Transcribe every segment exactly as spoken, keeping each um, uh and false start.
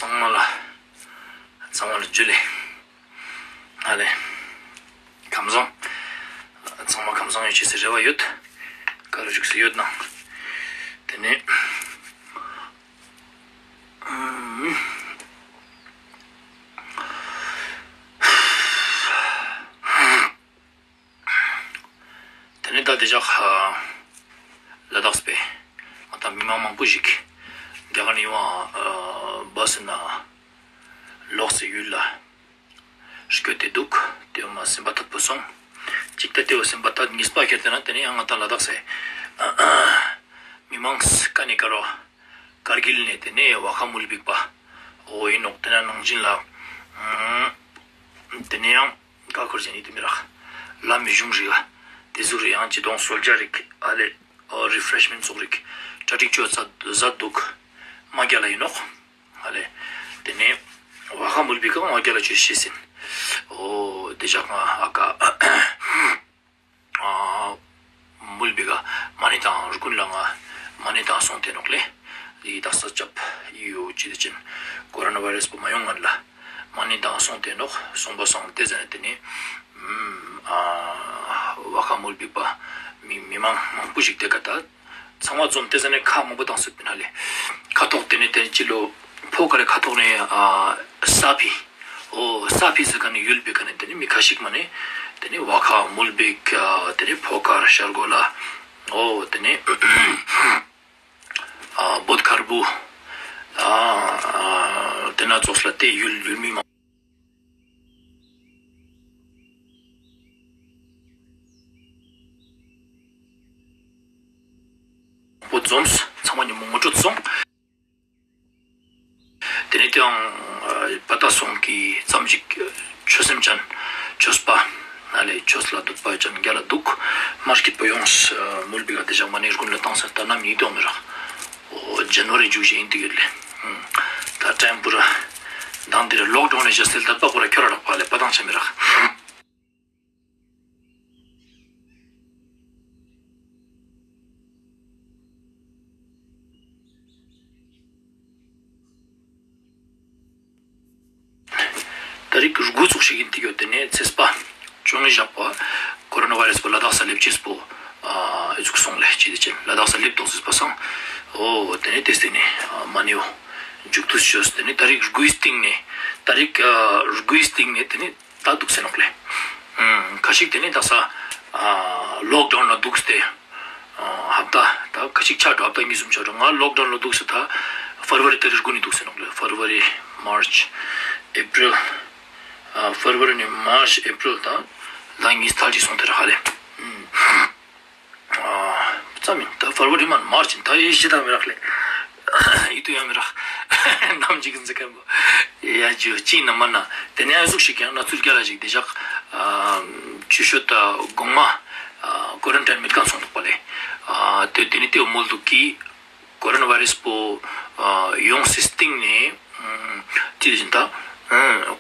ཚང་མ་ལ་ཚང་མ་ལ་ཇུ་ལེ། ཨ་ལེ། ཁམས་བཟང་། ཚང་མ་ཁམས་བཟང་ཡོད་ཅེས་སི་རེ་བ་ཡོད། ག་རུ་བཞུགས་སེ་ཡོད་ན། དེ་ནས། ཨུམ། དེ་ནས་ད་དེ་ཞག་ལ་དྭགས་པའི་ང་དང་མི་མང་མང་པོ་ཞིག་རྒྱ་གར་ནས་ཡོང་བ་བཱས་ནང་ལོགས་སེ་ཡུལ་ལ་སྐྱོད་དེ་འདུག་དེ་མ་སེམས་པ་ཐད་པོ་སོང་། གཅིག་ད་དེ་བོ་སེམས་པ་ཐད། གཉིས་པ་ཁྱེར་ཏེ་ན་དེ་ནས་ཡང་ང་དང་ལ་དྭགས་སེ་མི་མང་ཀ་ནས་ཀ་རུ་ཀར་གིལ་ནས་དེ་ནས་ཝ་ཁ་མུལ་བིག་པ་འོ་ཡིན་ནོག་དེ་ན་ནང་བཞིན་ལ་དེ་ནས་ཡང་ཀ་ཁོར་ཟེར་ནི་དེ་མི་རག་ལ་མི་གཞུང་རིག་དེ་ཟུག་རེ་ཡང་ཅི་དོང་གསོལ་ཇ་རིག་ཨ་ལེ། ཨོ་རི་ཕ་རེཤ་མེན་ཊ་ཚོགས་རིག་གྲ་སྒྲིག་ཅོ་ཚ་ཟ་འདུག་མ་རྒྱལ་ལ་ཡིན་ནོག་ཨ་ལེ། དེ་ནས་ཝ་ཁ་མུལ་བིག་ག་མ་རྒྱལ་ལ་ཅོ་ཤེས་ཟིན། འོ་དེ་ཞག་ང་ཨ་ཀ་མུལ་བིག་ག་མ་ནི་དང་རུ་ཀུན་ལ་ང་མ་ནི་དང་སོང་དེ་ནོག་ལེ། ཡི་དྭགས་ས་ཆབ་ཡོ་ཅི་དེ་ཅན་ཀོ་རོ་ན་བྷ་རེ་སི་པོ་མ་ཡོང་ངན་ལ་མ་ནི་དང་སོང་དེ་ནོག་སོང་པ་སོང་དེ་ཟ་ནས་དེ་ནས་ཨ་ཝ་ཁ་མུལ་བིག་པ་མི་མི་མང་མང་པོ་ཞིག་དེ་ཀ་ད། ཚང་མ་འཛོམས་ཏེ་ཟ་ནས་ཁ་མང་པོ་བཏང་སྲིད་པིན་ཧ་ལེ། ཁ་ཐོག་དེ་ནས་དེ་ནས་ཅི་ལོ་ཕོ་ཁ་རེ་ཁ་ཐོག་ནས་ཨ་ས་ཕི། འོ་ས་ཕི་ཟེར་ཁན་ནི་ཡུལ་པེ་ཁ་ནས་དེ་ནས་མི་ཁ་ཤིག་མ་ནས་དེ་ནས་ཝ་ཁ་མུལ་བིག་ཨ་དེ་ནས་ཕོ་ཁ་ཤར་གོ་ལ། འོ་དེ་ནས་ཨ་བོད་ཁར་བུ་ཨ་དེ་ན་ཙོགས་ལ་དེ་ཡུལ་ཡུལ་མི་མང་པོ་འཛོམས། ཚང་མ་ཉིན་མོ་ངོ་སྤྲོད་སོང་། དེ་ནས་དེའང་པ་ཏ་སོང་གི་ཙམ་ཞིག་ཆོས་སེམས་ཅན་ཆོས་པ་ན་ལས་ཆོས་ལ་འདུག་པ་ཅན་རྒྱ་ལ་འདུག་མ་སྐྱིད་པོ་ཡོངས་མུལ་བི་ག་དེ་ཞག་མ་ནི་རྒུན་ལ་བཏང་ས་ད་ནམ་ཡིན་དོ་མི་རག་འོ་ཇན་ཝ་རི་མཇུག་བཞེས་ཡིན་དུ་ཡོད་ལེ། ད་ཊེམ་པུ་ར་དང་དེ་ར་ལོག་ཌའུན་ནས་བཞག་སེལ་ད་པག་པོ་ར་ཁྱོ་ར་རག་པ་ལེ་པ་དང་ཆ་མི་རག་ཏ་རིག་དགུ་ཙོགས་ཤིག་ཡིན་ཏེ་ཡོད། དེ་ནས་ཚེས་པ་བཅོ་ལྔ་ཞག་པ་ཀོ་རོ་ན་བྷ་རེ་སི་པོ་ལ་དྭགས་ས་ལེབ་ཅེས་པོ་ཨ་ཨི་ཟུག་སོང་ལེ། ཅི་དེ་ཅན་ལ་དྭགས་ས་ལེབ་ཏོག་སིས་པ་སང་འོ་དེ་ནས་དེ་སྟེ་ནས་མ་ནེའོ་མཇུག་ཏུ་ཤོས། དེ་ནས་ཏ་རིག་དགུའི་སྟེང་ནས་ཏ་རིག་དགུའི་སྟེང་ནས་དེ་ནས་ད་འདུག་སེ་ནོག་ལེ། ཁ་ཤིག་དེ་ནས་དག་ས་ལོག་ཌའུན་ལ་འདུག་སྟེ་ཧབ་ཏ་ད་ཁ་ཤིག་ཆ་འགྲོ་ཧབ་ཏ་གཉིས་གསུམ་ཆ་འགྲོ། ང་ལོག་ཌའུན་ལ་འདུག་སེ་ད་ཕར་ཝ་རི་ཏ་རིག་དགུ་ནས་འདུག་སེ་ནོག་ལེ། ཕར་ཝ་རི་མར་ཆ་ཨེ་པྲིལ་ཕར་ཝ་རི་ནས་མར་ཆ་ཨེ་པྲིལ་ད་ལ་གཉིས་ཐལ་ཅིག་སོང་སྟེ་ར་ཧ་ལེ། ཙམ་ཡིན། ད་ཕར་ཝ་རི་མན་མར་ཆ་ཡིན། ད་ཡེ་ཤེས་དང་མི་རག་ལེ། ཡིད་དུ་ཡང་མི་རག་ནམ་ཅིག་འཛི་ཁན་པོ་ཡ་ཇུ་ཅི་ན་མ་ན། དེ་ནས་ཨ་ཟུག་ཤིག་ཡང་ན་ཚུལ་རྒྱ་ལ་ཞིག་དེ་ཞག་ཆུ་ཤོད་ད་གོང་མ་ཀོ་རན་ཊིན་མེད་ཁན་སོང་འདུག་པ་ལེ། དེ་དེ་ནི་དེ་མོལ་འདུག་གི་ཀོ་རོ་ན་བྷ་རེ་སི་པོ་ཡོང་སེ་སྟིང་ནས་ཅི་དེ་བཞིན་ད་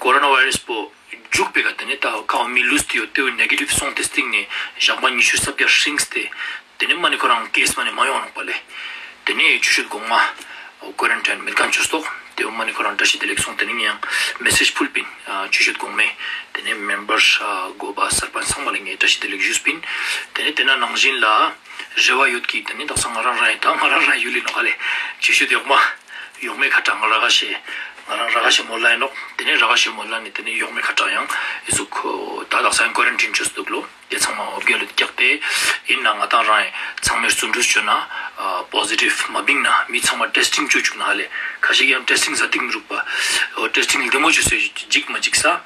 ཀོ་རོ་ན་བྷ་རེ་སི་པོ་རྒྱུག་པའི་ཀ་དེ་ནས་ད་ཁ་བ་མི་ལུས་ཏེ་ཡོད་དེ་བོ་ནེ་གེ་ཊིབ་སོང་སྟེ་སྟིང་ནས་ཞག་མ་ཉི་ཤུ་རྩ་བརྒྱད་སྲིངས་ཏེ་དེ་ནས་མ་ནི་ཁོ་རང་ཀེས་མ་ནི་མ་ཡོང་ནོག་པ་ལེ། དེ་ནས་ཆུ་ཤོད་གོང་མ་ཀོ་རན་ཊིན་མེད་ཁན་ཆོས་ཏོག་དེ་བོ་མ་ནི་ཁོ་རང་བཀྲ་ཤིས་བདེ་ལེགས་སོང་། དེ་ནས་ངས་ཡང་མེ་སེཇ་ཕུལ་པིན་ཆུ་ཤོད་གོང་མས། དེ་ནས་མེམ་བར་གོ་པ་སར་པན་ཚང་མ་ལ་ངས་བཀྲ་ཤིས་བདེ་ལེགས་ཞུས་པིན། དེ་ནས་དེ་ན་ནང་བཞིན་ལ་རེ་བ་ཡོད་ཀི་དེ་ནས་དག་ས་ང་རང་རང་ཡིན་ད་ང་རང་རང་ཡུལ་ཡིན་ནོག་ལེ། ཆུ་ཤོད་ཡོག་མ་ཡོག་མའི་ཁ་ཏ་ང་རང་ར་ཤེས་ང་རང་ར་ཤེས་མོལ་ལ་ཡིན་ནོག་དེ་ནས་ར་ཤེས་མོལ་ལ་ནས་དེ་ནས་ཡོག་མའི་ཁ་ཏ་ཡང་ཨི་ཟུག་ད་དག་ས་ཡང་ཀོ་རན་ཊིན་ཆོས་འདུག་ལོ། དེ་ཚང་མ་འོ་བརྒྱལ་ལུད་རྒྱག་སྟེ་ཡིན་ན་ང་དང་རང་ཚང་མས་རྩོན་གྲུས་བཅོ་ན་པོ་ཟི་ཊིབ་མ་བིང་ན་མི་ཚང་མ་ཊེས་ཊིང་བཅོ་བཅུག་ན་ལེ། ཁ་ཤིག་ཡང་ཊེས་ཊིང་ཟ་ཏིག་མི་རུག་པ་འོ་ཊེས་ཊིང་ལྡེ་མོ་བཅོས་སེ་འཇིག་མ་འཇིག་ས།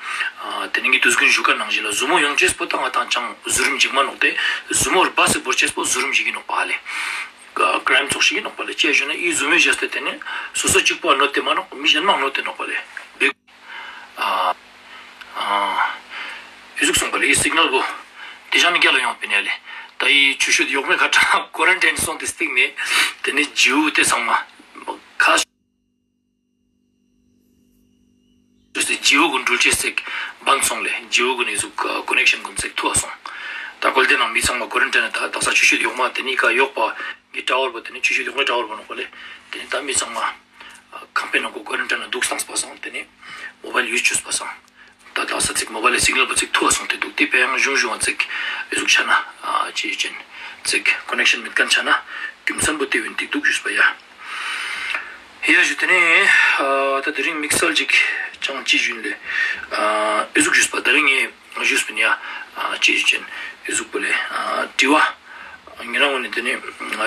དེ་ནི་ངས་དུས་རྒྱུན་ཞུ་ཁན་ནང་བཞིན་ལ་ཟུར་མོ་ཡོང་ཅེས་པོ་ད་ང་དང་ཅང་ཟུར་རིམ་འཇིག་མ་ནོག་དེ་ཟུར་མོ་ར་བ་སེ་བོར་ཅེས་པོ་ཟུར་རིམ་ཞིག་ཡིན་ནོག་པ་ལེ། ཀ་རའིམ་ཙོགས་ཤིག་ཡིན་ནོག་པ་ལེ། ཅི་ཞུ་ན་ཨི་ཟུར་མོ་བཅོས་ཏེ་དེ་ནི་སོ་སོ་གཅིག་པོ་གནོད་དེ་མ་ནོག་མི་གཞན་མ་གནོད་དེ་ནོག་པ་ལེ། ཨ་ཨ་ཨི་ཟུག་སོང་པ་ལེ། ཨི་སིག་ནལ་བོ་དེ་ཞག་ནི་རྒྱ་ལ་ཡོང་པིན་ཡ་ལེ། ད་ཨི་ཆུ་ཤོད་ཡོག་མའི་ཁ་ཏ་ཀོ་རན་ཊིན་སོང་སྟེ་སྟིང་ནས་དེ་ནས་ཇིའུ་དེ་ཚང་མ་ཁ་ཤོད་སེ་ཇིའུ་གུན་འགྲུལ་ཅེས་སེ་བན་སོང་ལེ། ཇིའུ་གུན་ཨི་ཟུག་ཀོ་ནེག་ཤན་གུན་སེ་ཐུ་བ་སོང་། ད་ཀོལ་དེ་ནང་མི་ཚང་མ་ཀོ་རན་ཊིན་ད་དག་ས་ཆུ་ཤོད་ཡོག་མ་དེ་ནི་ཀ་ཡོག་པ་གི་ཊ་ཝར་བོ་དེ་ནི་ཆུ་ཤོད་ཡོག་མའི་ཊ་ཝར་བོ་ནོག་པ་ལེ། དེ་ནི་ད་མི་ཚང་མ་ ཁང་པའི་ནང་ངོ་ཀོ་རན་ཊིན་ནང་དུག་སྟངས་པ་སང་ཏེ་ནེ་མོ་བལ་ཡུས་ཅུས་པ་སང་། ད་དག་ས་ཅིག་མོ་བལ་ལི་སིག་ནལ་པོ་ཅིག་ཐུ་བ་སོང་སྟེ་དུག་ཏེ་ཕི་ཡང་ཞུང་ཞུང་ཅིག་ཨེ་ཟུག་ཆ་ན་ཨ་ཅི་ཅན་ཅིག་ཀོ་ནེག་ཤན་མེད་ཁན་ཆ་ན་རྒྱུ་མཚན་པོ་ཏེ་ཡོད་ཏེ་དུག་ཞུས་པ་ཡ། ཡ་ཞུ་ཏེ་ནེ་ཨ་ད་དེ་རིང་དམིགས་བསལ་ཅིག་ཅང་ཅི་ཞུན་ལེ་ཨ་ཨེ་ཟུག་ཞུས་པ་དེ་རིང་ངས་ཞུས་པིན་ཡ། ཨ་ཅི་ཞུ་ཅན་ཨེ་ཟུག་པོ་ལེ་ཨ་དྲི་བ། ཉེ་རང་ངོ་ནེ་ཏེ་ནེ་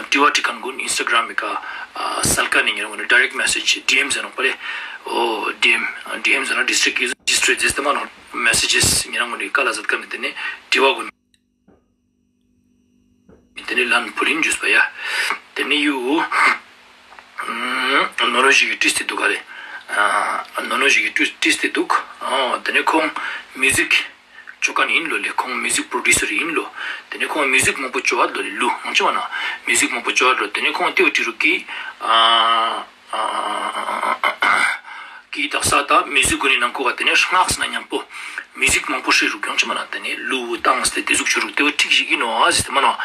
དྲི་བ་དྲི་ཁན་གུན་ཨིན་སྟ་གྲམ་མི་ཀ་ཨ་སལ་ཀ་ནེ་ཉེ་རང་ངོ་ནེ་ཌའི་རེཀྚ་མེ་སེཇ་ཌི་ཨེམ་ཟེར་ནོག་པ་ལེ། འོ་ཌི་ཨེམ་ཌི་ཨེམ་ཟེར་ན་ཌིས་ཊྲིཀྚ་ཨེག་ཛི་ཀི་ཊི་མ་ནོག་མེ་སེཇ་ཉེ་རང་ངོ་ནེ་ཀ་ལ་ཟད་ཀ་ནེ་ཏེ་ནེ་དྲི་བ་གུན་ཏེ་ནེ་ལན་ཕུལ་ཨིན་ཞུས་པ་ཡ། ཏེ་ནེ་ཡུ་ནོ་ནོ་ཞིག་གི་ཊིས་ཏེ་དུག་ག་ལེ། ཨ་ནོ་ནོ་ཞིག་གི་ཊིས་ཏེ་དུག་ཨོ་ཏེ་ནེ་ཁོང་མིའུ་ཟིག་ཅོ་ཁན་ཨིན་ལོ་ལེ། ཁོང་མིའུ་ཟིག་པྲོ་ཌུ་སར་ཨིན་ལོ། ཏེ་ནེ་ཁོང་མིའུ་ཟིག་མང་པོ་ཅོ་བ་ལོ་ལེ་ལུ་ཡང་ཅི་བ་ན་མིའུ་ཟིག་མང་པོ་ཅོ་བ་ལོ། ཏེ་ནེ་ཁོང་ཏེ་བོ་དྲི་རུག་གི་ཨ་ཨ་གི་དག་ས་ད་མིའུ་ཟིག་གུན་ནི་ནང་ངོ་ག་ཏེ་ནེ་སྔགས་ན་ཉམ་པོ་མིའུ་ཟིག་མང་པོ་ཤེས་རུག་ཡང་ཅི་བ་ན་ཏེ་ནེ་ལུ་བཏང་སྟེ་ཏེ་ཟུག་ཅོ་རུག་ཏེ་བོ་ཁྲིག་ཞིག་ཨིན་ནོག་ཨ་ཟེར་ཏེ་མ་ནོག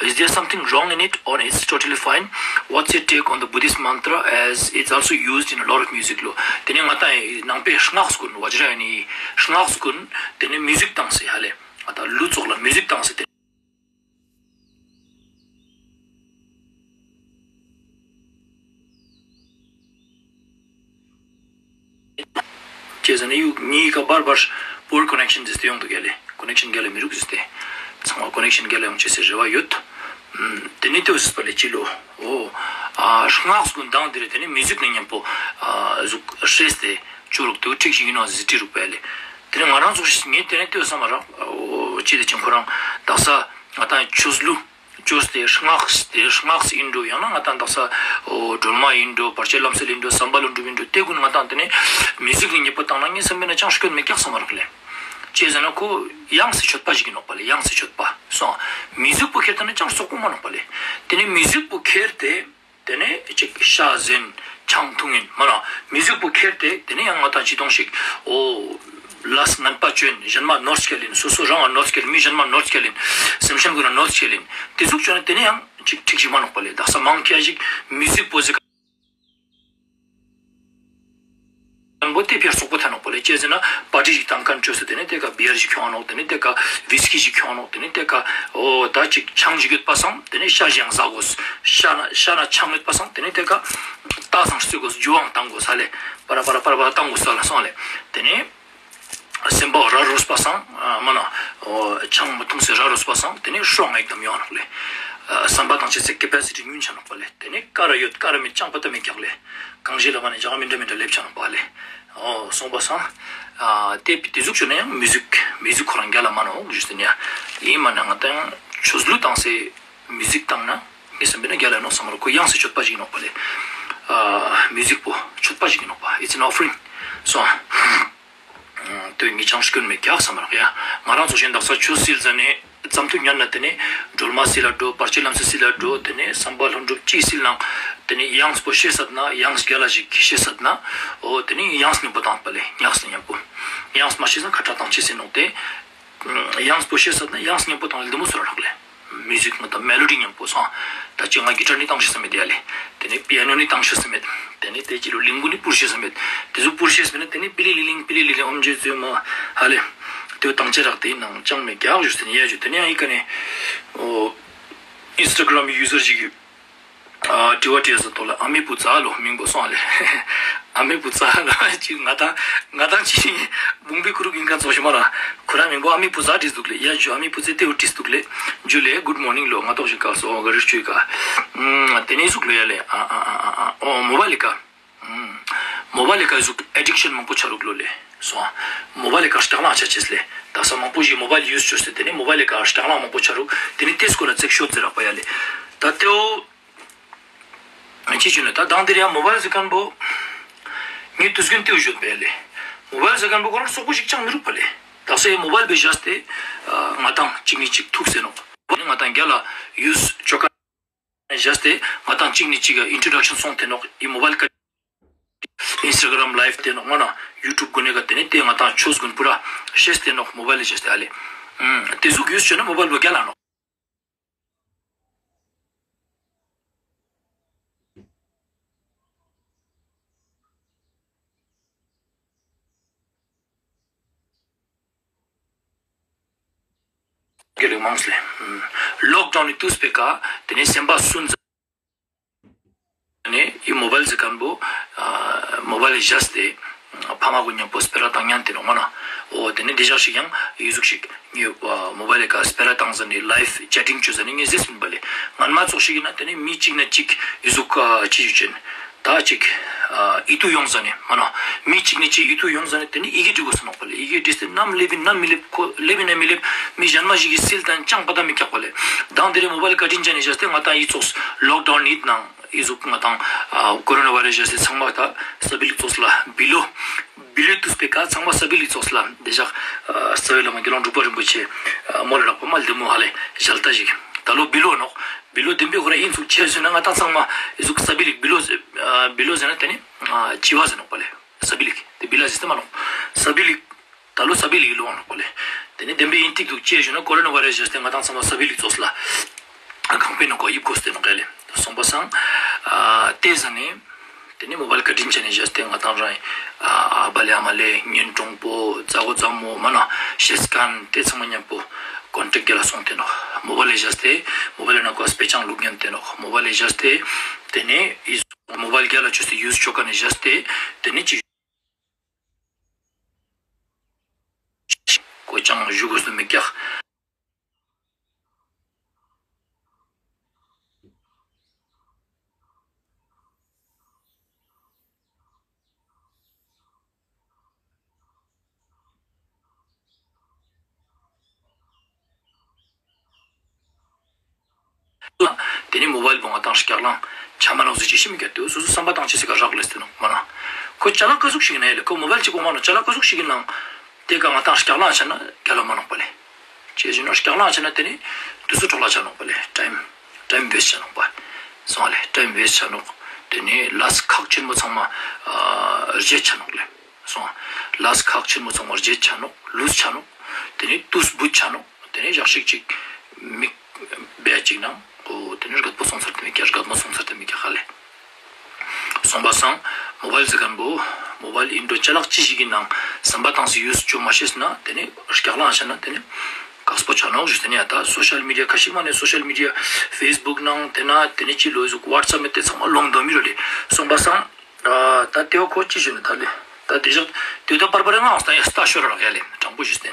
Is there something wrong in it or it's totally fine? What's your take on the Buddhist mantra as it's also used in a lot of music? ལོ། ཏེ་ནེ་ང་ཏང་ནང་པའི་སྔགས་གུན་བཛྲ་ཡ་ནི་སྔགས་གུན་ཏེ་ནེ་མིའུ་ཟིག་བཏང་སྟེ་ཧ་ལེ། ང་ཏང་ལུ་ཙོགས་ལ་མིའུ་ཟིག་བཏང་སྟེ་ཏེ། ཅི་ཟེར་ན་ཡུ་ཉི་ཀ་བར་བར་པོར་ཀོ་ནེག་ཤན་ཟེར་ཏེ་ཡོང་དུག་ག་ལེ། ཀོ་ནེག་ཤན་རྒྱལ་ལ་མི་རུག་ཟེར་ཏེ། ཚང་མ་ཀོ་ནེག་ཤན་རྒྱལ་ལ་ཡོང་ཅེས་སི་རེ་བ་ཡོད། ཨམ་ཏེ་ནེ་ཏེ་བོ་ཟེར་པ་ལེ་ཅི་ལོ། འོ། ཨ་སྔགས་གུན་དང་ཏེ་རེ་ཏེ་ནེ་མིའུ་ཟིག་ནེ་ཉམ་པོ་ཨ་ཟུག་ཤེས་ཏེ་ཅོ་རུག་ཏེ་བོ་ཁྲིག་ཞིག་ཨིན་ནོག་ཟེར་དྲི་རུག་པ་ལེ། ཏེ་ནེ་ང་རང་ཚོ་ངས་ཏེ་ནེ་ཏེ་བོ་སམ་མ་རག་འོ་ཅི་ཏེ་ཅིག་ཁོ་རང་དག་ས་ང་ཏང་ཆོས་ལུ་ཅོས་ཏེ་སྔགས་ཏེ་སྔགས་ཨིན་འགྲོ་ཡང་ན་ང་ཏང་དག་ས་འོ་སྒྲོལ་མ་ཨིན་འགྲོ་བར་ཆད་ལམ་སེལ་ཨིན་འགྲོ་བསམ་པ་ལྷུན་གྲུབ་ཨིན་འགྲོ་ཏེ་གུན་ང་ཏང་ཏེ་ནེ་མིའུ་ཟིག་ནེ་ཉམ་པོ་བཏང་ན་ངས་སམ་པ་ན་ཅང་སྐྱོན་མེད་ཀྱག་སམ་མ་རག་ལེ། ཅི་ཟེར་ན་ཁོ་དབྱངས་སི་མཆོད་པ་ཞིག་ཨིན་ནོག་པ་ལེ། དབྱངས་སི་མཆོད་པ་སོང་། མིའུ་ཟིག་པོ་ཁྱེར་ཏེ་ན་ཅང་སོག་པོ་མ་ནོག་པ་ལེ། ཏེ་ནེ་མིའུ་ཟིག་པོ་ཁྱེར་ཏེ་ཏེ་ནེ་ཅིག་ཤ་ཟེན་ཆང་ཐུང་ཨིན་མ་ན་མིའུ་ཟིག་པོ་ཁྱེར་ཏེ་ཏེ་ནེ་ཡང་ང་ཏང་ཅི་ཏོང་ཞིག་འོ་ལས་ངན་པ་ཅོ་ཨིན། ཞན་མ་ནོར་སྐྱལ་ཨིན། སོ་སོ་རང་ང་ནོར་སྐྱལ་ཨིན། མི་ཞན་མ་ནོར་སྐྱལ་ཨིན། སེམས་ཅན་གུན་ན་ནོར་སྐྱལ་ཨིན། ཏེ་ཟུག་ཅོ་ན་ཏེ་ནེ་ཡང་ཅིག་ཁྲིག་ཞིག་མ་ནོག་པ་ལེ། དག་ས་མང་ཁྱ་ཞིག་མིའུ་ཟིག་པོ་ཟེར་ཁན་བོ་ཏེ་ཕི་ཡ་སོག་པོ་ཐ་ནོག་པ་ལེ། ཅི་ཟེར་ན་པར་ཊི་ཞིག་བཏང་ཁན་ཅོས་ཏེ་ཏེ་ནེ་ཏེ་ཀ་བི་ཡར་ཞིག་ཁྱོང་ནོག་ཏེ་ནེ་ཏེ་ཀ་ཝིས་ཀི་ཞིག་ཁྱོང་ནོག་ཏེ་ནེ་ཏེ་ཀ་འོ་ད་ཅིག་ཆང་ཞིག་ཡོད་པ་སང་ཏེ་ནེ་ཤ་ཞིག་ཡང་ཟ་གོས། ཤ་ན་ཤ་ན་ཆང་ཡོད་པ་སང་ཏེ་ནེ་ཏེ་ཀ་ཏ་སང་རྩི་གོས། ཇུ་བང་བཏང་གོས་ཧ་ལེ། པ་ར་པ་ར་པ་ར་པ་ར་བཏང་གོས་ས་ལ་སོང་ལེ། ཏེ་ནེ་སེམས་པ་ར་རོས་པ་སང་མ་ན་འོ་ཆང་མ་ཐུངས་སེ་ར་རོས་པ་སང་ཏེ་ནེ་ཧྲོང་ངེག་དམ་ཡོང་ནོག་ལེ། སམ་པ་བཏང་ཅེས་སི་ཀེ་པེ་སི་ཊི་ཉུང་ཆ་ནོག་པ་ལེ། ཏེ་ནེ་ཀ་ར་ཡོད་ཀ་ར་མེད་ཅང་པ་ཏ་མེད་ཀྱག་ལེ། གང་ཞིག་ལ་མ་ནེ་ཇག་མི་འདྲ་མི་འདྲ་ལེབ་ཆ་ནོག་པ་ལེ། འོ་སོང་པ་སང་། ཨ་ཏེ་ཏེ་ཟུག་ཅོ་ན་ཡང་མིའུ་ཟིག་མིའུ་ཟིག་ཁོ་རང་རྒྱལ་ལ་མ་ནོག་ཞུས་ཏེ་ནེ་ཡ། ཨིན་མ་ན་ང་ཏང་ཆོས་ལུ་བཏང་སེ་མིའུ་ཟིག་བཏང་ན་ངས་སམ་པ་ན་རྒྱལ་ལ་ནོག་སམ་མ་རག་ཁོ་དབྱངས་སི་མཆོད་པ་ཞིག་ཨིན་ནོག་པ་ལེ། ཨ་མིའུ་ཟིག་པོ་མཆོད་པ་ཞིག་ཨིན་ནོག་པ། It's an offering. སོང་། ཏེ་ངས་ཅང་སྐྱོན་མེད་ཀྱག་སམ་མ་རག་ཡ། ང་རང་ཚོ་ཞན་དག་ས་ཆོས་སིལ་ཟ་ནེ་ཙམ་ཐུག་ཉན་ན་ཏེ་ནེ་སྒྲོལ་མ་སིལ་ལ་འགྲོ། བར་ཆད་ལམ་སེལ་སིལ་ལ་འགྲོ། ཏེ་ནེ་སམ་པ་ལྷུན་གྲུབ་ཅི་སིལ་ནང་ཏེ་ནེ་དབྱངས་པོ་ཤེས་སད་ན་དབྱངས་རྒྱལ་ལ་ཞིག་ཤེས་སད་ན་འོ་ཏེ་ནེ་དབྱངས་ཉམ་པོ་བཏང་པ་ལེ། དབྱངས་ཉམ་པོ། དབྱངས་མ་ཤེས་ན་ཁ་ཏ་བཏང་ཅེས་ཨིན་ནོག་ཏེ། དབྱངས་པོ་ཤེས་སད་ན་དབྱངས་ཉམ་པོ་བཏང་ལེ་ལྡེ་མོ་སོ་ར་རག་ལེ། མིའུ་ཟིག་ང་ཏང་མེ་ལོ་ཌི་ཉམ་པོ་སོང་། ད་ཅི་ང་གི་ཊར་ནི་བཏང་ཤེས་ས་མེད་ཡ་ལེ། ཏེ་ནེ་པི་ཡ་ནོ་ནི་བཏང་ཤེས་ས་མེད། ཏེ་ནེ་ཏེ་ཅི་ལོ་ལིང་བུ་ནི་སྤུར་ཤེས་ས་མེད། ཏེ་ཟུག་སྤུར་ཤེས་མེད་ན་ཏེ་ནེ་པི་ལི་ལི་ལིང་པི་ལི་ལི་ལིང་ཨོམ་ཇེ་ཛུ་མ་ཧ་ལེ། ཏེ་བོ་བཏང་ཅེས་རག་ཏེ་ནང་ཅང་མེད་ཀྱག་ཞུས་ཏེ་ནེ་ཡ་ཞུས་ཏེ་ནེ་ཡང་ཨི་ཀ་ནེ་འོ་ཨིན་སི་ཊ་གྲམ་ཡུ་ཟར་ཞིག་གི་ཨ་དྲི་བ་དྲིས་ས་ཐོག་ལ་ཨ་མི་བུ་ཚ་ལོ་མིང་པོ་སོང་ལེ། ཨ་མི་བུ་ཚ་ལོ་ཅིག་ང་ཏང་ང་ཏང་ཅིག་བུང་བུའི་ཁུ་རུ་གིན་ཁན་ཚོགས་ཤིག་མ་ར། ཁོ་རང་མིང་པོ་ཨ་མི་བུ་ཚ་དྲིས་འདུག་ལེ། ཡ་ཇུ་ཨ་མི་བུ་ཚ་ཏེ་བོ་དྲིས་འདུག་ལེ། ཇུ་ལེ། Good morning ལོ། ང་ཏོག་ཞིག་ཀ་སོ་ག་རི་ཅུའི་ཀ་ཨ་ཏེ་ནེ་ཟུག་ལོ་ཡ་ལེ། ཨ་ཨ་ཨ་ཨ་ཨ་འོ་མོ་བལ་ལི་ཀ་ཨ་མོ་བལ་ལི་ཀ་ཟུག་ཨེ་ཌིག་ཤན་མང་པོ་ཆ་རུག་ལོ་ལེ། སོང་། མོ་བལ་ལི་ཀ་སྟག་ལང་ཆ་ཅེས་ལེ། དག་ས་མང་པོ་ཞིག་མོ་བལ་ཡུས་ཅོས་ཏེ་ཏེ་ནེ་མོ་བལ་ལི་ཀ་སྟག་ལང་མང་པོ་ཆ་རུག་ཏེ་ནེ་ཏེ་སྐོར་ལ་ཙེག་ཤོད་ཟེར་རག་པ་ཡ་ལེ། ད་ཏེ་བོ་ཅི་ཅོ་ན་ད་དང་དེ་རིང་མོ་བལ་ཟེར་ཁན་བོ་ངས་དུས་རྒྱུན་ཏེ་བོ་ཞུ་བ་ཡ་ལེ། མོ་བལ་ཟེར་ཁན་བོ་ཁོ་རང་སོག་པོ་ཞིག་ཅང་མི་རུག་པ་ལེ། དག་ས་ཡ་མོ་བལ་བེ་བཞག་སྟེ་ང་ཏང་ཅིག་ནེ་ཅིག་ཐུག་སེ་ནོག་ང་ཏང་རྒྱལ་ལ་ཡུས་ཅོ་ཁན་བཞག་སྟེ་ང་ཏང་ཅིག་ནེ་ཅིག་ཨིན་ཊྲོ་ཌག་ཤན་སོང་སྟེ་ནོག་ཨི་མོ་བལ་ཀ་ཨིན་སི་ཊ་གྲམ་ལའིབ་ཏེ་ནོག་མ་ན་ཡུ་ཊུབ་གུན་ནེ་ཀ་ཏེ་ནེ་ཏེ་ང་ཏང་ཆོས་གུན་པུ་ར་ཤེས་ཏེ་ནོག་མོ་བལ་ལ་ཤེས་ཏེ་ཨ་ལེ། ཏེ་ཟུག་ཡུས་ཅོ་ན་མོ་བལ་བོ་རྒྱལ་ལ་ནོག་རྒྱལ་ལུགས་མང་སོང་ལེ། ལོག་ཌའུན་ནི་ཏུས་པེ་ཀ་ཏེ་ནེ་སེམས་པ་སུན་ཟ་ནེ་འི་མོ་བཱའིལ་ཟེར་ཁན་བོ་མོ་བཱའིལ་ལ་བཞག་སྟེ་ཕ་མ་གུན་ཉམ་པོ་སྤེ་ར་ཏང་ཉན་ཏེ་ནོག་མ་ན། འོ་ཏེ་ནེ་ཏེ་ཞག་ཞིག་ཡང་འི་ཟུག་ཞིག་ངའི་མོ་བཱའིལ་ལ་ཀ་སྤེ་ར་ཏང་ཟ་ནེ་ལའིབ་ཅེ་ཊིང་ཅོ་ཟ་ནེ་ངས་ཟེར་སོང་པ་ལེ། ངན་མ་ཙོགས་ཤིག་ཨིན་ན་ཏེ་ནེ་མི་ཅིག་ནེ་ཅིག་འི་ཟུག་ཅི་ཞུ་ཅེན། ད་ཅིག་ཨ་ཡིད་དུ་ཡོང་ཟ་ནེ་མ་ན། མི་ཅིག་ནེ་ཅིག་ཡིད་དུ་ཡོང་ཟ་ནེ་ཏེ་ནེ་ཡི་གེ་བྲི་གོས་ས་ནོག་པ་ལེ། ཡི་གེ་བྲིས་ཏེ་ནམ་ལེབ་ཨིན་ནམ་མི་ལེབ་ཁོ་ལེབ་ཨིན་ན་མི་ལེབ་མི་ཞན་མ་ཞིག་གི་སིལ་ཏང་ཅང་པ་ཏ་མི་ཀྱག་པ་ལེ། དང་ཏེ་རེ་མོ་བཱའིལ་ཀ་ཊིན་ཅན་ནེ་བཞག་སྟེ་ང་དང་འི་ཙོགས་ལོག་ཌའུན་ཨིན་ནང་འི་ཟུག་ང་དང་ཨ་ཀོ་རོ་ན་བཱའི་རས་བཞག་སྟེ་ཚང་མ་ད་ས་བི་ལིག་ཙོགས་ལ་བི་ལོ་བི་ལོ་ཏུས་པེ་ཀ་ཚང་མ་ས་བི་ལིག་ཙོགས་ལ་ཏེ་ཞག་ཨ་རྩ་བའི་བླ་མ་དགེ་སློང་འབྲུག་པ་རིན་པོ་ཆེ་ཨ་མོལ་ལ་རག་པ་མ་ལྡེ་མོ་ཧ་ལེ་ཞལ་ཏ་ཞིག་ད་ལོ་བི་ལོ་ནོག་བི་ལོ་བདེན་པའི་ཁོ་ར་ཨིན་ཚུགས་ཆེ་ཟེར་ན་ང་དང་ཚང་མ་འི་ཟུག་ས་བི་ལིག་བི་ལོ་ཟེར་ཨ་བི་ལོ་ཟེར་ན་ཏེ་ནེ་ཨ་ཅི་བ་ཟེར་ནོག་པ་ལེ། ས་བི་ལིག་ཏེ་བི་ལ་ཟེར་ཏེ་མ་ནོག་ས་བི་ལིག་ད་ལོ་ས་བི་ལིག་ལོ་ནོག་པ་ལེ། ཏེ་ནེ་བདེན་པའི་ཨིན་ཏིག་དུག་ཅི་ཞུ་ན་ཀོ་རོ་ན་བཱའི་རས་བཞག་སྟེ་ང་དང་ཚང་མ་ས་བི་ལིག་ཙོགས་ལ་ཨ་ཁང་པའི་ནང་ཀོ་ཡིབ་གོས་ཏེ་ནོག་ཡ་ལེ། སོང་པ་སང་ཨ་ཏེ་ཟ་ནེ་ཏེ་ནེ་མོ་བཱའིལ་ཀ་ཊིན་ཅན་ནེ་བཞག་སྟེ་ང་དང་རང་ཨ་ཨ་བ་ལེ་ཨ་མ་ལེ་གཉེན་གྲོགས་པོ་ཛ་གོ་ཛ་མོ་མ་ན་ཤེས་ཁན་ཏེ་ཚང་མ་ཉམ་པོ་ཀོན་ཊེཀ་ག་ལ་སོང་སྟེ་ནོག་མོ་བཱའིལ་ལ་བཞག་སྟེ་མོ་བཱའིལ་ནང་ཀོ་སྤེ་ཆང་ལུག་ཉན་ཏེ་ནོག་མོ་བཱའིལ་ལ་བཞག་སྟེ་ཏེ་ནེ་འི་མོ་བཱའིལ་ག་ལ་ཅོས་ཏེ་ཡུས་ཅོ་ཁན་ནེ་བཞག་སྟེ་ཏེ་ནེ་ཅི་ཀོ་ཅང་ཞུ་གོས་སུ་མི་ཀྱག་ཏེ་ནེ་མོ་བཱའིལ་བོ་ང་དང་སྐྱག་ལང་ཆ་མ་ནོག་ཟེར་ཅེས་ཤིག་མི་ཀྱག་ཏེ་སོ་སོ་བསམ་པ་ཏང་ཅེས་སི་ཀ་རག་ལས་ཏེ་ནོག་མ་ན། ཁོ་ཅ་ལག་ཀ་ཟུག་ཞིག་ཨིན་ན་ཡ་ལེ་ཁོ་མོ་བཱའིལ་ཅིག་གོ་མ་ནོག་ཅ་ལག་ཀ་ཟུག་ཞིག་ཨིན་ནང་ཏེ་ཀ་ང་དང་སྐྱག་ལང་ཆ་ན་ག་ལ་མ་ནོག་པ་ལེ། ཅི་ཞུ་ན་སྐྱག་ལང་ཆ་ན་ཏེ་ནེ་དུས་ཚོད་འཕྲོ་བརླག་ཆ་ནོག་པ་ལེ། ཊའིམ་ཊའིམ་ཝེསྚ་ཆ་ནོག་པ། སོང་ལེ་ཊའིམ་ཝེསྚ་ཆ་ནོག་ཏེ་ནེ་ལས་ཁག་ཆེན་མོ་ཚང་མ་ཨ་རྗེད་ཆ་ནོག་ལེ། སོང་ལས་ཁག་ཆེན་མོ་ཚང་མ་རྗེད་ཆ་ནོག་ལུས་ཆ་ནོག་ཏེ་ནེ་དུས་བུད་ཆ་ནོག་ཏེ་ནེ་ཞག་ཞིག་ཅིག་མིག་བེ་ཅིག་ནང་འོ་ཏེ་ནེ་རྒད་པོ་སོང་ཚར་ཏེ་མི་ཀྱག་རྒད་མོ་སོང་ཚར་ཏེ་མི་ཀྱག་ཧ་ལེ། སོང་པ་སང་མོ་བཱའིལ་ཟེར་ཁན་བོ་མོ་བཱའིལ་ཨིན་འགྲོ་ཅ་ལག་ཅི་ཞིག་ཨིན་ནང་བསམ་པ་ཏང་སྟེ་ཡུས་ཅོ་མ་ཤེས་ན་ཏེ་ནེ་སྐྱག་ལང་ཆ་ན་ཏེ་ནེ་ཀགས་པོ་ཆ་ནོག་ཞུས་ཏེ་ནེ་ཡ་ད་སོ་ཤལ་མི་ཌི་ཡ་ཁ་ཤིག་མ་ནེ་སོ་ཤལ་མི་ཌི་ཡ་ཕེས་བུག་ནང་ཏེ་ན་ཏེ་ནེ་ཅི་ལོ་ཟུག་ཝཊས་ཨེབ་མེད་ཏེ་ཚང་མ་ལོང་དོ་མི་རོ་ལེ། སོང་པ་སང་ཨ་ད་ཏེ་བོ་ཁོ་ཅི་ཞུ་ན་ད་ལེ་ད་ཏེ་ཞག་ཏེ་ད་པར་པར་ང་ཨང་སྟ་ཡ་སྟ་ཤོར་རག་ཡ་ལེ་དྲང་པོ་ཞུས་ཏེ་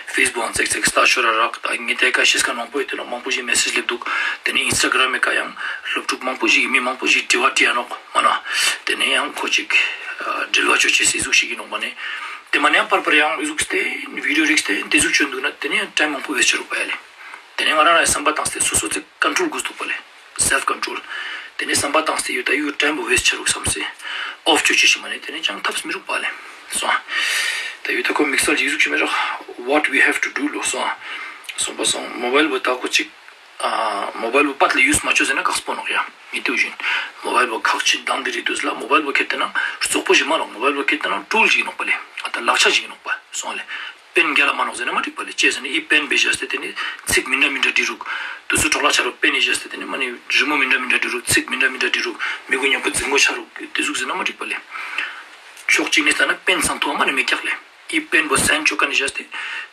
ཕེས་བུག་ཨང་ཙེག་ཙེག་སྟ་ཤོར་རག་ད་ངེ་ཏེ་ཀ་ཤེས་ཁན་མང་པོ་ཡོད་ཏེ་ནོག་མང་པོ་ཞིག་མེ་སེཇ་ལེབ་དུག་ཏེ་ནེ་ཨིན་སི་ཊ་གྲམ་མེ་ཀ་ཡང་སློབ་ཕྲུག་མང་པོ་ཞིག་མི་མང་པོ་ཞིག་དྲི་བ་དྲི་ཡ་ནོག་མ་ན། ཏེ་ནེ་ཡང་ཁོ་ཅིག་ཨ་འབྲེལ་བ་ཅོ་ཅེས་སི་ཟུག་ཞིག་ཨིན་ནོག་མ་ནེ། ཏེ་མ་ནེ་ཡང་པར་པར་ཡང་ཟུག་སྟེ་བི་ཌིའོ་རིགས་ཏེ་ཏེ་ཟུག་ཅོ་དུག་ན་ཏེ་ནེ་ཡང་ཊའིམ་མང་པོ་ཝེསྚ་ཆ་རུག་པ་ཡ་ལེ། ཏེ་ནེ་ང་རང་རང་བསམ་པ་ཏང་སྟེ་སོ་སོ་ཙེ་ཀོན་ཊྲོལ་གོས་དུག་པ་ལེ། སེལཕ་ཀོན་ཊྲོལ། ཏེ་ནེ་བསམ་པ་ཏང་སྟེ་ཡུ་ད་ཡུ་ཊའིམ་བོ་ཝེསྚ་ཆ་རུག་བསམ་སྟེ་ཨོཕ་ཅོ་ཅེས་ཤིག་མ་ནེ་ཏེ་ནེ་ཅང་ཐབས་མི་རུག་པ་ལེ། སོང་། ད་ཡུ་ད་ཁོ་དམིགས་བསལ་ཅིག་ཟུག་ཅིག་མི་རག What we have to do ལོ་སོང་། སོང་པ་སང་མོ་བཱའིལ་བོ་ད་ཁོ་ཅིག་ཨ་མོ་བཱའིལ་བོ་པད་ལ་ཡུས་མ་ཅོས་ཟེར་ན་ཀགས་པོ་ནོག་ཡ། མི་ཏེ་བཞིན་མོ་བཱའིལ་བོ་ཁག་ཆེ་དང་དེ་རིགས་དུས་ལ་མོ་བཱའིལ་བོ་ཁྱེར་ཏེ་ན་རྩོག་པོ་ཞིག་མ་ནོག་མོ་བཱའིལ་བོ་ཁྱེར་ཏེ་ན་ཊུལ་ཞིག་ནོག་པ་ལེ། ཨ་ད་ལག་ཆ་ཞིག་ནོག་པ་སོང་ལེ། པེན་ག་ལ་མ་ནོག་ཟེར་ན་མ་འགྲིག་པ་ལེ། ཅི་ཟེར་ན་འི་པེན་བེ་བཞག་སྟེ་ཏེ་ནེ་ཚིག་མི་འདྲ་མི་འདྲ་འབྲི་རུག་དུས་ཚོད་འཕྲོ་བརླག་ཆ་རུག་པེན་བེ་བཞག་སྟེ་ཏེ་ནེ་མ་ནེ་རི་མོ་མི་འདྲ་མི་འདྲ་འབྲི་རུག་ཚིག་མི་འདྲ་མི་འདྲ་འབྲི་རུག་མི་གུན་ཉམ་པོ་རྫིང་མོ་ཆ་རུག་ཏེ་ཟུག་ཟེར་ན་མ་འགྲིག་པ་ལེ། ཕྱོགས་གཅིག་ནེ་ལྟ་ན་པེན་ཚང་ཐུང་བ་མ་ནེ་མི་ཀྱག་ལེ། འི་པེན་བོ་སའིན་ཅོ་ཁན་ནེ་བཞག་སྟེ་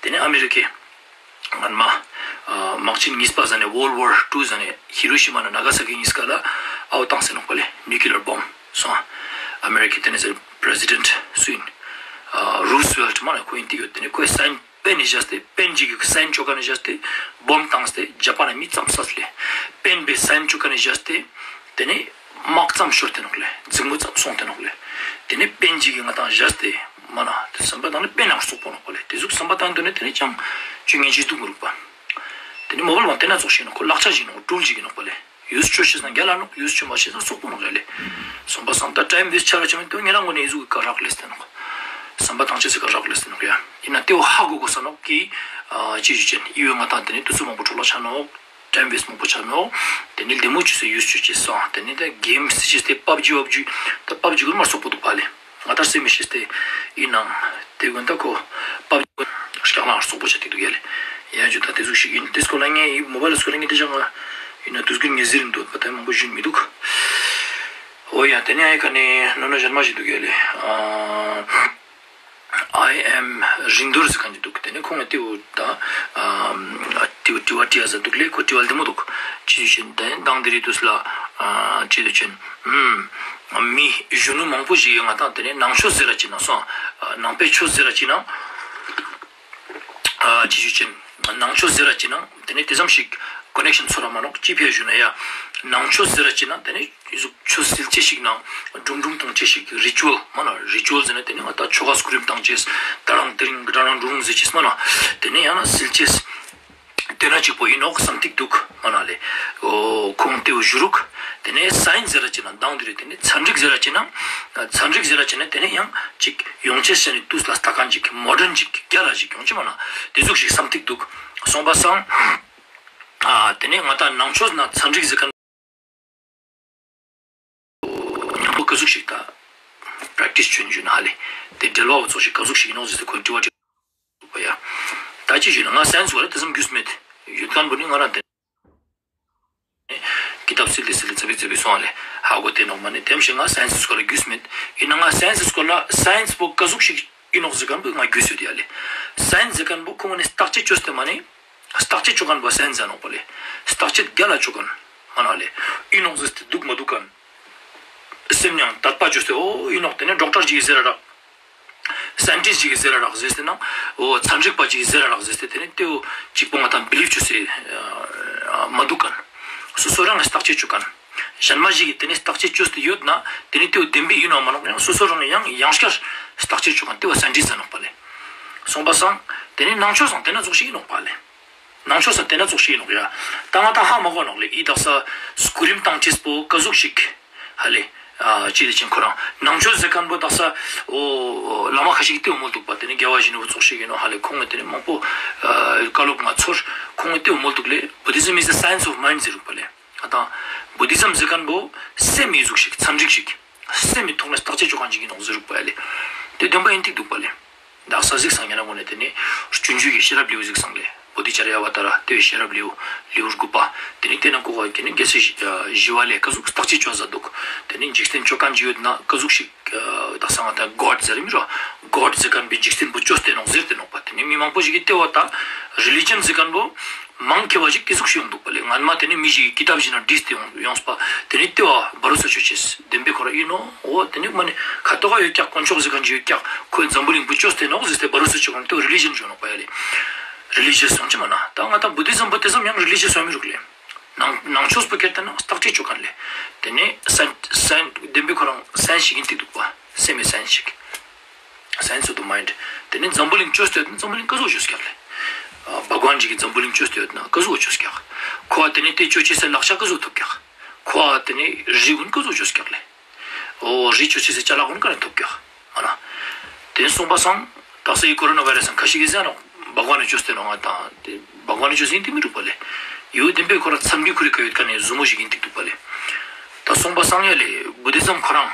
ཏེ་ནེ་ཨ་མེ་རི་ཀའི་སྔན་མ་ཨ་དམག་ཆེན་གཉིས་པ་ཟ་ནེ་ཝོལཌ་ཝར་ཊུ་ཟ་ནེ་ཧི་རོ་ཤི་མ་ན་ན་ག་ས་ཀི་གཉིས་ཀ་ལ་ཨའོ་ཏང་སེ་ནོག་པ་ལེ། ནིའུ་ཀི་ལི་ཡར་བོམ་སོང་། ཨ་མེ་རི་ཀའི་ཏེ་ནེ་ཟེར་པྲེ་སི་ཌེནྚ་སུ་ཨིན། ཨ་རུ་སི་ཝེལཊ་མ་ན་ཁོ་ཨིན་ཏེ་ཡོད། ཏེ་ནེ་ཁོའི་སའིན་པེན་ནེ་བཞག་སྟེ་པེན་ཅིག་གི་སའིན་ཅོ་ཁན་ནེ་བཞག་སྟེ་བོམ་ཏང་སྟེ་ཇ་པན་ནི་མི་ཙམ་སད་ལེ། པེན་བེ་སའིན་ཅོ་ཁན་ནེ་བཞག་སྟེ་ཏེ་ནེ་དམག་ཙམ་ཤོར་ཏེ་ནོག་ལེ། རྫིང་མོ་ཙམ་སོང་སྟེ་ནོག་ལེ། ཏེ་ནེ་པེན་ཅིག་གི་ང་དང་བཞག་སྟེ་མ་ན་ཏེ་བསམ་པ་ཏང་ན་པེན་ནང་རྩོག་པོ་ནོག་པ་ལེ། ཏེ་ཟུག་བསམ་པ་ཏང་དུག་ན་ཏེ་ནེ་ཅང་ཅི་ངན་ཅི་དུག་མི་རུག་པ། ཏེ་ནེ་མོ་བཱའིལ་བོ་ཏེ་ན་ཙོགས་ཤིག་ནོག་ཁོ་ལག་ཆ་ཞིག་ནོག་ཊུལ་ཞིག་ནོག་པ་ལེ། ཡུས་ཅོ་ཤེས་ན་ག་ལ་ནོག་ཡུས་ཅོ་མ་ཤེས་ན་རྩོག་པོ་ནོག་ཡ་ལེ། སོང་པ་སང་ད་ཊའིམ་ཝེསྚ་ཆ་ར་ཅི་མེད་དུ་ཉེ་རང་ངོ་ནེ་འི་ཟུག་གི་ཀ་རག་ལེས་ཏེ་ནོག་བསམ་པ་ཏང་ཅེས་སི་ཀ་རག་ལེས་ཏེ་ནོག་ཡ། ཨིན་ན་ཏེ་བོ་ཧ་གོ་གོས་ས་ནོག་གི་ཨ་ཅི་ཞུ་ཅེན་འི་བོ་ང་དང་ཏེ་ནེ་དུས་ཚོད་མང་པོ་འཕྲོ་བརླག་ཆ་ནོག་ཊའིམ་ཝེསྚ་མང་པོ་ཆ་ནོག་ཏེ་ནེ་ལྡེ་མོ་ཅོས་སེ་ཡུས་ཅོ་ཅེས་སོང་། ཏེ་ནེ་ད་གེམ་སི་ཅོས་ཏེ་པབ་ཇི་བབ་ཇི་ད་པབ་ཇི་གུན་མ་རྩོག་པོ་དུག་པ་ལེ། ང་ད་སེ་མི་ཤེས་ཏེ་ཨིན་ནང་ཏེ་གུན་ད་ཁོ་པབ་ཇི་གུན་སྐྱག་ལང་རྩོག་པོ་ཆ་ཏེ་དུག་ཡ་ལེ། ཡ་ཇུ་ད་ཏེ་ཟུག་ཤིག་ཨིན། ཏེ་སྐོར་ལ་ངས་འི་མོ་བཱའིལ་སྐོར་ལ་ངས་ཏེ་ཅང་ཨིན་ན་དུས་གུན་ངས་ཟེར་རིན་དུག་པ་ད་མང་པོ་ཞུ་མི་དུག་འོ་ཡ་ཏེ་ནེ་ཨའི་ཀ་ནེ་ནོ་ནོ་ཞན་མ་ཞིག་དུག་ཡ་ལེ། ཨ་ཨའི་ཨེམ་རིང་རྡོར་ཟེར་ཁན་ཅིག་དུག་ཏེ་ནེ་ཁོང་ངི་ཏེ་བོ་ད་ཨ་ དྲི་བ་དྲི་བ་དྲི་ཡ་ཟ་འདུག་ལེ། ཁོ་དྲི་བ་ལྡེ་མོ་འདུག། ཅི་ཞུ་ཅེན་ཏེ་མདང་དེ་རིང་དུས་ལ་ཨ་ཅི་ཞུ་ཅེན་ཨུམ་མི་གཞོན་ནུ་མང་པོ་ཞིག་གི་ང་དང་ཏེ་ནེ་ནང་ཆོས་ཟེར་ར་ཅིག་ནང་སོང་ཨ་ནང་པའི་ཆོས་ཟེར་ར་ཅིག་ནང་ཨ་ཅི་ཞུ་ཅེན་ནང་ཆོས་ཟེར་ར་ཅིག་ནང་ཏེ་ནེ་ཏེ་ཙམ་ཞིག་ཀོ་ནེག་ཤན་ཚོར་ར་མ་ནོག། ཅི་ཕི་ཞུ་ན་ཡ་ནང་ཆོས་ཟེར་ར་ཅིག་ནང་ཏེ་ནེ་ཆོས་སིལ་ཅེས་ཤིག་ནང་སྒྲུང་སྒྲུང་གཏོང་ཅེས་ཤིག་རི་ཅུ་ཨལ་མ་ན་རི་ཅུ་ཨལ་ཟེར་ན་ཏེ་ནེ་ང་དང་ཆོ་ག་སྐུ་རིམ་བཏང་ཅེས་ཏ་རང་ཏི་རིང་ཏ་རང་སྒྲུང་སྒྲུང་ཟེར་ཅེས་མ་ན་ཏེ་ནེ་ཡང་ན་སིལ་ཅེས། ཏེ་ན་ཅིག་པོ་ཨིན་ནོག་སམ་ཐིང་འདུག་མ་ན་ལེ། འོ་ཁོང་ཏེ་བོ་ཞུ་རུག། ཏེ་ནེ་སའེནས་ཟེར་ར་ཅིག་ནང་མདང་དེ་རིང་ཏེ་ནེ་ཚན་རིག་ཟེར་ར་ཅིག་ནང་ཚན་རིག་ཟེར་ར་ཅིག་ནང་ཏེ་ནེ་ཡང་ཅིག་ཡོང་ཅེས་ཟེར་ནེ་དུས་ལ་ལྟ་ཁན་ཅིག་མོ་ཌན་ཅིག་རྒྱལ་ལ་ཅིག་ཡོང་ཅེས་མ་ན་ཏེ་ཟུག་ཞིག་སམ་ཐིང་འདུག། སོང་པ་སང་ཨ་ཏེ་ནེ་ང་དང་ནང་ཆོས་ནང་ཚན་རིག་ཟེར་ཁན་ཉམ་པོ་ཀ་ཟུག་ཞིག་ད་པྲེག་ཊིས་ཅོ་ཨིན་ཞུ་ན་ཧ་ལེ། ཏེ་འབྲེལ་བ་བོ་ཙོགས་ཤིག་ཀ་ཟུག་ཞིག་ཨིན་ནོག་ཟེར་ཏེ་ཁོའི་དྲི་བ་དྲི་བ་ཡ། ད་ཅི་ཞུ་ན་ང་སའེནས་སྐོར་ལ་ཏེ་ཙམ་གྱུས་མེད། ཡོད་ཁན་བོ་ནི་ང་རང་ཏེ་ཀི་ཏབ་སིལ་ཏེ་སིལ་ཏེ་ཙ་པིག་ཙ་པིག་སོང་ཨ་ལེ། ཧ་གོ་ཏེ་ནོག་མ་ནེ་ཏེམ་ཞིག་ང་སའེནས་སྐོར་ལ་གྱུས་མེད། ཨིན་ན་ང་སའེནས་སྐོར་ལ་སའེནས་པོ་ཀ་ཟུག་ཞིག་ཨིན་ནོག་ཟེར་ཁན་བོ་ང་གྱུས་ཡོད་ཡ་ལེ། སའེནས་ཟེར་ཁན་བོ་ཁོང་ནི་བརྟག་དཔྱད་ཅོས་ཏེ་མ་ནེ་བརྟག་དཔྱད་ཅོ་ཁན་བོ་སའེནས་ཟེར་ནོག་པ་ལེ། བརྟག་དཔྱད་རྒྱལ་ལ་ཅོ་ཁན་མ་ན་ལེ། ཨིན་ནོག་ཟེར་ཏེ་འདུག་མ་འདུག་ཁན། སེམས་ཉང་དད་པ་ཅོས་ཏེ་འོ་ཨིན་ནོག་ཏེ་ནེ་ཌོག་ཊར་ཅིག་གི་ཟེར་ར་རག། སའེན་ཊིསྚ་ཅིག་གི་ཟེར་ར་རག་ཟེར་ཏེ་ན་འོ་ཚན་རིག་པ་ཅིག་གི་ཟེར་ར་རག་ཟེར་ཏེ་ཏེ་ནེ་ཏེ་བོ་ཅིག་པོ་ང་དང་བི་ལིབ་ཅོས་ཏེ་མ་འདུག་ཁན། སོ་སོ་རང་གི་བརྟག་དཔྱད་ཅོ་ཁན། ཞན་མ་ཞིག་གི་ཏེ་ནེ་བརྟག་དཔྱད་ཅོས་ཏེ་ཡོད་ན་ཏེ་ནེ་ཏེ་བོ་བདེན་པའི་ཨིན་ནོག་མ་ནོག་ཡང་སོ་སོ་རང་ཡང་ཡང་སྐྱར་བརྟག་དཔྱད་ཅོ་ཁན་ཏེ་བོ་སའེན་ཊིསྚ་ཟེར་ནོག་པ་ལེ། སོང་པ་སང་ཏེ་ནེ་ནང་ཆོས་སང་ཏེ་ན་ཙོགས་ཤིག་ཨིན་ནོག་པ་ལེ། ནང་ཆོས་སང་ཏེ་ན་ཙོགས་ཤིག་ཨིན་ནོག་ཡ། ད་ང་དང་ཧ་མ་གོ་ནོག་ལེ། འི་དག་ས་སྐུ་རིམ་བཏང་ཅེས་པོ་ཀ་ཟུག་ཞིག་ཧ་ལེ། ཨ་ཅི་ལེ་ཅན་ཁོ་རང་ནང་ཆོས་ཟེར་ཁན་བོ་དག་ས་འོ་བླ་མ་ཁ་ཤས་ཀྱི་ཏེ་བོ་མོལ་འདུག་པ། ཏེ་ནེ་རྒྱལ་བ་ཡིད་བཞིན་ནོར་བུ་ཙོགས་ཤིག་ཨིན་ནོག་ཧ་ལེ། ཁོང་ངི་ཏེ་ནེ་མང་པོ་ཨ་བཀའ་སློབ་ང་ཚོར་ཁོང་ངི་ཏེ་བོ་མོལ་འདུག་ལེ། Buddhism is the science of mind ཟེར་རུག་པ་ལེ། ང་དང་བུ་དི་ཛམ་ཟེར་ཁན་བོ་སེམས་ཡི་ཟུག་ཞིག་ཚན་རིག་ཞིག་སེམས་ཡི་ཐོག་ནེ་བརྟག་དཔྱད་ཅོ་ཁན་ཅིག་ཨིན་ནོག་ཟེར་རུག་པ་ཡ་ལེ། ཏེ་བདེན་པ་ཨིན་ཏེ་འདུག་པ་ལེ། དག་ས་གཟིགས་སང་ཉེ་རང་ངོ་ནེ་ཏེ་ནེ་སྤྱོད་འཇུག་གི་ཤེས་རབ་ལེའུ་གཟིགས་སང་ལེ། བོ་དྷི་ཙརྱ་བ་ཏ་ར་ཏེ་བོའི་ཤེས་རབ་ལེའུ་ལེའུ་དགུ་པ། ཏེ་ནེ་ཏེ་ནང་ཁོ་ག་ཏེ་ནེ་རྒྱལ་སྲས་ཞི་ཨ་ཞི་བ་ལྷས་ཀ་ཟུག་བརྟག་དཔྱད་ཅོ་ཟ་འདུག། ཏེ་ནེ་འཇིག་རྟེན་ཅོ་ཁན་ཅིག་ཡོད་ན་ཀ་ཟུག་ཞིག་ཨ་དག་ས་ང་དང་གོཌ་ཟེར་མི་རོ། གོཌ་ཟེར་ཁན་བོའི་འཇིག་རྟེན་པོ་ཅོས་ཏེ་ནོག་ཟེར་ཏེ་ནོག་པ། ཏེ་ནེ་མི་མང་པོ་ཞིག་གི་ཏེ་བོ་ད་རི་ལི་ཇན་ཟེར་ཁན་བོ་མང་ཆེ་བ་ཞིག་ཏེ་ཟུག་ཞིག་ཡོང་འདུག་པ་ལེ། སྔན་མ་ཏེ་ནེ་མི་ཞིག་གི་ཀི་ཏབ་ཞིག་ནང་བྲིས་ཏེ་ཡོང་ཡོངས་པ། ཏེ་ནེ་ཏེ་བོ་བ་རོ་སོ་ཅོ་ཅེས་བདེན་པའི་ཁོ་རང་ཨིན་ནོག། འོ་ཏེ་ནེ་མ་ནེ་ཁ་ཐོག་ག་ཡོད་ཀྱག། དཀོན་མཆོག་ཟེར་ཁན་ཅིག་ཡོད་ཀྱག། ཁོའི་འཛམ་བུ་གླིང་པོ་ཅོས་ཏེ་ནོག་ཟེར་ཏེ་བ་རོ་སོ་ཅོ་ཁན་ཏེ་བོ་རི་ལི་ཇན་ཅོ་ནོག་པ་ཡ་ལེ། རི་ལི་ཇི་ཡས་སོང་ཅེས་མ་ན། ད་ང་དང་བུ་དྷི་ཛམ་བོ་ཏེ་ཙམ་ཡང་རི་ལི་ཇི་ཡས་སོང་མི་རུག་ལེ། ནང་ནང་ཆོས་པོ་ཁྱེར་ཏེ་ན་བརྟག་དཔྱད་ཅོ་ཁན་ལེ། ཏེ་ནེ་སའེན་སའེན་བདེན་པའི་ཁོ་རང་སའེན་ཞིག་ཨིན་ཏེ་འདུག་པ། སེམས་མེད་སའེན་ཞིག། Science of the mind། ཏེ་ནེ་འཛམ་བུ་གླིང་ཅོས་ཏེ་ཡོད་ན་འཛམ་བུ་གླིང་ཀ་ཟུག་ཅོས་ཀྱག་ལེ། ཨ་བྷ་ག་ཝན་ཞིག་གི་འཛམ་བུ་གླིང་ཅོས་ཏེ་ཡོད་ན་ཀ་ཟུག་ཅོས་ཀྱག། ཁོ་ཨ་ཏེ་ནེ་ཏེ་ཅོ་ཅེས་སི་ལག་ཆ་ཀ་ཟུག་ཐོབ་ཀྱག། ཁོ་ཨ་ཏེ་ནེ་རི་གུན་ཀ་ཟུག་ཅོས་ཀྱག་ལེ། འོ་རི་ཅོ་ཅེས་སི་ཅ་ལག་གུན་ཀ་ནེ་ཐོབ་ཀྱག་མ་ན། ཏེ་ནེ་སོང་པ་སང་དག་ས་འི་ཀོ་རོ་ན་བྷའི་རས་སང་ཁ་ཤས་ཀྱི་ཟེར་ནོག། བྷ་ག་ཝན་ནི་ཅོས་ཏེ་ནོག་ང་དང་ཏེ་བྷ་ག་ཝན་ནི་ཅོས་ཏེ་ཨིན་ཏེ་མི་རུག་པ་ལེ། ཡོད་བདེན་པའི་ཁོ་རང་མཚན་མའི་ཁོར་ཡུག་ག་ཡོད་ཁན་ནི་ཟུར་མོ་ཞིག་ཨིན་ཏེ་འདུག་པ་ལེ། ད་སོང་པ་སང་ཡ་ལེ་བུ་དྷི་ཛམ་ཁོ་རང་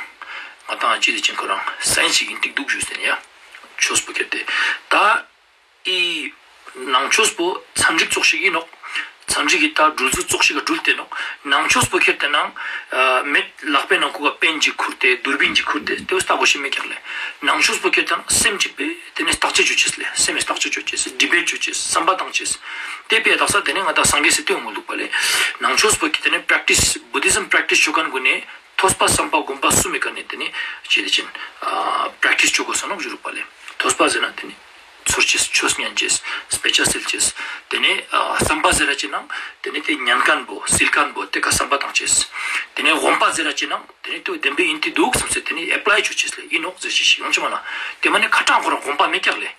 ང་དང་ཅི་ཟེར་ཅེན་ཁོ་རང་སའེན་ཞིག་ཨིན་ཏེ་འདུག་ཞུས་ཏེ་ནེ་ཡ། ཆོས་པོ་ཁྱེར་ཏེ་ད་འི་ནང་ཆོས་པོ་ཚན་རིག་ཙོགས་ཤིག་ཨིན་ནོག། ཚན་རིག་གི་ད་སྒྲུལ་ཚུལ་ཙོགས་ཤིག་ག་སྒྲུལ་ཏེ་ནོག། ནང་ཆོས་པོ་ཁྱེར་ཏེ་ན་ཨ་མེད་ལག་པའི་ནང་ཁུག་ག་པེན་ཅིག་ཁུར་ཏེ་དུར་བིན་ཅིག་ཁུར་ཏེ་ཏེ་བོ་ལྟ་གོ་ཤེས་མེད་ཀྱག་ལེ། ནང་ཆོས་པོ་ཁྱེར་ཏེ་ན་སེམས་ཅིག་པོའི་ཏེ་ནེ་བརྟག་དཔྱད་ཅོ་ཅེས་ལེ། སེམས་མེད་བརྟག་དཔྱད་ཅོ་ཅེས་ཌི་བེཊ་ཅོ་ཅེས་སམ་པ་བཏང་ཅེས། ཏེ་བོའི་དག་ས་ཏེ་ནེ་ང་དང་སངས་རྒྱས་སི་ཏེ་བོ་མོལ་འདུག་པ་ལེ། ནང་ཆོས་པོ་ཁྱེར་ཏེ་ན་པྲེག་ཊིས་བུ་དྷི་ཛམ་པྲེག་ཊིས་ཅོ་ཁན་གུན་ནི་ཐོས་པ་བསམ་པ་སྒོམ་པ་གསུམ་མི་ཀ་ནེ་ཏེ་ནེ་ཅི་ཟེར་ཅེན་ཨ་པྲེག་ཊིས་ཅོ་གོས་ས་ནོག་ཞུ་རུག་པ་ལེ། ཐོས་པ་ཟེར་ན་ཏེ་ནེ་ཚོར་ཅེས་ཆོས་ཉན་ཅེས་དཔེ་ཆ་སིལ་ཅེས། ཏེ་ནེ་ཨ་སམ་པ་ཟེར་ར་ཅེན་ན་ཏེ་ནེ་ཏེ་ཉན་ཁན་བོ་སིལ་ཁན་བོ་ཏེ་ཀ་སམ་པ་བཏང་ཅེས། ཏེ་ནེ་སྒོམ་པ་ཟེར་ར་ཅེན་ན་ཏེ་ནེ་ཏེ་བདེན་པའི་ཨིན་ཏེ་འདུག་སམ་སེ་ཏེ་ནེ་ཨེཔ་ལའི་ཅོ་ཅེས་ལེ་ཨིན་ནོག་ཟེར་ཅེས་ཤིག་ཡོང་ཅེས་མ་ན། ཏེ་མ་ནེ་ཁ་ཏང་ཁོ་རང་སྒོམ་པ་མེད་ཀྱག་ལེ།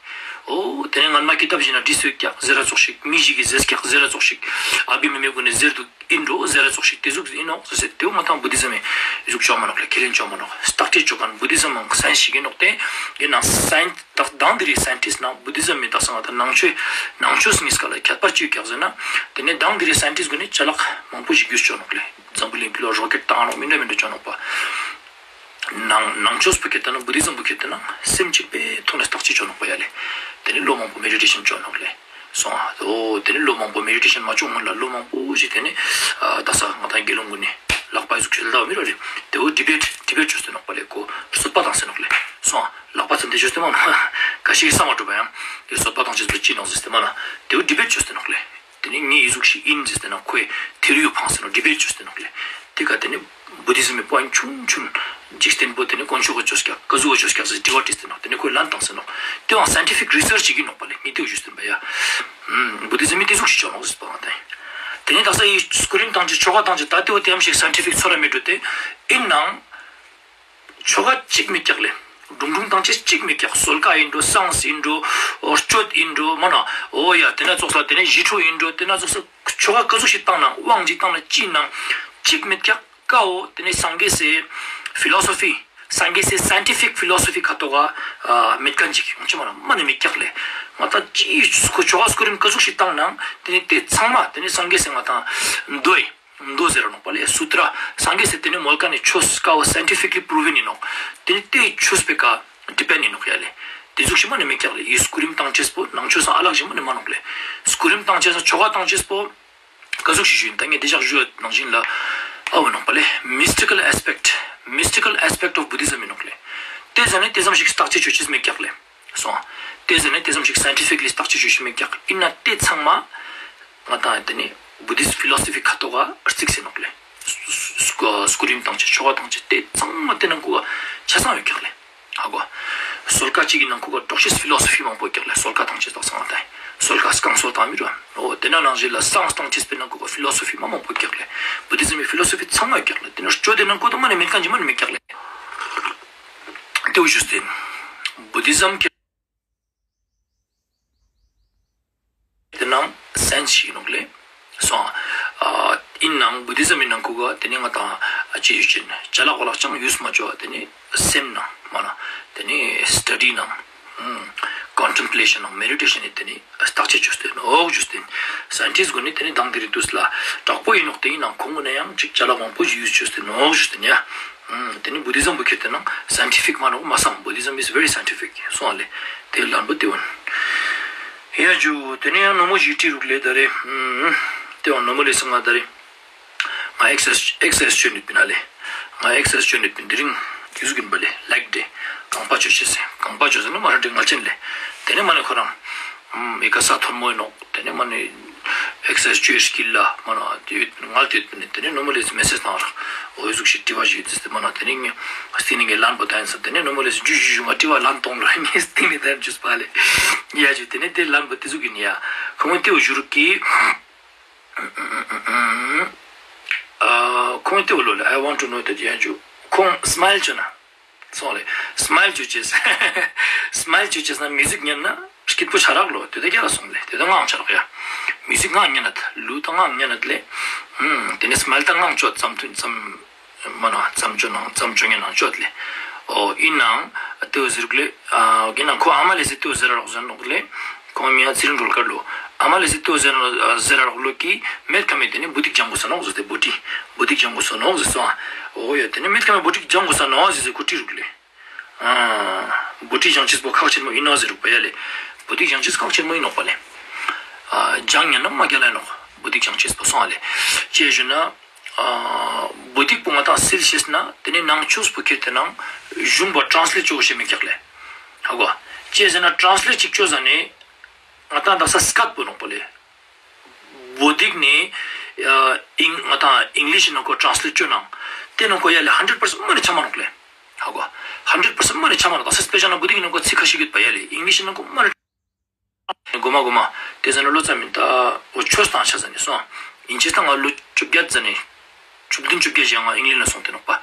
འོ་ཏེ་ནེ་སྔན་མ་ཀི་ཏབ་ཞིག་ན་བྲིས་ཡོད་ཀྱག་ཟེར་ར་ཙོགས་ཤིག། མི་ཞིག་གི་ཟེར་ཀྱག་ཟེར་ར་ཙོགས་ཤིག། ཨ་བི་མེ་མེ་གུན་ནི་ཟེར་འདུག་ཨིན་འགྲོ་ཟེར་ར་ཙོགས་ཤིག་ཏེ་ཟུག་ཨིན་ནོག་ཟེར་སེ་ཏེ་བོ་ང་དང་བུ་དྷི་ཛམ་མི་ཟུག་ཅོ་མ་ནོག་ལེ། ཁས་ལེན་ཅོ་མ་ནོག། བརྟག་དཔྱད་ཅོ་ཁན་བུ་དྷི་ཛམ་མང་སའེན་ཞིག་ཨིན་ནོག་ཏེ། ཨིན་ན་སའེན་དག་དང་དེ་རིང་སའེན་ཊིསྚ་ནང་བུ་དྷི་ཛམ་མི་དག་ས་ང་དང་ནང་ཆོས་ནང་ཆོས་གཉིས་ཀ་ལ་ཁྱད་པར་ཅི་ཡོད་ཀྱག་ཟེར་ན། ཏེ་ནེ་དང་དེ་རིང་སའེན་ཊིསྚ་གུན་ནི་ཅ་ལག་མང་པོ་ཞིག་ཡུས་ཅོ་ནོག་ལེ། འཛམ་བུ་གླིང་པི་ལོ་རོ་ཀེཊ་བཏང་ནོག་མི་འདྲ་མི་འདྲ་ཅོ་ནོག་པ། ནང་ནང་ཆོས་པོ་ཁྱེར་ཏེ་ན་བུ་དྷི་ཛམ་པོ་ཁྱེར་ཏེ་ན་སེམས་གཅིག་པའི་ཐོག་ནེ་བརྟག་དཔྱད་ཅོ་ནོག་པ་ཡ་ལེ། ཏེ་ནེ་ལོ་མང་པོ་མེ་ཌི་ཊེ་ཤན་ཅོ་ནོག་ལེ། སོང་ཨ། འོ་ཏེ་ནེ་ལོ་མང་པོ་མེ་ཌི་ཊེ་ཤན་མ་ཅོ་སྔོན་ལ་ལོ་མང་པོ་ཞིག་ཏེ་ནེ་ཨ་དག་ས་ང་དང་དགེ་སློང་གུན་ནི་ལག་པ་ཟུག་ཅོས་ལ་མི་རོ་རེ། ཏེ་བོ་ཌི་བེཊ་ཌི་བེཊ་ཅོས་ཏེ་ནོག་པ་ལེ། ཁོ་རྩོད་པ་བཏང་སེ་ནོག་ལེ། སོང་ཨ། ལག་པ་ཚེམ་ཏེ་ཅོས་ཏེ་མ་ནོག། ཁ་ཤས་ཀྱི་སམ་མ་ཏོག་པ་ཡང་ཏེ་རྩོད་པ་བཏང་ཅེས་པོ་ཅི་ནོག་ཟེར་ཏེ་མ་ན། ཏེ་བོ་ཌི་བེཊ་ཅོས་ཏེ་ནོག་ལེ། ཏེ་ནེ་ངའེ་འི་ཟུག་ཤིག་ཨིན་ཟེར་ཏེ་ནང་ཁོའེ་ཐེ་རི་བོ་ཕངས་ཏེ་ནོག། ཌི་བེཊ་ཅོས་ཏེ་ནོག་ལེ། ཏེ་ཀ་ཏེ་ནེ་བུ་དི་ཛམ་མི་པོའིནཊ་ཆུང་ཆུང་ཅིག་སྟན་པོ་ཏེ་ནེ་དཀོན་མཆོག་ག་ཅོས་ཀྱག་ག་ཟུག་ག་ཅོས་ཀྱག་ཟེར་དྲི་བ་དྲིས་ཏེ་ནོག། ཏེ་ནེ་ཁོའེ་ལན་ཏངས་ཏེ་ནོག། ཏེ་བོའང་སའིན་ཊི་ཕིག་རི་སརཆ་ཅིག་ཨིན་ནོག་པ་ལེ། ངའེ་ཏེ་བོ་ཞུས་ཏེ་ཨིན་པ་ཡ། བུ་དི་ཛམ་མི་ཏེ་ཟུག་ཤིག་ཅོ་ནོག་ཟེར་པ་ང་ཏང་། ཏེ་ནེ་དག་ས་འི་སྐུ་རིམ་ཏང་ཅེས་ཆོ་ག་ཏང་ཅེས་ད་ཏེ་བོ་ཏེ་ཙམ་ཞིག་སའིན་ཊི་ཕིག་ཚོར་ར་མི་འདུག་སྟེ། ཨིན་ནའང་ཆོ་ག་ཅིག་མེད་ཀྱག་ལེ། སྒྲུང་སྒྲུང་ཏང་ཅེས་ཅིག་མེད་ཀྱག། སོལ་ཀ་ཨིན་འགྲོ། བསངས་ཨིན་འགྲོ། འོ་སྤྱོད་ཨིན་འགྲོ། མ་ན་འོ་ཡ་ཏེ་ན་ཙོགས་ལ་ཏེ་ནེ་ཞི་ཁྲོ་ཨིན་འགྲོ། ཏེ་ན་ཙོགས་ལ་ཆོ་ག་ག་ཟུག་ཤིག་ཏང་ན་དབང་ཅིག་ཏང་ན་ཅི་ཨིན་ནའང་ཅིག་མེད་ཀྱག། ཀ་བོ་ཏེ་ནེ་སངས་རྒྱས་སི་ཕི་ལོ་སོ་ཕི། སངས་རྒྱས་སི་སའིན་ཊི་ཕིག་ཕི་ལོ་སོ་ཕི་ཁ་ཐོག་ག་མེད་ཁན་ཅིག་ཡོང་ཅེས་མ་ན་མ་ནེ་མེད་ཀྱག་ལེ། ང་ཏང་ཅི་ཆོ་ག་སྐུ་རིམ་ག་ཟུག་ཤིག་ཏང་ནའང་ཏེ་ནེ་ཏེ་ཚང་མ་ཏེ་ནེ་སངས་རྒྱས་སི་ང་ཏང་མདོ་ཨིན། མདོ་ཟེར་ར་ནོག་པ་ལེ། སུ་ཏྲ། སངས་རྒྱས་སི་ཏེ་ནེ་མོལ་ཁན་ནི་ཆོས་ཀ་བོ་སའིན་ཊི་ཕིག་ལི་པྲུ་ཝིན་ཨིན་ནོག། ཏེ་ནེ་ཏེ་ཆོས་པོའེ་ཀ་ཌི་པེནཌ་ཨིན་ནོག་ཡ་ལེ། ཏེ་ཟུག་ཤིག་མ་ནེ་མེད་ཀྱག་ལེ། འི་སྐུ་རིམ་ཏང་ཅེས་པོ་ནང་ཆོས་སང་ཨ་ལག་ཞིག་མ་ནེ་མ་ནོག་ལེ། སྐུ་རིམ་ཏང་ཅེས་སང་ཆོ་ག་ཏང་ཅེས་པོ་ག་ཟུག་ཤིག་ཞུ་ཨིན། ད་ངའེ་ཏེ་ཞག་ཞུ་ནང་བཞིན་ལ་ཨ་བོ་ནོག་པ་ལེ། Mystical aspect, mystical aspect of Buddhism ཨིན་ནོག་ལེ། ཏེ་ཟ་ནེ་ཏེ་ཙམ་ཞིག་བརྟག་དཔྱད་ཅོ་ཅེས་མེད་ཀྱག་ལེ། སོང་། ཏེ་ཟ་ནེ་ཏེ་ཙམ་ཞིག་སའིན་ཊི་ཕིག་ལི་བརྟག་དཔྱད་ཅོ་ཅེས་མེད་ཀྱག། ཨིན་ན་ཏེ་ཚང་མ་ང་ཏང་ཏེ་ནེ་བུ་དིསྟ་ཕི་ལོ་སོ་ཕི་ཁ་ཐོག་ག་རྩིགས་སེ་ནོག་ལེ། སྐུ་སྐུ་རིམ་ཏང་ཅེས་ཆོ་ག་ཏང་ཅེས་ཏེ་ཚང་མ་ཏེ་ནང་ཁུག་ག་ཆ་ཚང་ཡོད་ཀྱག་ལེ། ཧ་གོ། སོལ་ཀ་ཅིག་གི་ནང་ཁུག་ག་དྲོག་ཤེས་ཕི་ལོ་སོ་ཕི་མང་པོ་ཡོད་ཀྱག་ལེ། སོལ་ཀ་ཏང་ཅེས་ཏག་ཚང་མ་ཏེ། སོལ་ཀ་སྐང་སོལ་ཏང་མི་རུ། འོ་ཏེ་ན་ནང་བཞིན་ལ་བསངས་ཏང་ཅེས་པོའེ་ནང་ཁུག་ག་ཕི་ལོ་སོ་ཕི་མ་མང་པོ་ཡོད་ཀྱག་ལེ། བུ་དིསྟ་མི་ཕི་ལོ་སོ་ཕི་ཚང་མ་ཡོད་ཀྱག་ལེ། ཏེ་ནེ་སྤྱོད་དེ་ནང་ཁུག་ག་མ་ནེ་མེད་ཁན་ཅིག་མ་ནེ་མེད་ཀྱག་ལེ། ཏེ་བོ་ཞུས་ཏེ་ཨིན། བུ་དིསྟ་ཁེ་ཏེ་ནང་སེནས་ཤིག་ཨིན་ནོག་ལེ། སོང་། ཨ་ཨིན་ནའང་བུ་དིསྟ་མི་ནང་ཁུག་ག་ཏེ་ནེ་ང་ཏང་ཨ་ཅི་ཞུ་ཅེས་ཅ་ལག་བ་ལག་ཅང་ཡུས་མ་ཅོ་བ་ཏེ་ནེ་སེམས་ནང་མ་ན་ཏེ་ནེ་སྟ་ཌི་ནང་ཀོན་ཊེམ་པི་ལེ་ཤན་ནང་མེ་ཌི་ཊེ་ཤན་ནི་ཏེ་ནེ་བརྟག་དཔྱད་ཅོས་ཏེ་ནོག་ཞུས་ཏེ་ཨིན། སའིན་ཊིསྟ་གུན་ནི་ཏེ་ནེ་དང་ཏེ་རིང་ཏུས་ལ་དྲག་པོ་ཨིན་ནོག། ཏེ་ཨིན་ནའང་ཁོང་གུན་ནི་ཡང་ཅིག་ཅ་ལག་མང་པོ་ཞིག་ཡུས་ཅོས་ཏེ་ནོག་ཞུས་ཏེ་ཨིན་ཡ། ཨུམ། ཏེ་ནེ་བུ་དིསྟ་བོ་ཁྱེར་ཏེ་ན་སའིན་ཊི་ཕིག་མ་ནོག་མ་སམ། Buddhism is very scientific. སོང་ཨ་ལེ། ཏེ་ལན་པོ་ཏེ་བོ་ཨིན། ཡ་ཇུ། ཏེ་ནེ་ཡང་ནོ་མོ་ཞིག་ཏྲི་རུག་ལེ་ད་རེ། ཨུམ། ཏེ་བོ་ནོ་མོ་ལེ་སང་ང་ད་རེ། ང་ཨེག་སར་ཨེག་སར་སའིཛ་ཅོ་ནི་ཡོད་པིན་ཨ་ལེ། ང་ཨེག་སར་སའིཛ་ཅོ་ནི་ཡོད་པིན། དེ་རིང་ཏེ་ཟུག་ཨིན་པ་ལེ། ལེག་ཌེ། རྐང་པ་ཅོ་ཅེས་སི། རྐང་པ་ཅོ་ཟེར་ན་མ་ར་ཏེ་ངལ་ཅན་ལེ། ཏེ་ནེ་མ་ནེ་ཁོ་རང་། ཨུམ། ཨི་ཀ་ས་ཐོར་མོ་ཨིན་ནོག། ཏེ་ནེ་མ་ནེ་ཨེག་སར་སའིཛ་ཅོ་ཡེ་སྐྱིད་ལ་མ་ན་ཏེ་ངལ་ཏེ་ཡོད་པིན། ཏེ་ནེ་ནོ་མོ་ལེས་མེ་སེཇ་ཏང་རག། འོ་ཨི་ཟུག་ཤིག་ཏྲི་བ་ཞིག་ཡོད་ཟེར་ཏེ་མ་ན་ཏེ་ནེ་ངས་སྟིང་ནེ་ངས་ལན་པོ་ཏང་ཨིན་སམ། ཏེ་ནེ་ནོ་མོ་ལེས་ཇུ་ཇུ་ཇུ་ང་ཏྲི་བ་ལན་ཏོང་རག་ངས་སྟིང་ནེ་ཏང་ཇུས་པ་ལེ། ཡ་ཇུ། ཏེ་ནེ་ཏེ་ལན་པོ་ཏེ་ཟུག་ཨིན་ཡ། ཁོང་ཏེ་བོ་ཞུ་རུག་གི། ཨ་ཁོང་ཏེ་བོ་ལོ་ལེ། I want to know that. ཡ་ཇུ། ཁོང་སྨའིལ་ཅོ་ན། སོང་ལེ། སྨའིལ་ཅོ་ཅེས། སྨའིལ་ཅོ་ཅེས་ན་མིའུ་ཟིག་ཉན་ན་སྐྱིད་པོ་ཆ་རག་ལོ། ཏེ་ད་རྒྱ་ལ་སོང་ལེ། ཏེ་ད་ངའང་ཆ་རག་ཡ། མིའུ་ཟིག་ངའང་ཉན་ནད། གླུ་ད་ངའང་ཉན་ནད་ལེ། ཨུམ། ཏེ་ནེ་སྨའིལ་ད་ངའང་ཅོ་ཙམ་ཐུན་ཙམ་མ་ན་ཙམ་ཅོ་ནང་ཙམ་ཅོ་ཉན་ནང་ཅོ་ལེ། འོ་ཨིན་ནའང་ཏེ་བོ་ཟེར་རུག་ལེ། ཨ་ཨིན་ནའང་ཁོ་ཨ་མ་ལེ་སི་ཏེ་བོ་ཟེར་རག་ཟེར་ནོག་ལེ། ཁོང་མིང་ཚེ་རིང་སྒྲོལ་དཀར་ལོ། ཨ་མ་ལེ་སི་ཏེ་བོ་ཟེར་ཟེར་རག་ལོ་ཀི་མེད་ཁ་མེད་ཏེ་ནེ་བོ་ཏིག་ལྗང་གུ་ཟེར་ནོག་ཟེར་ཏེ་བོ་ཊི། བོ་ཏིག་ལྗང་གུ་ཟེར་ནོག་ཟེར་སོང་། འོ་ཡ་ཏེ་ནེ་མེད་ཁ་མེད་བོ་ཏིག་ལྗང་གུ་ཟེར་ནོག་ཟེར་ཟེར་ཁོ་ཏྲི་རུག་ལེ། ཨ་བོ་ཏིག་ལྗང་ཅེས་པོ་ཁག་ཆེན་མོ་ཨིན་ནོག་ཟེར་རུག་པ་ཡ་ལེ། བོ་ཏིག་ལྗང་ཅེས་ཁག་ཆེན་མོ་ཨིན་ནོག་པ་ལེ། ཨ་ལྗང་ཉན་ན་མ་རྒྱལ་ལ་ནོག། བོ་ཏིག་ལྗང་ཅེས་པོ་སོང་ཨ་ལེ། ཅི་ཞུ་ན། ཨ་བོ་ཏིག་པོ་ང་ཏང་སིལ་ཤེས་ན་ཏེ་ནེ་ནང་ཆོས་པོ་ཁྱེར་ཏེ་ནང་གཞུང་པོ་ཊྲན་སི་ལེཊ་ཅོ་ཤེས་མེད་ཀྱག་ལེ། ཧ་གོ། ཅི་ཟེར་ན་ཊྲན་སི་ལེཊ་ཅིག་ཅོ་ཟ་ནེ་ང་ཏང་དག་ས་སྐད་པོ་ནོག་པ་ལེ། བོ་ཏིག་ནེ་ཨ་ཨིང་ང་ཏང་ཨིང་ལིཤ་ནང་ཁུག་ག་ཊྲན་སི་ལེཊ་ཅོ་ནང་ཏེ་ནང་ཁུག་ཡ་ལེ་ཧན་ཌེཌ་པར་སེནཊ་མ་ནེ་ཆ་མ་ནོག་ལེ། ཧ་གོ། ཧན་ཌེཌ་པར་སེནཊ་མ་ནེ་ཆ་མ་ནོག། དག་ས་སྤེ་ཆ་ནང་བོ་ཏིག་ནང་ཁུག་ཚིག་ཁ་ཤིག་ཡོད་པ་ཡ་ལེ་ཨིང་ལིཤ་ནང་ཁུག་མ་ནེ། གོ་མ་གོ་མ། ཏེ་ཟ་ནེ་ལོ་ཙམ་ཨིན་ད། འོ་ཆོས་ཏང་ཆ་ཟ་ནེ་སོང་། ཨིན་ཅེས་ཏང་ང་ལོ་བཅོ་བརྒྱད་ཟ་ནེ། བཅུ་བདུན་བཅོ་བརྒྱད་ཞིག་ང་ཨིང་ལན་ལ་སོང་སྟེ་ནོག་པ།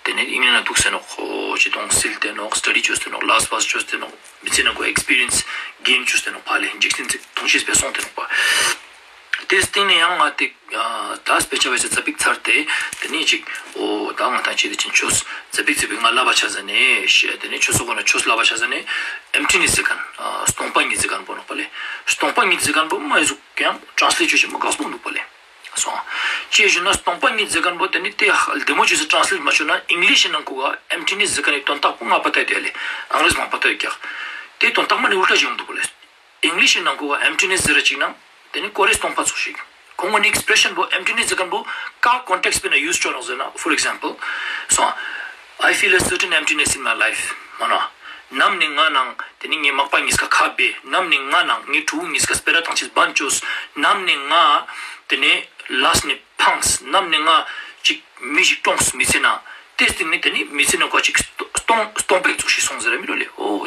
ཏེ་ནེ་ཨིང་ལན་ལ་དུག་སེ་ནོག། ཁོ་ཅི་དོང་སིལ་ཏེ་ནོག། སྟ་ཌི་ཅོས་ཏེ་ནོག། ལས་བྱས་ཅོས་ཏེ་ནོག། མི་ཚེ་ནང་ཁུག་ཨེགས་པི་རི་ཡེནས་གེན་ཅོས་ཏེ་ནོག་པ་ལེ། འཇིག་རྟེན་ཚིག་མཐོང་ཤེས་པོ་སོང་སྟེ་ནོག་པ། ཏེ་སྟིང་ནེ་ཡང་ང་ཏེ་ཨ་ད་སྤེ་ཆ་བེ་ས་ཙ་པིག་ཚར་ཏེ་ཏེ་ནེ་ཅིག་འོ་ད་ང་ཏང་ཅི་ཏེ་ཅིན་ཆོས་ཙ་པིག་ཙ་པིག་ང་ལབ་པ་ཆ་ཟ་ནེ་ཤེས། ཏེ་ནེ་ཆོས་སོ་གོ་ན་ཆོས་ལབ་པ་ཆ་ཟ་ནེ་ཨེམ་ཊི་ནེས་ཟེར་ཁན་ཨ་སྟོང་པ་ཉིད་ཟེར་ཁན་པོ་ནོག་པ་ལེ། སྟོང་པ་ཉིད་ཟེར་ཁན་པོ་མ་ཨི་ཟུག་ཀྱང་ཊྲན་སི་ལེཊ་ཅོ་ཤེས་མ་ག་སྤོ་དུག་པ་ལེ། སོང་། ཅི་ཞུ་ན་སྟོང་པ་ཉིད་ཟེར་ཁན་པོ་ཏེ་ནེ་ཏེ་ལྡེ་མོ་ཅོས་སེ་ཊྲན་སི་ལེཊ་མ་ཅོས་ན་ཨིང་ལིཤ་ནང་ཁུག་ག་ཨེམ་ཊི་ནེས་ཟེར་ཁན་ནི་དོན་དག་པོ་ང་པ་ཏ་ཡོད་ཡ་ལེ། ཨང་རེ་ཛི་མ་པ་ཏ་ཡོད་ཀྱག། ཏེ་དོན་དག་མ་ནེ་ཨུལ་ཊ་ཞིག་ཡོང་དུག་པ་ལེ། ཨིང་ལིཤ་ནང་ཁུག་ག་ཨེམ་ཊི་ནེས་ཟེར་ར་ཅིག་ན་ཏེ་ནེ་ཀོ་རེ་སྟོང་པ་ཙོགས་ཤིག། ཁོང་གི་ཨེགས་པྲེ་ཤན་པོ་ཨེམ་ཊི་ནེས་ཟེར་ཁན་པོ་ཀ་ཀོན་ཊེགས་པོའི་ནང་ཡུས་ཅོ་ནོག་ཟེར་ན། ཕོར་ཨེག་ཛམ་པལ་སོང་། I feel a certain emptiness in my life. མ་ན། ནམ་ནེ་ང་ནང་ཏེ་ནེ་ངའི་མག་པ་ཉིས་ཀ་ཁ་བེ། ནམ་ནེ་ང་ནང་ངའི་ཕྲུ་གུ་ཉིས་ཀ་སྤེ་ར་ཏང་ཅེས་བན་ཅོས། ནམ་ནེ་ང་ཏེ་ནེ་ལས་ནེ་ཕངས། ནམ་ནེ་ང་ཅིག་མི་ཞིག་གྲོངས་མི་ཚེ་ནང་། ཏེ་སྟིང་ནེ་ཏེ་ནེ་མི་ཚེ་ནང་ཀ་ཅིག་སྟོང་སྟོང་པའི་ཚུགས་ཤིག་སོང་ཟེར་ར་མི་རུ་ལེ། འོ།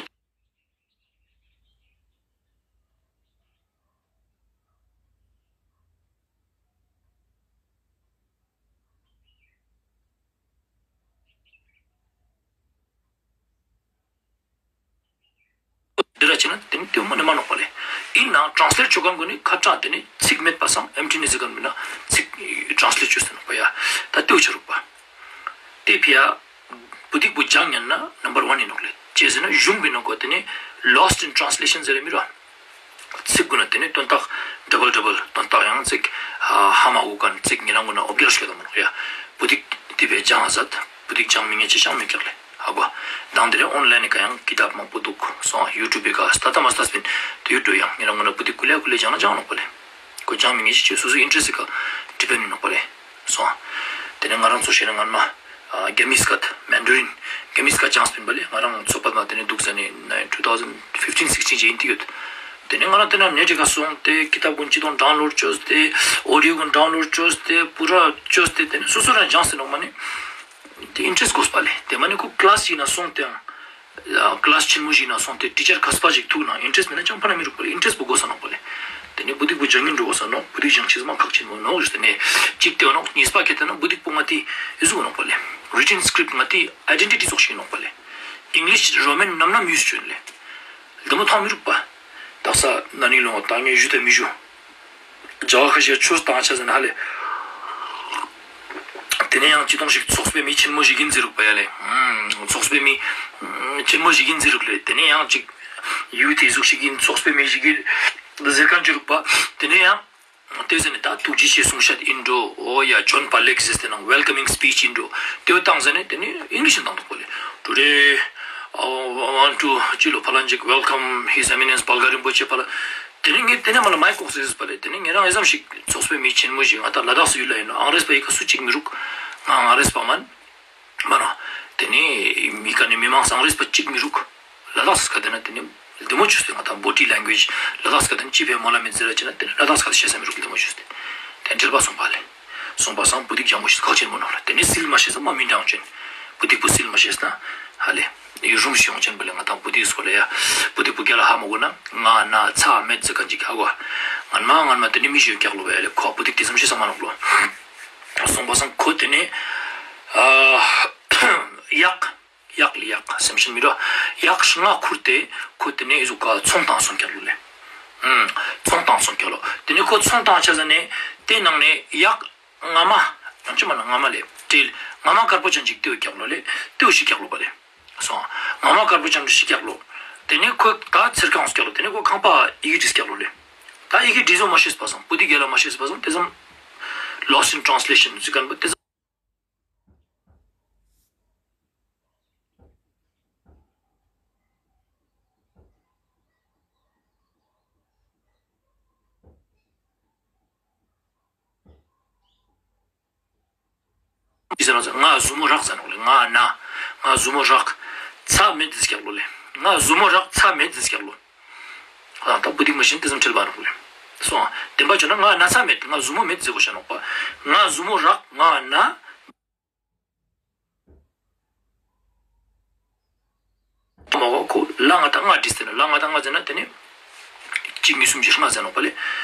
འདི་ར་ཅི་ན་ཏེ་ནེ་ཏེ་མ་ནེ་མ་ནོག་པ་ལེ། ཨིན་ནའང་ཊྲན་སི་ལེཊ་ཅོ་ཁན་གུན་ནི་ཁ་ཏྲ་ཏེ་ནེ་ཚིག་མེད་པ་སང་ཨེམ་ཊི་ནེ་ཟེར་ཁན་མེད་ན་ཚིག་ཊྲན་སི་ལེཊ་ཅོས་ཏེ་ནོག་པ་ཡ། ད་ཏེའུ་ཆ་རུག་པ། ཏེ་ཕི་ཡ་བུ་ཏིག་པོ་ཇང་ཉན་ན་ནམ་བར་ཝན་ཨིན་ནོག་ལེ། ཅི་ཟེར་ན་གཞུང་གི་ནང་ཀོ་ཏེ་ནེ་ལོསྟ་ཨིན་ཊྲན་སི་ལེ་ཤན་ཟེར་རེ་མི་རུ། ཚིག་གུན་ན་ཏེ་ནེ་དོན་དག་ཌབ་བལ་ཌབ་བལ་དོན་དག་ཡང་ཚིག་ཧ་མ་གོ་ཁན་ཚིག་ཉེ་རང་གུན་ན་འོ་བརྒྱལ་སྐྱོད་དོ་མ་ནོག་ཡ། བུ་ཏིག་ཏེ་བེ་ཇང་ཟད། བུ་ཏིག་ཇང་མི་ཉན་ཅེས་ཅང་མི་ཀྱག་ལེ། ཧ་གོ། དང་ཏེ་རེ་ཨོན་ལའིན་ནི་ཀ་ཡང་ཀི་ཏབ་མང་པོ་དུག་སོང་། ཡུ་ཊུབ་བི་ཀ་སྟ་ཏ་མ་སྟ་སྤིན་ཏེ་ཡུ་ཊུབ་ཡང་ཉེ་རང་གུན་ན་བུ་ཏིག་ཀུ་ལེ་ཀུ་ལེ་ཇང་ན་ཇང་ནོག་པ་ལེ། ཁོ་ཇང་མི་ཉན་ཅེས་ཅི་སོ་སོ་ཨིན་ཊྲེསྟ་སི་ཀ་ཌི་པེནཌ་ནོག་པ་ལེ། སོང་། ཏེ་ནེ་ང་རང་ཚོ་ཤེས་ན་སྔན་མ་ཨ་གྷ་མིས་ཀ་མན་ཌ་རིན་གྷ་མིས་ཀ་ཇང་སྤིན་པ་ལེ། ང་རང་ཚོ་པད་མ་ཏེ་ནེ་དུག་ཟ་ནེ་ནའིན་ཊུ་ཐའུ་ཟན་ཕིཕ་ཊིན་སིག་ཊིན་ཅིག་ཨིན་ཏེ་ཡོད། ཏེ་ནེ་ང་རང་ཏེ་ན་ནེཊ་ཀ་སོང་སྟེ་ཀི་ཏབ་གུན་ཅི་དང་ཌའུན་ལོཌ་ཅོས་ཏེ་ཨོ་ཌི་ཡོ་གུན་ཌའུན་ལོཌ་ཅོས་ཏེ་པུ་ར་ཅོས་ཏེ་ཏེ་ནེ་སོ་སོ་རང་ཇང་སྟེ་ནོག་མ་ནེ་ཏེ་ཨིན་ཊྲེསྟ་གོས་པ་ལེ། ཏེ་མ་ནེ་ཁོ་ཀླཱས་ཞིག་ན་སོང་སྟེ་ཡང་ཀླཱས་ཆེན་མོ་ཞིག་ན་སོང་སྟེ་ཊི་ཆར་མཁས་པ་ཞིག་ཐུག་ན་ཨིན་ཊྲེསྟ་མེད་ན་ཅང་ཕན་ན་མི་རུག་པ་ལེ། ཨིན་ཊྲེསྟ་པོ་གོས་ས་ནོག་པ་ལེ། ཏེ་ནེ་བུ་ཏིག་པོ་ཇང་ཉན་འགྲོ་གོས་ས་ནོག་བུ་ཏིག་ཇང་ཅེས་མ་ཁག་ཆེན་མོ་ནོག་ཞུས་ཏེ་ནེ་ཅིག་ཏེ་ནོག་གཉིས་པ་ཁེ་ཏེ་ན་བུ་ཏིག་པོ་ང་ཏི་ཨི་ཟུག་ནོག་པ་ལེ། རི་ཊིན་སི་ཀྲིཔ་ང་ཏི་ཨའི་ཌེན་ཊི་ཊི་ཙོགས་ཤིག་ནོག་པ་ལེ། ཨིང་ལིཤ་རོ་མན་ནམ་ནམ་ཡུས་ཅོ་ཨིན་ལེ། ཏེ་མོ་ཐོང་མི་རུག་པ། དག་ས་ན་ནིང་ལོ་ང་ཏང་ངེ་ཞུ་ཏེ་མི་ཞུ། ཇ་བ་ཁ་ཤས་ཆུ་ཏང་ཆ་ཟེར་ན་ཧ་ལེ། ཏེ་ནེ་ཡང་ཅི་དོང་ཞིག་ཚོགས་པའི་མི་ཆེན་མོ་ཞིག་ཨིན་ཟེར་རུག་པ་ཡ་ལེ། ཨུམ། ཚོགས་པའི་མི་ཆེན་མོ་ཞིག་ཨིན་ཟེར་རུག་ལེ། ཏེ་ནེ་ཡང་ཅིག་ཡུ་ཐི་ཟུག་ཞིག་ཨིན། ཚོགས་པའི་མི་ཞིག་ཨིན་ཟེར་ཁན་ཅིག་རུག་པ། ཏེ་ནེ་ཡང་ཏེ་ཟེར་ནེ་ད་ཐུགས་རྗེ་ཆེ་གསུང་བཤད་ཨིན་འགྲོ། འོ་ཡ་ཇོན་པ་ལེག་ཟེར་ཏེ་ནང་ཝེལ་ཀམ་སི་པིཆ་ཨིན་འགྲོ། ཏེ་བོ་ཏང་ཟ་ནེ་ཏེ་ནེ་ཨིང་ལིཤ་ཏང་དུག་པ་ལེ། Today, uh, I want to ཅི་ལོ་ཕ་ལན་ཅིག་welcome His Eminence བྷལ་ག་རིན་པོ་ཆེ་ཕ་ལ། ཏེ་ནེ་ངས་ཏེ་ནེ་མ་ལ་མའིཀ་ཀོག་སེ་ཟེར་པ་ལེ། ཏེ་ནེ་ངེ་རང་ཨེ་ཙམ་ཞིག་ཚོགས་པའི་མི་ཆེན་མོ་ཞིག་ང་ཏང་ལ་དྭགས་སི་ཡུལ་ལ་ཨིན་ནོག་ཨང་རེས་པ་ཡི་ཀ་སུ་ཅིག་མི་རུག་ང་ཨང་རེས་པ་མན། མ་ར། ཏེ་ནེ་མི་ཀ་ནེ་མི་མང་ཨང་རེས་པ་ཅིག་མི་རུག་ལ་དྭགས་སི་ཀ་ཏེ་ན་ཏེ་ནེ་ལྡེ་མོ་ཅོས་ཏེ་ང་ཏང་བོ་ཌི་ལེང་གུ་ཨེཇ་ལ་དྭགས་སི་ཀ་ཏེ་ནེ་ཅི་ཕི་མོལ་ལ་མེད་ཟེར་ར་ཅི་ན་ཏེ་ནེ་ལ་དྭགས་སི་ཀ་ཏེ་ཤེས་ས་མི་རུག་ལྡེ་མོ་ཅོས་ཏེ། ཏེ་ནེ་ཁྲེལ་བ་སོང་པ་ལེ། སོང་པ་སང་བུ་ཏིག་ཇང་མོ་ཞིག་ཁག་ཆེན་མོ་ནོག་ལེ། ཏེ་ནེ་སིལ་མ་ཤེས་ས་མ་མི་འདྲ་ཡོང་ཅན། བུ་ཏིག་པོ་སིལ་མ་ཤེས་ན་ཧ་ལེ། ཡུ་རུམ་ཞིག་ཡོང་ཅན་པ་ལེ། ང་ཏང་བུ་ཏིག་སྐོར་ལ་ཡ་བུ་ཏིག་པོ་རྒྱལ་ལ་ཧ་མ་གོ་ན་ང་ན་ཚ་མེད་ཟེར་ཁན་ཅིག་ཧ་གོ། ངན་མ་ངན་མ་ཏེ་ནེ་མི་ཞིག་ཀྱག་ལོ་བ་ཡ་ལེ། ཁོ་བུ་ཏིག་ཏེ་ཙམ་ཤེས་ས་མ་ནོག་ལོ། སོང་པ་སང་ཁོ་ཏེ་ནེ་ཨ་གཡག་གཡག་ལེ་གཡག་སེམས་ཤིན་མི་རོ། གཡག་ལྔ་ཁུར་ཏེ་ཁོ་ཏེ་ནེ་ཨི་ཟུག་ག་ཚོང་ཏང་སོང་ཀྱག་ལོ་ལེ། ཨུམ། ཚོང་ཏང་སོང་ཀྱག་ལོ། ཏེ་ནེ་ཁོ་ཚོང་ཏང་ཆ་ཟ་ནེ་ཏེ་ནང་ནེ་གཡག་ང་མ། ཡང་ཅི་མ་ན་ང་མ་ལེ། ཏེ་ང་མ་དཀར་པོ་ཅན་ཅིག་ཏེའུ་ཀྱག་ལོ་ལེ། ཏེའུ་ཤི་ཀྱག་ལོ་པ་ལེ། སོང་། ང་མ་དཀར་པོ་ཅན་ཤི་ཀྱག་ལོ། ཏེ་ནེ་ཁོ་ད་ཚེར་ཁང་སོང་ཀྱག་ལོ། ཏེ་ནེ་ཁོ་ཁང་པ་ཡི་གེ་བྲིས་ཀྱག་ལོ་ལེ། ད་ཡི་གེ་བྲིས་ཟོ་མ་ཤེས་པ་སང་བུ་ཏིག་རྒྱལ་ལ་མ་ཤེས་པ་སང་ཏེ་ཙམ་lost in translation ཟེར་ཁན་པོ་ཏེ་ཙམ། ང་ཟུར་མོ་རག་ཟེར་ནོག་ལེ། ང་ན། ང་ཟུར་མོ་རག་ཚ་མེད་ཟེར་ཀྱག་ལོ་ལེ། ང་ཟུར་མོ་རག་ཚ་མེད་ཟེར་ཀྱག་ལོ། ཨ་ད་བུ་ཏིག་མ་ཤེས་ན་ཏེ་ཙམ་ཁྲེལ་བ་ནོག་ལེ། སོང་། བདེན་པ་བརྗོད་ན་ང་ན་ཚ་མེད། ང་ཟུར་མོ་མེད་ཟེར་གོས་ཤ་ནོག་པ། ང་ཟུར་མོ་རག་ང་ན། མ་གོ་ཁོ་ལ་ང་ཏང་ལྔ་བྲིས་ཏེ་ན་ལ་ང་ཏང་ལྔ་ཟེར་ན་ཏེ་ནེ་གཅིག་གཉིས་གསུམ་བཞི་ལྔ་ཟེར་ནོག་པ་ལེ།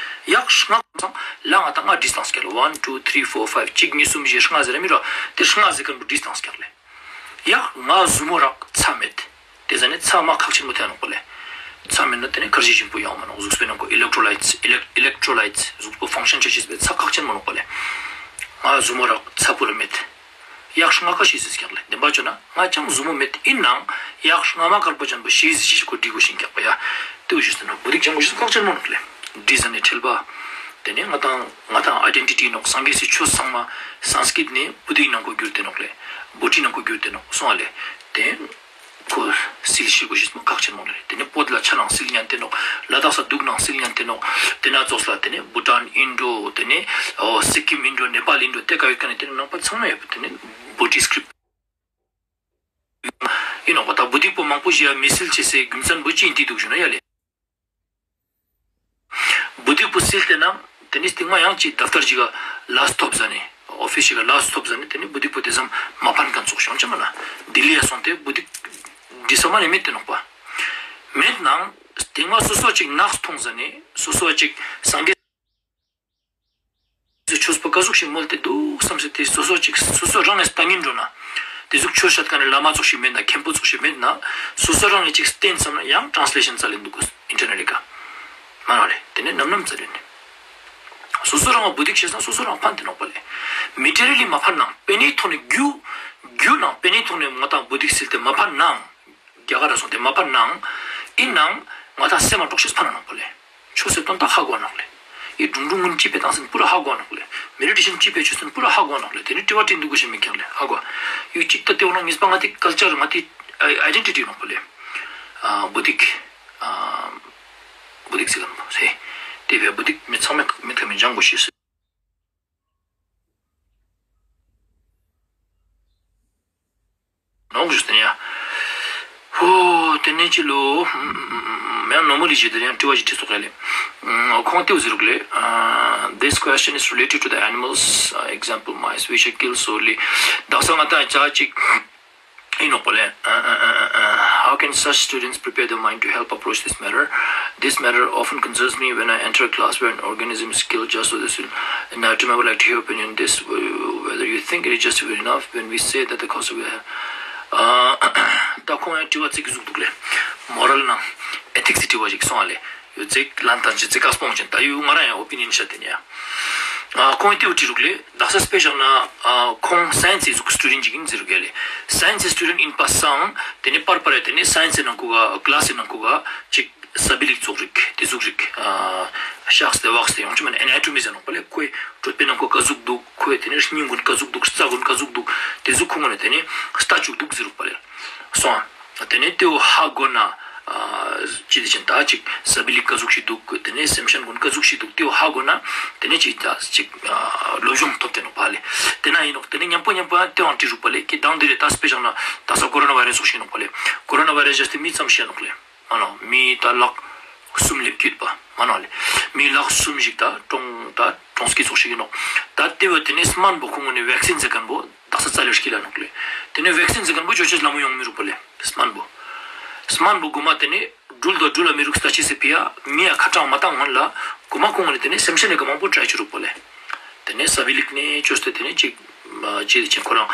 གཡག་ལྔ་སང་ལ་ང་ཏང་ལྔ་བྲིས་ཏང་སྐྱལ་ལོ། One, two, three, four, five གཅིག་གཉིས་གསུམ་བཞི་ལྔ་ཟེར་ར་མི་རོ། ཏེ་ལྔ་ཟེར་ཁན་པོ་བྲིས་ཏང་སྐྱལ་ལེ། གཡག་ང་ཟུར་མོ་རག་ཚ་མེད། ཏེ་ཟ་ནེ་ཚ་མ་ཁག་ཆེན་མོ་ཐོན་ནོག་པ་ལེ། ཚ་མེད་ན་ཏེ་ནེ་ཁར་ཇི་ཞིམ་པོ་ཡོང་མ་ནོག་གཟུགས་པོའི་ནང་ཁོ་ཨི་ལེག་ཊྲོ་ལའིཊ་ཨི་ལེག་ཨི་ལེག་ཊྲོ་ལའིཊ་གཟུགས་པོ་ཕང་ཤན་ཆ་ཤེས་པའི་ཚ་ཁག་ཆེན་མོ་ནོག་པ་ལེ། ང་ཟུར་མོ་རག་ཚ་པུ་ར་མེད། གཡག་ལྔ་ཀ་ཤི་ཟེར་སྐྱག་ལེ། བདེན་པ་བརྗོད་ན་ང་ཅང་ཟུར་མོ་མེད། ཨིན་ནའང་གཡག་ལྔ་མ་དཀར་པོ་ཅན་པོ་ཤི་ཟེར་ཞིག་ཁོ་བྲིས་གོས་ཤིན་ཀྱག་པ་ཡ། ཏེ་བོ་ཞུས་ཏེ་ན་བུ་ཏིག་ཅན་པོ་ཞིག་ཁག་ཆེན་མོ་ནོག་ལེ། བྲིས་ཟ་ནེ་ཁྲེལ་བ། ཏེ་ནེ་ང་ཏང་ང་ཏང་ཨའི་ཌེན་ཊི་ཊི་ནོག་སངས་རྒྱས་སི་ཆོས་ཚང་མ་སཾསྐྲྀཏ་ནེ་བོ་ཌི་ནང་ཁོ་གྱུར་ཏེ་ནོག་ལེ། བོ་ཌི་ནང་ཁོ་གྱུར་ཏེ་ནོག་སོང་བ་ལེ། ཏེ་ཁོ་སིལ་ཤེས་གོས་ཤེས་མ་ཁག་ཆེན་མོ་ནོག་ལེ། ཏེ་ནེ་བོད་ལ་ཆ་ནང་སིལ་ཉན་ཏེ་ནོག་ལ་དྭགས་ས་དུག་ནང་སིལ་ཉན་ཏེ་ནོག་ཏེ་ན་ཙོགས་ལ་ཏེ་ནེ་བྷུ་ཊཱན་ཨིན་འགྲོ། ཏེ་ནེ་ཨོ་སི་ཀིམ་ཨིན་འགྲོ། ནེ་པཱལ་ཨིན་འགྲོ། ཏེ་ཀ་ཡོད་ཁན་ནི་ཏེ་ནེ་ནང་པ་ཚང་མ་ཡོད། ཏེ་ནེ་བོ་ཌི་སྐྲིཔ། ཡིན་ནོག་པ། ད་བུ་དིག་པོ་མང་པོ་ཞིག་ཡ་མི་སིལ་ཅེས་སི་རྒྱུ་མཚན་པོ་ཅི་ཡིན་ཏེ་འདུག་ཞུ་ན་ཡ་ལེ། བུ་དིག་པོ་སིལ་ཏེ་ན་དེ་ནི་སྟིང་མ་ཡང་ཅིག་དབ་ཏར་ཅིག་ག་ལས་ཐོབ་ཟ་ནེ། ཨོ་ཕིས་ཅིག་ག་ལས་ཐོབ་ཟ་ནེ་དེ་ནི་བུ་དིག་པོ་དེ་ཙམ་མ་ཕན་མཁན་ཙོགས་ཤིག་ཡོང་ཅེས་མ་ན། ལྡི་ལི་ཡ་སོང་སྟེ་བུ་དིག་འདི་ས་མ་ནེ་མེད་དེ་ནོག་པ། མེད་ནའང་སྟིང་མ་སོ་སོ་ཅིག་ནགས་མཐོང་ཟ་ནེ་སོ་སོ་ཅིག་སངས་རྒྱས་ཆོས་པོ་ཀ་ཟུག་ཞིག་མོལ་ཏེ་འདུག་བསམ་སེ་དེ་སོ་སོ་ཅིག་སོ་སོ་རང་ངི་ལྟ་ཉན་འགྲོ་ན། དེ་ཟུག་ཆོས་བཤད་མཁན་ནི་བླ་མ་ཙོགས་ཤིག་མེད་ན་མཁན་པོ་ཙོགས་ཤིག་མེད་ན། སོ་སོ་རང་ངི་ཅིག་བསྟན་བསམ་ན་ཡང་ཊྲན་སི་ལེ་ཤན་རྩ་ལེན་འདུག་གོ་ཨིན་ཊར་ནེཊ་ཀ། མ་ན་ལེ། དེ་ནི་ནམ་ནམ་རྩ་ལེན་ནི། སོ་སོ་རང་ང་བུ་དིག་ཤེས་ན་སོ་སོ་རང་ཕན་ཏེ་ནོག་པ་ལེ། མེ་ཊེ་རི་ཡལ་ལི་མ་ཕན་ནའང་པེ་ནེ་ཐོག་ནེ་རྒྱུ་རྒྱུ་ནང་པེ་ནེ་ཐོག་ནེ་ང་དང་བུ་དིག་སིལ་ཏེ་མ་ཕན་ནའང་། རྒྱ་གར་ར་སོང་སྟེ་མ་ཕན་ནའང་། ཡིན་ནའང་ང་དང་སེམས་མ་དྲོགས་ཤེས་ཕན་ན་ནོག་པ་ལེ། ཆོས་སི་དོན་དག་ཧ་གོ་ནོག་ལེ། ཡི་སྒྲུང་སྒྲུང་ངུན་ཅི་པེ་བཏང་སེན་པུ་ར་ཧ་གོ་ནོག་ལེ། མེ་ཌི་ཊེ་ཤན་ཅི་པེ་ཆོས་སེན་པུ་ར་ཧ་གོ་ནོག་ལེ། དེ་ནི་དྲི་བ་དྲི་འདུག་གོ་ཤེས་མེད་ཁྱེར་ལེ་ཧ་གོ། ཡུ་ཅིག་ད་དེ་འོ་ན་ངེས་པ་ང་དེ་ཀལ་ཅར་ང་དེ་ཨའི་ཌེན་ཊི་ཊི་ནོག་པ་ལེ། ཨ་བུ་དིག་ཨ་བུ་དིག་སི་གམ་སེ། དེ་བས་བུ་དིག་མི་ཚང་མེད་མེད་ཁ་མི་སྦྱང་གོ་ཤེས་སེ། ནོག་ཞུས་ཏེ་ཡ། ཧོ། དེ་ནས་ཅི་ལོ། མེ་ནོར་མལ་ལི་ཞིག་དེ་ཡང་དྲི་བ་ཞིག་དྲིས་སོག་ཡ་ལེ། ཁོང་ཏེའུ་ཟེར་རུག་ལེ། This question is related to the animals, uh, example mice, we should kill solely. དག་ས་ང་དང་ཅ་ཅིག་ཡིན་ནོག་པ་ལེ། How can such students prepare their mind to help approach this matter? This matter often concerns me when I enter a class where an organism is killed just so this will. And I would like to hear your opinion on this, whether you think it is justified enough when we say that the cost of ཨ་ད་ཁོང་ཡང་དྲི་བ་ཙིག་གི་ཟུག་འདུག་ལེ། མོ་རལ་ནང་ཨེ་ཐིག་སི་དྲི་བ་ཞིག་སོང་བ་ལེ། ཡོད་ཙིག་ལན་དང་ཅི་ཙིག་ཀ་སྤོང་ཅན་ད་ཡུ་ང་རང་ཡང་ཨོ་པི་ནི་ཡན་ཤད་དེ་ནི་ཡ། ཨ་ཁོང་ཏེའུ་དྲི་རུག་ལེ། དག་ས་སྤེ་ཞག་ན་ཨ་ཁོང་སའེན་སི་ཟུག་སི་ཊུ་ཌེན་ཊ་ཅིག་ཡིན་ཟེར་རུག་ཡ་ལེ། སའེན་སི་སི་ཊུ་ཌེན་ཊ་ཡིན་པ་སང་དེ་ནི་པར་པར་ཡ་དེ་ནི་སའེན་སི་ནང་ཁུག་ག་ཀླཱས་སི་ནང་ཁུག་ག་ཅིག་སའ་བི་ལིག་ཙོགས་རིག་དེ་ཟུག་རིག་ཨ་ཤགས་ཏེ་ཝགས་ཏེ་ཡོང་ཅི་མན་ཨེ་ན་ཊོ་མི་ཟེར་ནོག་པ་ལེ། ཁོའི་གྲོད་པའི་ནང་ཁུག་ག་ཟུག་འདུག་ཁོའི་དེ་ནི་སྙིང་གུན་ག་ཟུག་འདུག་རྩ་གུན་ག་ཟུག་འདུག་དེ་ཟུག་ཁོང་ངོ་ནས་དེ་ནི་ལྟ་བཅུག་འདུག་ཟེར་རུག་པ་ལེ། སོང་། དེ་ནས་ཏེའུ་ཧ་གོ་ན་ཨ་ཅི་དེ་ཅན་ད་ཅིག་སའ་བི་ལིག་ག་ཟུག་ཞིག་འདུག་དེ་ནས་སེམས་ཤན་གུན་ག་ཟུག་ཞིག་འདུག་ཏེའུ་ཧ་གོ་ན་དེ་ནས་ཅིག་ད་ཅིག་ཨ་སློབ་སྦྱོང་ཐོབ་སྟེ་ནོག་པ་ལེ། དེ་ན་ཡིན་ནོག་དེ་ནས་མཉམ་པོ་མཉམ་པོ་ཡང་ཏེའུ་ཡང་དྲི་རུག་པ་ལེ། ཁྱེད་དང་དེ་རེ་ད་སྤེ་ཞག་ན་དག་ས་ཀོ་རོ་ན་བྷའི་རེ་སི་ཙོགས་ཤིག་ཡིན་ནོག་པ་ལེ། ཀོ་རོ་ན་བྷའི་རེ་སི་ཇེས་ཏེ་མི་ཙམ་ཤི་ཡ་ནོག་ལེ། མ་ནོག་མི་ད་ལག་གསུམ་ལེབ་ཀྱུད་པ་མ་ནོག་ལེ། མི་ལག་གསུམ་ཞིག་ད་གྲོངས་ད་གྲོངས་ཀྱི་ཙོགས་ཤིག་ཡིན་ནོག་ད་ཏེ་བོ་དེ་ནས་སྨན་པོ་ཁོང་ངོ་ནས་ཝེག་སིན་ཟེར་མཁན་པོ་དག་ས་རྩ་ལེར་སྐྱེ་ལ་ནོག་ལེ། དེ་ནས་ཝེག་སིན་ཟེར་མཁན་པོ་ཅོ་ཅེས་ལ་མོ་ཡོང་མི་རུག་པ་ལེ། སྨན་པོ། སྨན་པོ་གོ་མ་དེ་ནས་འགྲུལ་དོ་འགྲུལ་ལ་མི་རུག་ལྟ་ཅི་སེ་ཕི་ཡ་མི་ཡ་ཁ་གྲངས་མ་བཏང་སྔོན་ལ་གོ་མ་ཁོང་ངོ་ནས་དེ་ནས་སེམས་ཤན་ནས་ག་མང་པོ་ཊྲའི་ཅོ་རུག་པ་ལེ། དེ་ནས་སའ་བི་ལིག་ནས་ཅོས་ཏེ་དེ་ནས་ཅིག་ཅི་ཅིག་ཁོ་རང་།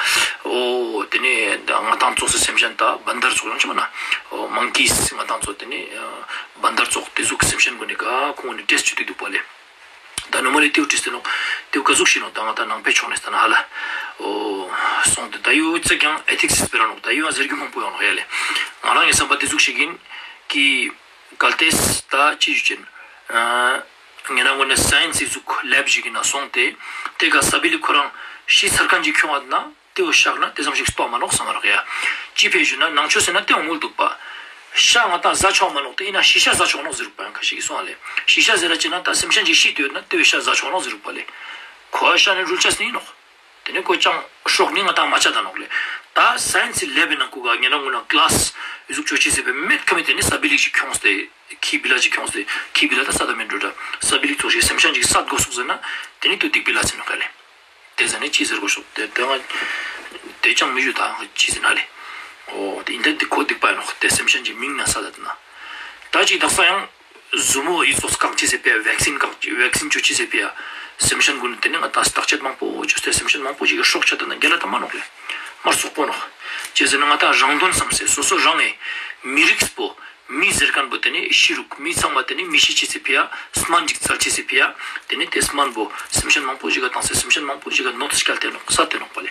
འོ་དེ་ནས་ང་དང་ཙོགས་སི་སེམས་ཅན་ད་བན་དར་ཙོགས་ཡོང་ཅི་མ་ན། འོ་མང་ཀིས་ང་དང་ཙོགས་དེ་ནས་བན་དར་ཙོགས་དེ་ཟུག་སེམས་ཅན་གུན་ནི་ག་ཁོང་ནི་ཊེསྟ་ཅོ་དེ་འདུག་པ་ལེ། ད་ནོ་མ་ལི་ཏེའུ་ཊེསྟ་ནོག་ཏེའུ་ག་ཟུག་ཤི་ནོག་ད་ང་དང་ནང་པའི་ཕྱོགས་ནས་ད་ན་ཧ་ལ། འོ་སོང་སྟེ་ད་ཡུ་ཙི་ཀྱང་ཨེ་ཐིག་སི་སྤེ་ར་ནོག་ད་ཡུ་ཡང་ཟེར་རྒྱུ་མང་པོ་ཡོང་ནོག་ཡ་ལེ། ང་རང་ངི་བསམ་པ་དེ་ཟུག་ཤིག་ཡིན་ཀི། གལ་ཏེ་ད་ཅི་ཞུ་ཅན། ཨ་ངེ་རང་ངོ་ནས་སའེན་སི་ཟུག་ལེབ་ཞིག་གི་ནང་སོང་སྟེ། དེ་ག་སའ་བི་ལིག་ཁོ་རང་ཤི་ཚར་མཁན་ཅིག་ཁྱོང་བ་ན་ཏེའུ་བཤགས་ན་དེ་ཙམ་ཞིག་སྟོ་མ་ནོག་སང་རག་ཡ། ཅི་ཕི་ཞུ་ན་ནང་ཆོས་ཟེར་ན་ཏེའུ་མོལ་འདུག་པ། ཤ་ང་དང་ཟ་ཆོག་མ་ནོག་དེ་ཡིན་ན་ཤི་ཤ་ཟ་ཆོག་ནོག་ཟེར་རུག་པ་ཡང་ཁ་ཤས་ཀྱིས་སོང་བ་ལེ། ཤི་ཤ་ཟེར་ར་ཅི་ན་ད་སེམས་ཅན་ཅིག་ཤི་སྟེ་ཡོད་ན་ཏེའུ་ཤ་ཟ་ཆོག་ནོག་ཟེར་རུག་པ་ལེ། ཁོ་ཤ་ནི་འགྲུལ་ཆས་ནི་ཡིན་ནོག་དེ་ནས་ཁོ་ཅང་སྲོག་ནི་ང་དང་མ་ཆ་ད་ནོག་ལེ། ད་སའེན་སི་ལེབ་བི་ནང་ཁུག་ག་ངེ་རང་ངོ་ན་ཀླཱས་ཟུག་ཅོ་ཅེས་སི་བེ་མེད་ཁ་མེད་དེ་ནས་སའ་བི་ལིག་ཅིག་ཁྱོངས་ཏེ་ཁྱི་བི་ལ་ཅིག་ཁྱོངས་ཏེ་ཁྱི་བི་ལ་ད་སད་ད་མེད་འགྲོ་ད་སའ་བི་ལིག་ཙོགས་ཤིག་སེམས་ཅན་ཅིག་སད་དགོས་སོག་ཟེར་ན་དེ་ནི་དུ་སྡིག་པའི་ལ་ཟེར་ནོག་ག་ལེ། དེ་ཟ་ནི་ཅི་ཟེར་དགོས་སོག་དེ་དེ་ང་དེ་ཅང་མི་ཞུ་ད་ཅི་ཟེར་ན་ལེ། འོ་དེ་ཨིན་ད་དེ་ཁོ་སྡིག་པ་ཡིན་ནོག་དེ་སེམས་ཅན་ཅིག་མིང་ན་སད་ད་དེ་ན་ད་ཅིག་དག་ས་ཡང་། ཟུར་མོ་ཡི་ཙོགས་བཀག་ཅེས་སི་ཕི་ཡ་ཝེག་སིན་བཀག་ཅེས་ཝེག་སིན་ཅོ་ཅེས་སི་ཕི་ཡ་སེམས་ཅན་གུན་དེ་ནི་ང་དང་བརྟག་དཔྱད་མང་པོ་ཅོས་ཏེ་སེམས་ཅན་མང་པོ་ཞིག་གི་སྲོག་ཆད་ད་ན་རྒྱལ་ལ་ད་མ་ནོག་ལེ། མ་རྩོག་པོ་ནོག་ཅི་ཟེར་ན་ང་དང་རང་དོན་བསམ་སེ་སོ་སོ་རང་ངི་མི་རིགས་པོ་མི་ཟེར་མཁན་པོ་དེ་ནི་ཤི་རུག་མི་ཚང་མ་དེ་ནི་མི་ཤི་ཅེས་སི་ཕི་ཡ་སྨན་ཅིག་བཙལ་ཅེས་སི་ཕི་ཡ་དེ་ནི་དེ་སྨན་པོ་སེམས་ཅན་མང་པོ་ཞིག་ག་བཏང་སེ་སེམས་ཅན་མང་པོ་ཞིག་ག་གནོད་སྐྱལ་ཏེ་ནོག་སད་དེ་ནོག་པ་ལེ།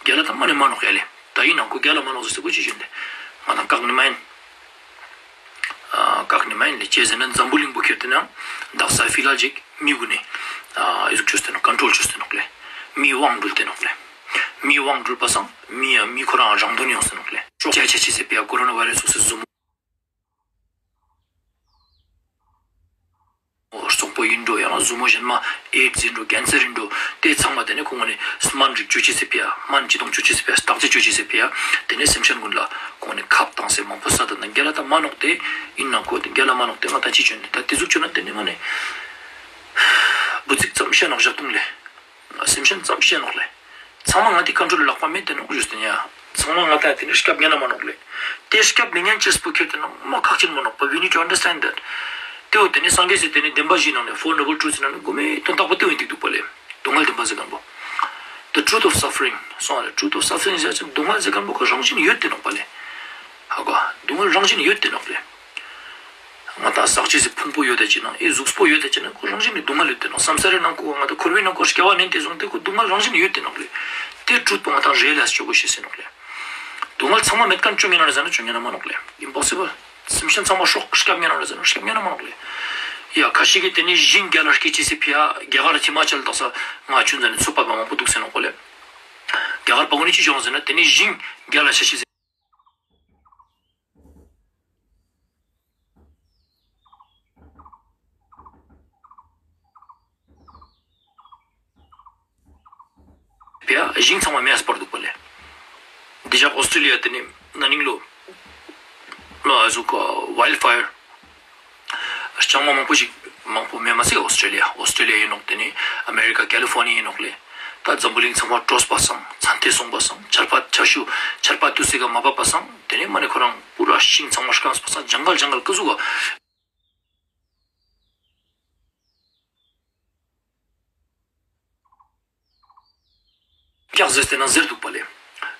རྒྱལ་ལ་ད་མ་ནི་མ་ནོག་ཡ་ལེ། ད་ཡིན་ནང་ཁོ་རྒྱལ་ལ་མ་ནོག་ཟེར་སེ་ཁོ་ཅི་ཞུ་ནི། ང་དང་བཀག་ནི་མ་ཡིན། ཨ་བཀག་ནི་མ་ཡིན་ལེ། ཅི་ཟེར་ན་འཛམ་བུ་གླིང་པོ་ཁྱེར་ཏེ་ན་དག་ས་ཕི་ལ་ཅིག་མི་གུན་ནི་ཨ་ཨི་ཟུག་ཅོས་ཏེ་ནོག་ཀོན་ཊྲོལ་ཅོས་ཏེ་ནོག་ལེ། མི་དབང་འགྲུལ་ཏེ་ནོག་ལེ། མི་དབང་འགྲུལ་པ་སང་མི་ཡ་མི་ཁོ་རང་རང་དོན་ཡོང་སེ་ནོག་ལེ། ཅོག་ཅ་ཆ་ཅི་ཟེར་པེ་ཡ་ཀོ་རོ་ན་བྷའི་རེ་སི་ཙོགས་སི་ཟུར་མོ་རྩོག་པོ། ཡིན་འགྲོ་ཡང་ན་ཟུར་མོ་གཞན་མ་ཨེ་ཌས་ཡིན་འགྲོ་ཀེན་སར་ཡིན་འགྲོ་དེ་ཚང་མ་དེ་ནི་ཁོང་ནི་སྨན་རིགས་བཅོས་ཅེས་སི་ཕི་ཡ་སྨན་ཅི་དང་བཅོས་ཅེས་སི་ཕི་ཡ་བརྟག་དཔྱད་བཅོས་ཅེས་སི་ཕི་ཡ་དེ་ནི་སེམས་ཅན་ཀུན་ལ་ཁོང་ནི་ཁབ་བཏང་སེ་མང་པོ་ས་ད་ན་རྒྱལ་ལ་ད་མ་ནོག་དེ་ཡིན་ན་ཁོ་དེ་རྒྱལ་ལ་མ་ནོག་དེ་ང་ད་ཅི་བཅོས་ནི་ད་དེ་ཟུག་བཅོས་ན་དེ་ནི་མ་ནི་བུ་ཚིག་ཙམ་བཤད་ནོག་ཞག་ཐུང་ལེ། སེམས་ཅན་ཙམ་བཤད་ནོག་ལེ། ཚང་མ་ང་དེ་ཀོན་ཊྲོལ་ལ་ལག་པ་མེད་དེ་ནོག་ཞུས་ཏེ་ཡ། ཚང་མ་ང་ད་དེ་ནི་སྐྱབས་ཉན་ན་མ་ནོག་ལེ། དེ་སྐྱབས་མི་ཉན་ཅེས་པོ་ཁྱེར་ཏེ་ནོག་མ་ཁག་ཅན་མ་ནོག་པ། We need to understand that. དེ་བོ་དེ་ནི་སངས་རྒྱས་སི་དེ་ནི་བདེན་པ་བཞིའི་ནང་ནས་Four Noble Truths ནང་ནས་དགོས་མེད་དོན་དག་པོ་དེ་བོ་ཡིན་ཏིག་འདུག་པ་ལེ། སྡུག་བསྔལ་བདེན་པ་ཟེར་མཁན་པོ། The truth of suffering སོང་བ་ལེ། Truth of suffering ཟེར་ཅིག་སྡུག་བསྔལ་ཟེར་མཁན་པོ་ཁོ་རང་བཞིན་ཡོད་དེ་ནོག་པ་ལེ། ཧ་གོ། སྡུག་བསྔལ་རང་བཞིན་ཡོད་དེ་ནོག་ལེ། ང་ད་ཟག་བཅས་སི་ཕུང་པོ་ཡོད་དེ་ཅི་ན་ཨེ་གཟུགས་པོ་ཡོད་དེ་ཅི་ན་ཁོ་རང་བཞིན་ནི་སྡུག་བསྔལ་ཡོད་དེ་ནོག་སམ་ས་རའི་ནང་ཁོ་ང་ད་འཁོར་བའི་ནང་ཁོ་སྐྱེ་བ་ནན་ཏེ་སོང་སྟེ་ཁོ་སྡུག་བསྔལ་རང་བཞིན་ཡོད་དེ་ནོག་ལེ། དེ་ཊྲུཐ་པོ་ང་ད་རི་ཡ་ལའིཛ་བཅོ་དགོས་ཤེས་ཟེར་ནོག་ལེ། སྡུག་བསྔལ་ཚང་མ་མེད་མཁན་བཅོ་ཉན་ན་ཟེར་ན་བཅོ་ཉན་ན་མ་ནོག་ལེ། Impossible. སེམས་ཅན་ཚང་མ་སྲོག་སྐྱབས་ཉན་ན་ཟེར་ན་སྐྱབས་ཉན་ན་མ་ནོག་ལེ། ཡ་ཁ་ཤས་ཀྱིས་དེ་ནི་ཞིང་རྒྱལ་ལ་སྐྱེ་ཅེས་སི་ཕི་ཡ་རྒྱ་གར་ཧི་མ་ཅལ་དག་ས་ང་ཆུན་ཟ་ནི་ཚོད་པ་མང་པོ་འདུག་ཟེར་ནོག་ལེ། རྒྱ་གར་པ་ཀུན་ནི་ཅི་བྱུང་ཟེར་ན་དེ་ནི་ཞིང་རྒྱལ་ལ་ཆ་ཤེས་ཟེར། ཕི་ཡ་ཞིང་ཚང་མ་མེ་ཡ་སྤར་འདུག་པ་ལེ། འདི་ཞག་ཨོ་སི་ཊྲེ་ལི་ཡ་དེ་ནི་ན་ནིང་ལོ་ལོ་ཨ་ཟུག་ཝའིལ་ཕ་ཡར་ལྕང་མ་མང་པོ་ཞིག་མང་པོ་མེ་མ་ཚིག་ཨོ་སི་ཊྲེ་ལི་ཡ་ཨོ་སི་ཊྲེ་ལི་ཡ་ཡིན་ནོག་དེ་ནི་ཨ་མེ་རི་ཀ་ཀེ་ལི་ཕོར་ནི་ཡ་ཡིན་ནོག་ལེ། ད་འཛམ་བུ་གླིང་ཚང་མ་དྲོས་པ་སང་ཚན་ཏེ་སོང་པ་སང་ཆར་པ་ཆར་ཆུ་ཆར་པ་དུས་སི་ཀ་མ་བབས་པ་སང་དེ་ནི་མ་ནི་ཁོ་རང་པུ་ར་ཞིང་ཚང་མ་སྐམས་པ་སང་ཇང་གལ་ཇང་གལ་ཀ་ཟུག་ག་ཀྱག་ཟེར་ཏེ་ན་ཟེར་འདུག་པ་ལེ།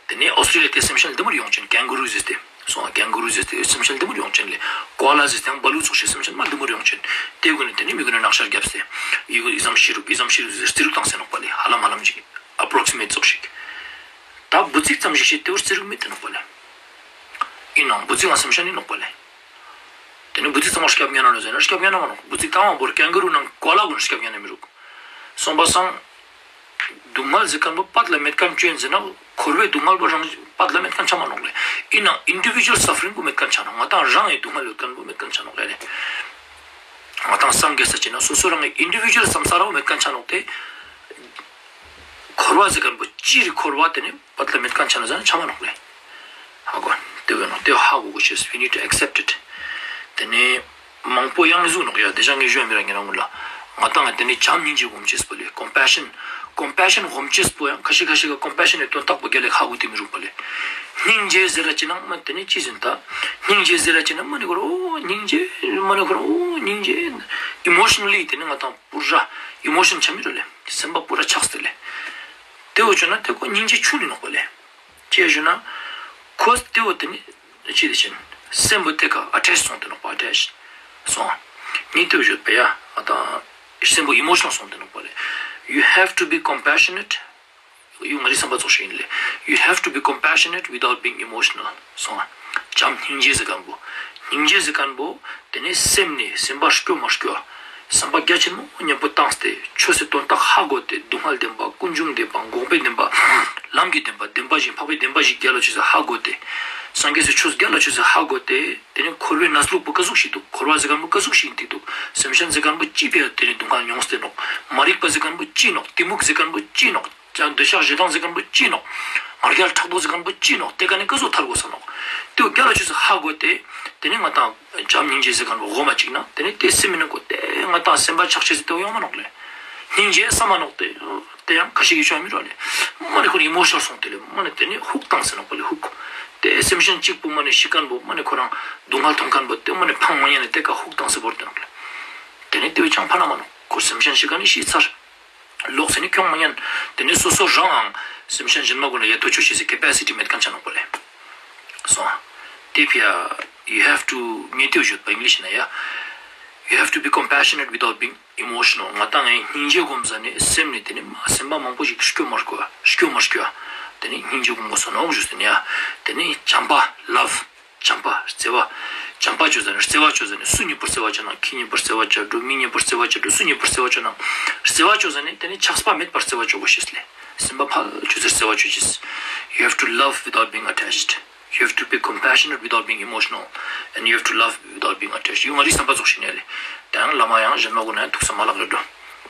དེ་ནས་ཨོ་སི་ཊྲེ་ལི་ཡ་དེ་སེམས་ཅན་འདི་མོར་ཡོང་ཅན་ཀེང་གུ་རུ་ཟེར་ཏེ། སོང་ཀེང་གུ་རུ་ཟེར་ཏེ་སེམས་ཅན་འདི་མོར་ཡོང་ཅན་ལེ། ཀོ་ཨ་ལ་ཟེར་ཏེ་བ་ལུ་ཚོགས་ཤིག་སེམས་ཅན་མ་འདི་མོར་ཡོང་ཅན། དེ་ཀུན་ནི་དེ་ནི་མི་ཀུན་ནི་ནག་ཤར་རྒྱབ་སྟེ། ཡི་གུ་ཨི་ཙམ་ཤི་རུག་ཨི་ཙམ་ཤི་རུག་ཟེར་རྩི་རུག་བཏང་ཟེར་ནོག་པ་ལེ། ཧ་ལམ་ཧ་ལམ་ཅིག་ཨ་པྲོག་སི་མེཊ་ཚོགས་ཤིག་ད་བུ་ཚིག་ཙམ་ཞིག་བཤད་དེ་བོ་རྩི་རུག་མེད་དེ་ནོག་པ་ལེ། ཡིན་ནའང་བུ་ཚིག་ང་སེམས་ཤན་ཡིན་ནོག་པ་ལེ། དེ་ནི་བུ་ཚིག་ཚང་མ་སྐྱབས་ཉན་ན་ནོག་ཟེར་ན་སྐྱབས་ཉན་ན་མ་ནོག་བུ་ཚིག་ཚང་མ་བོར་ཀེང་གུ་རུ་ནང་ཀོ་ཨ་ལ་ཀུན་སྐྱབས་ཉན་ན་མི་རུག་སོང་པ་སང་། སྡུག་བསྔལ་ཟེར་མཁན་པོ་པད་ལ་མེད་མཁན་ཅོ་ཡིན་ཟེར་ན་འཁོར་བའི་སྡུག་བསྔལ་པོ་རང་པད་ལ་མེད་མཁན་ཆ་མ་ནོག་ལེ། ཡིན་ནའང་ཨིན་ཌི་བི་ཇུ་ཨལ་སབ་ཕ་རིང་པོ་མེད་མཁན་ཆ་ནོག་ང་དང་རང་ངི་སྡུག་བསྔལ་ཡོད་མཁན་པོ་མེད་མཁན་ཆ་ནོག་ལེ། ང་དང་སངས་རྒྱས་ས་ཅི་ན་སོ་སོ་རང་ངི་ཨིན་ཌི་བི་ཇུ་ཨལ་སམ་ས་ར་པོ་མེད་མཁན་ཆ་ནོག་སྟེ། འཁོར་བ་ཟེར་མཁན་པོ་སྤྱིར་འཁོར་བ་དེ་ནི་པད་ལ་མེད་མཁན་ཆ་ནོག་ཟེར་ན་ཆ་མ་ནོག་ལེ། ཧ་གོ། དེ་བས་ན་དེ་ཧ་གོ་དགོས་ཤེས། We need to accept it. དེ་ནི་མང་པོ་ཡང་ཟུག་ནོག་ཡ། དེ་ཅང་ངས་ཞུ་མི་ར་ངེ་རང་ངུ་ལ། ང་དང་ང་དེ་ནི་བྱམས་སྙིང་རྗེ་སྒོམ་ཅེས་པོ་ལེ། ཀོམ་པེ་ཤན། ཀོམ་པེ་ཤན་སྒོམ་ཅེས་པོ་ཡང་ཁ་ཤས་ཁ་ཤས་ཀ་ཀོམ་པེ་ཤན་ནི་དོན་དག་པོ་རྒྱལ་ལ་ཧ་གོ་དེ་མི་རུག་པ་ལེ། སྙིང་རྗེ་ཟེར་ར་ཅི་ན་མ་དེ་ནི་ཅི་ཟེར་ད། སྙིང་རྗེ་ཟེར་ར་ཅི་ན་མ་ནི་ཁོ་རང་ཨོ་སྙིང་རྗེ་མ་ནི་ཁོ་རང་ཨོ་སྙིང་རྗེ། ཨི་མོ་ཤ་ན་ལི་དེ་ནི་ང་དང་པུ་ར་ཨི་མོ་ཤན་ཆ་མི་རུག་ལེ། སེམས་པ་པུ་ར་ཆགས་ཏེ་ལེ། དེ་བོ་བཅོས་ན་དེ་ཁོ་སྙིང་རྗེ་ཆུང་ནི་ནོག་པ་ལེ། ཅི་ཞུ་ན། ཁོ་དེ་བོ་དེ་ནི་ཅི་དེ་ཅན། སེམས་པོ་དེ་ཀ་ཨ་ཊེཆ་སོང་སྟེ་ནོག་པ། ཨ་ཊེཆ་སོང་། ངས་དེ་བོ་བརྗོད་པ་ཡ། ཨ་ད་སེམས་པོ་ཨི་མོ་ཤ་ན་ལ་སོང་སྟེ་ནོག་པ་ལེ། You have to be compassionate. ཡུ་ང་རི་བསམ་པ་ཙོགས་ཤིག་ཡིན་ལེ། You have to be compassionate without being emotional. སོང་། བྱམས་སྙིང་རྗེ་ཟེར་མཁན་པོ། སྙིང་རྗེ་ཟེར་མཁན་པོ། དེ་ནི་སེམས་ནི་སེམས་པ་སྐྱོ་མ་སྐྱོ། བསམ་པ་རྒྱ་ཆེན་མོ་མཉམ་པོ་བཏང་སྟེ་ཆོས་སི་དོན་དག་ཧ་གོ་སྟེ། སྡུག་བསྔལ་བདེན་པ། ཀུན་འབྱུང་བདེན་པ། འགོག་པའི་བདེན་པ། ལམ་གྱི་བདེན་པ། བདེན་པ་བཞི། འཕགས་པའི་བདེན་པ་བཞི་རྒྱལ་ལ་ཆོས་སི་ཧ་གོ་སྟེ། སངས་རྒྱས་སི་ཆོས་རྒྱལ་ལ་ཆོས་སི་ཧ་གོ་སྟེ། དེ་ནི་འཁོར་བའི་གནས་ལུགས་པོ་ཀ་ཟུག་ཞིག་འདུག་འཁོར་བ་ཟེར་མཁན་པོ་ཀ་ཟུག་ཞིག་ཡིན་ཏེ་འདུག་སེམས་ཅན་ཟེར་མཁན་པོ་ཅི་ཕི་ཡ་དེ་ནི་སྡུག་བསྔལ་མྱོང་སྟེ་ནོག་མ་རིག་པ་ཟེར་མཁན་པོ་ཅི་ནོག་གཏི་མུག་ཟེར་མཁན་པོ་ཅི་ནོག་ཡང་འདོད་ཆགས་ཞེ་སྡང་ཟེར་མཁན་པོ་ཅི་ནོག་ང་རྒྱལ་ཕྲག་དོག་ཟེར་མཁན་པོ་ཅི་ནོག་དེ་ཀ་ནི་ཀ་ཟུག་ཐར་དགོས་ས་ནོག་དེ་བོ་རྒྱལ་ལ་ཆོས་སི་ཧ་གོ་སྟེ། དེ་ནི་ང་དང་བྱམས་སྙིང་རྗེ་ཟེར་མཁན་པོ་སྒོམ་མ་ཅིག་ན། དེ་ནི་དེ་སེམས་མི་ནང་གོ་དེ་ང་དང་སེམས་པ་ཆགས་ཅེས་ཟེར་དེ་བོ་ཡོང་མ་ནོག་ལེ། སྙིང་རྗེ་བསམ་མ་ནོག་དེ། དེ་ཡང་ཁ་ཤས་ཀྱིས་ཆོ་མི་རོ་ལེ། མ་ནི་ཁོ་རང་ཨི་མོ་ཤ་ན་ལ་སོང་སྟེ་ལེ། མ་ནི་དེ་ནི་ཧུག་བཏང་ཟེར་ནོག་པ་ལེ། ཧུག་དེ་སེམས་ཅན་གཅིག་པོ་མ་ནི་ཤི་མཁན་པོ་མ་ནི་ཁོ་རང་སྡུག་བསྔལ་མཐོང་མཁན་པོ་དེ་མ་ནི་ཕངས་མ་ཉན་ནི་དེ་ཀ་ཧུག་བཏང་ཟེར་བོར་ཏེ་ནོག་ལེ། དེ་ནི་དེ་བོ་ཅང་ཕན་མ་ནོག་ཁོ་སེམས་ཅན་ཤི་མཁན་ནི་ཤི་ཚར། ལོག་ཟེར་ནི་ཁྱོང་མ་ཉན། དེ་ནི་སོ་སོ་རང་ཨང་སེམས་ཅན་གཞན་མ་ཀུན་ལ་ཡ་ཐོ་ཆོ་ཤེས་སི་ཀེ་པེ་སི་ཊི་མེད་མཁན་ཆ་ནོག་པ་ལེ། སོང་། དེ་ཕི་ཡ། You have to ངས་དེ་བོ་བརྗོད་པ་ཨིང་ལིཤ་ན་ཡ། You have to be compassionate without being emotional. ང་དང་ངའི་སྙིང་རྗེ་སྒོམ་ཟ་ནི་སེམས་ནི་དེ་ནི་མ་སེམས་པ་མང་པོ་ཞིག་སྐྱོ་མ་སྐྱོ། སྐྱོ་མ་སྐྱོ། དེ་ནི་སྙིང་རྗེ་སྒོམ་དགོས་ས་ནོག་ཞུས་ཏེ་ནི་ཡ། དེ་ནི་བྱམས་པ་ལབ། བྱམས་པ། བརྩེ་བ། བྱམས་པ་ཅོ་ཟ་ནི་བརྩེ་བ་ཅོ་ཟ་ནི་སུ་ཉེ་པོར་བརྩེ་བ་ཅོ་ན། ཁྱི་ཉེ་པོར་བརྩེ་བ་ཅོ་འགྲོ། མི་ཉེ་པོར་བརྩེ་བ་ཅོ་འགྲོ། སུ་ཉེ་པོར་བརྩེ་བ་ཅོ་ན། བརྩེ་བ་ཅོ་ཟ་ནི་དེ་ནི་ཆགས་པ་མེད་པར་བརྩེ་བ་ཅོ་དགོས་ཤེས་ལེ། སེམས་པ་ཕལ་ཆོས་ཟེར་བརྩེ་བ་ཅོ་ཅེས། You have to love without being attached. You have to be compassionate without being emotional. And you have to love without being attached. ཡུ་ང་རི་བསམ་པ་ཙོགས་ཤིག་ནས་ལེ། ཏེ་ཡང་བླ་མ་ཡང་ཞན་མ་གུན་ན་ཐུགས་སམ་མ་ལྷག་རེ་འགྲོ།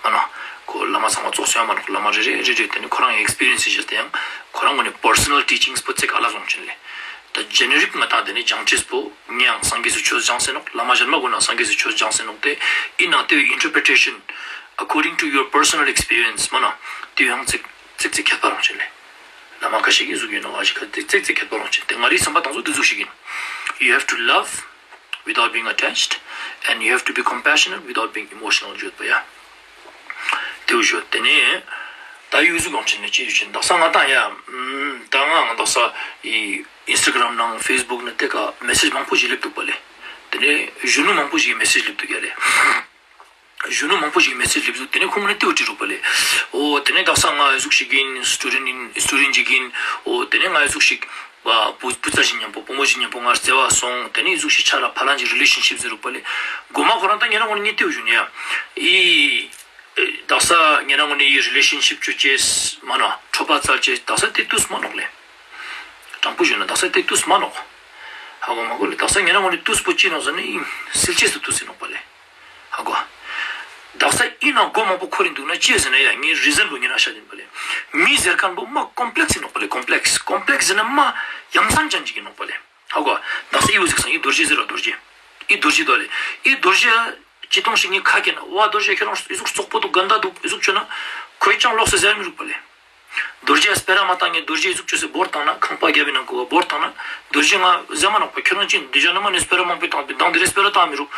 མ་ནོག། ཁོ་བླ་མ་ཚང་མ་ཙོགས་སུ་ཡང་མ་ནོག། བླ་མ་རེ་རེ་རེ་རེ་ཏེ་ནེ་ཁོ་རང་ངི་ཨེགས་པི་རི་ཡེནས་ཞིག་ཏེ་ཡང་ཁོ་རང་གུན་ནི་པར་སོ་ནལ་ཊིཆིང་པོ་ཙེག་ཨ་ལ་ཟུང་ཅན་ལེ། ཏ་ཇེ་ནེ་རིག་ང་ཏང་ཏེ་ནེ་སྦྱང་ཅེས་པོ་ངས་ཡང་སངས་རྒྱས་སི་ཆོས་སྦྱངས་སེ་ནོག། བླ་མ་ཞན་མ་གུན་ན་སངས་རྒྱས་སི་ཆོས་སྦྱངས་སེ་ནོག། ཏེ་ཨིན་ནའང་ཏེ་ཨིན་ཊར་པི་རི་ཊེ་ཤན་according to your personal experience མ་ནོག། ཏེ་ཡང་ཙེག་ཙེག་ཙེག་ཁྱད་པར་རུང་ཅན་ལེ། བླ་མ་ཁ་ཤས་ཀྱི་ཟུག་ཨིན་ནོག། ཨ་ཞིག་ཁ་ཏེ་ཙེག་ཙེག་ཁྱད་པར་རུང་ཅན། ཏེ་ང་རའི་སམ་པ་ཏང་ཙོགས་ཏེ་ཟུག་ཞིག་ཨིན། You have to love without being attached, and you have to be compassionate without being emotional ཞུ་ཡོད་པ་ཡ། ཏེ་བོ་ཞུ་ཡོད། ཏེ་ནེ་ཏ་ཡུལ་ཟུག་ཡོང་ཅན་ནེ་ཅི་ཡུལ་ཅན་དག་ས་ང་ཏང་ཡ་ཏ་ང་ང་དག་ས་ཨི་ཨིན་སི་ཊ་གྲམ་ནང་ཕེས་བུག་ནང་ཏེ་ཀ་མེ་སེཇ་མང་པོ་ཞིག་ལེབ་དུག་པ་ལེ། ཏེ་ནེ་གཞོན་ནུ་མང་པོ་ཞིག་གི་མེ་སེཇ་ལེབ་དུག་ཡ་ལེ། གཞོན་ནུ་མང་པོ་ཞིག་མེ་སེཇ་ལེབ་དུག། ཏེ་ནེ་ཁོང་གུན་ནི་ཏེ་བོ་ཅི་རུག་པ་ལེ། འོ་ཏེ་ནེ་དག་ས་ང་ཨི་ཟུག་ཞིག་ཨིན། སི་ཊུ་ཌེནཊ་ཨིན། སི་ཊུ་ཌེནཊ་ཅིག་ཨིན། འོ་ཏེ་ནེ་ང་ཨི་ཟུག་ཞིག་བུ་བུ་ཚ་ཞིག་ཉམ་པོ་བུ་མོ་ཞིག་ཉམ་པོ་ང་རྩེ་བ་སོང་། ཏེ་ནེ་ཨི་ཟུག་ཞིག་ཆ་ལ་ཕ་ལང་ཅིག་རི་ལེ་ཤན་ཤིབ་ཟེར་རུག་པ་ལེ། གོ་མ་ཁོ་རང་ཏ་ཉེ་རང་གུན་ནི་ཏེ་བོ་ཞུ་ནི་ཡ། ཨི་དག་ས་ཉེ་རང་གུན་ནི་ཨི་རི་ལེ་ཤན་ཤིབ་ཅོ་ཅེས་མ་ནོག། ཕྲོ་པ་ཙལ་ཅེས་དག་ས་ཏེ་ཏུས་མ་ནོག་ལེ། དྲང་པོ་ཞུ་ན་དག་ས་ཏེ་ཏུས་མ་ནོག། ཧ་གོ་མ་གོ་ལེ། དག་ས་ཉེ་རང་གུན་ནི་ཏུས་པོ་ཅི་ནོག་ཟེར་ན་ཨིན་སིལ་ཅེས་སི་ཏུས་ཨིན་ནོག་པ་ལེ། ཧ་གོ། དག་ས་ཨིན་ནའང་མགོ་མང་པོ་འཁོར་རིན་དུག་ན་ཅི་ཟེར་ན་ཡ་ངའི་རི་ཟན་པོ་ཉེ་རང་ཤད་ཨིན་པ་ལེ། མི་ཟེར་ཁན་པོ་མ་ཀོམ་པི་ལེགས་ཨིན་ནོག་པ་ལེ། ཀོམ་པི་ལེགས། ཀོམ་པི་ལེགས་ཟེར་ན་མ་ཡ་མཚན་ཅན་ཅིག་ཨིན་ནོག་པ་ལེ། ཧ་གོ། དག་ས་ཨི་བོ་ཟེར་སང་ཨི་རྡོ་རྗེ་ཟེར་ར་རྡོ་རྗེ། ཨི་རྡོ་རྗེ་དོ་ལེ། ཨི་རྡོ་རྗེ་ཅི་ཏོང་ཞིག་ངའི་ཁ་སྐྱེ་ན་ཝ་རྡོ་རྗེ་ཁྱོད་རང་ཨི་ཟུག་རྩོག་པོ་དུག་གན་ད་དུག་ཨི་ཟུག་ཅོ་ན་ཁོའི་ཅང་ལོགས་སེ་ཟེར་མི་རུག་པ་ལེ། རྡོ་རྗེ་སྤེ་ར་མ་ཏང་ངས་རྡོ་རྗེ་ཨི་ཟུག་ཅོས་སེ་བོར་ཏང་ན་ཁང་པ་རྒྱབ་བི་ནང་ངུ་བོར་ཏང་ན་རྡོ་རྗེ་ང་ཟེར་མ་ནོག་པ། ཁྱོད་རང་ཅི་འདི་ཇག་ནི་མ་ནི་སྤེ་ར་མང་པོ་ཏང་པིན། དང་འདི་རེ་སྤེ་ར་ཏང་མི་རུག།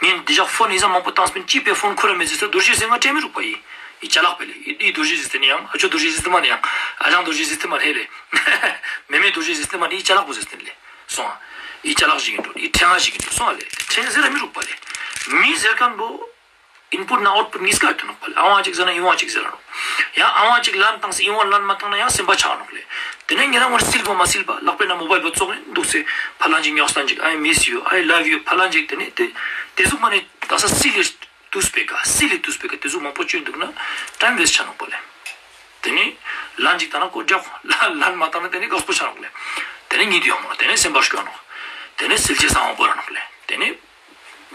ངས་འདི་ཇག་ཕོན་ཨི་ཟ་མང་པོ་ཏང་སྤིན། ཅི་པའི་ཕོན་ཁུར་ར་མི་ཟེར་ས་རྡོ་རྗེ་ཟེར་ང་དྲན་མི་རུག་པ། ཨི་ཨི་ཅ་ལག་པེ་ལེ། ཨི་ཨི་རྡོ་རྗེ་ཟེར་ཏེ་ནི་ཡང་ཨ་ཅོ་རྡོ་རྗེ་ཟེར་ཏེ་མ་ནི་ཡང་ཨ་ལང་རྡོ་རྗེ་ཟེར་ཏེ་མ་ནི་ལེ། མེ་མེ་རྡོ་རྗེ་ཟེར་ཏེ་མ་ནི་ཨི་ཅ་ལག་པོ་ཟེར་ཏེ་ལེ། སོང་ཨ། ཨི་ཅ་ལག་ཞིག་ཨིན་འགྲོ། ཨི་ཕྲེང་ང་ཞིག་ཨིན་འགྲོ། སོང་ཨ་ལེ། ཕྲེང་ཟེར་ར་མི་རུག་པ་ལེ། མི་ཟེར་ཁན་པོ་ཨིན་པུཊ་ནང་ཨའུཊ་པུཊ་ཉིས་ཀ་ཡོད་དེ་ནོག་པ་ལེ། ཨ་ཝང་ཅིག་ཟེར་ན་ཨི་ཝང་ཅིག་ཟེར་ར་ནོག། ཡང་ཨ་ཝང་ཅིག་ལན་ཏང་སེ་ཨི་ཝང་ལན་མ་ཏང་ན་ཡང་སེམས་པ་ཆག་ནོག་ལེ། ཏེ་ནེ་ཉེ་རང་ངོ་སིལ་བོ་མ་སིལ་བ་ལག་པེ་ན་མོ་བཱའིལ་བོ་ཙོག་ཨིན་དུག་སེ་ཕ་ལང་ཅིག་ཉོག་སྟན་ཅིག I miss you, I love you ཕ་ལང་ཅིག་ཏེ་ནེ་ཏེ་ཏེ་ཟུག་མ་ནེ་དག་ས་སིལ་ལི་ཏུས་པེ་ཀ་སིལ་ལི་ཏུས་པེ་ཀ་ཏེ་ཟུག་མང་པོ་ཅོ་ཨིན་དུག་ན་ཊའིམ་ཝེསྚ་ཆ་ནོག་པ་ལེ། ཏེ་ནེ་ལན་ཅིག་ཏང་ན་ཀོ་རྒྱག་ལན་ལན་མ་ཏང་ན་ཏེ་ནེ་དགའ་པོ་ཆ་ནོག་ལེ། ཏེ་ནེ་ཉིད་ཡོང་ནོག། ཏེ་ནེ་སེམས་པ་སྐྱོ་ནོག། ཏེ་ནེ་སིལ་ཅེས་སང་བོར་ར་ནོག་ལེ། ཏེ་ནེ་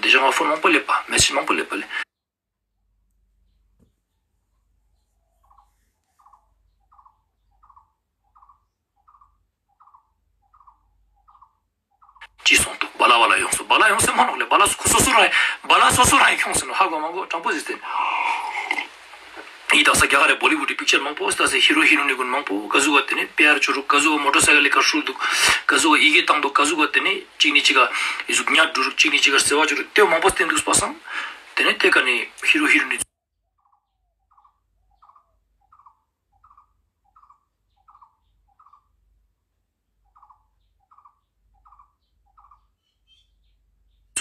འདི་ཞག་ང་ཕོན་མང་པོ་ལེབ་པ་མེ་སེཇ་མང་པོ་ལེབ་པ་ལེ། ཅི་སོང་དུག། བ་ལ་བ་ལ་ཡོངས་སོ། བ་ལ་ཡོངས་སེ་མ་ནོག་ལེ། བ་ལ་སོ་སོ་རང་བ་ལ་སོ་སོ་རང་ཁྱོངས་སེ་ནོག། ཧ་གོ་མ་གོ་དྲང་པོ་ཟེར་ཏེ། ཨི་དག་ས་རྒྱ་གར་རི་བོ་ལི་ཝུཌ་རི་པིག་ཅར་མང་པོ་ལྟ་སེ་ཧི་རོ་ཧི་རོ་ནི་གུན་མང་པོ་ག་ཟུག་ག་ཏེ་ནེ་པེ་ཡར་ཅོ་རུག། ག་ཟུག་ག་མོ་ཊར་སའི་ཀལ་ལི་ཀ་ཧྲུལ་དུག། ག་ཟུག་ག་ཡི་གེ་ཏང་དུག། ག་ཟུག་ག་ཏེ་ནེ་ཅིག་ནི་ཅིག་ག་ཨི་ཟུག་ཉ་དྲུ་རུག། ཅིག་ནི་ཅིག་ག་རྩེ་བ་ཅོ་རུག། ཏེ་མང་པོ་སྟན་དུག་པ་སང་། ཏེ་ནེ་ཏེ་ཀ་ནེ་ཧི་རོ་ཧི་རོ་ནི།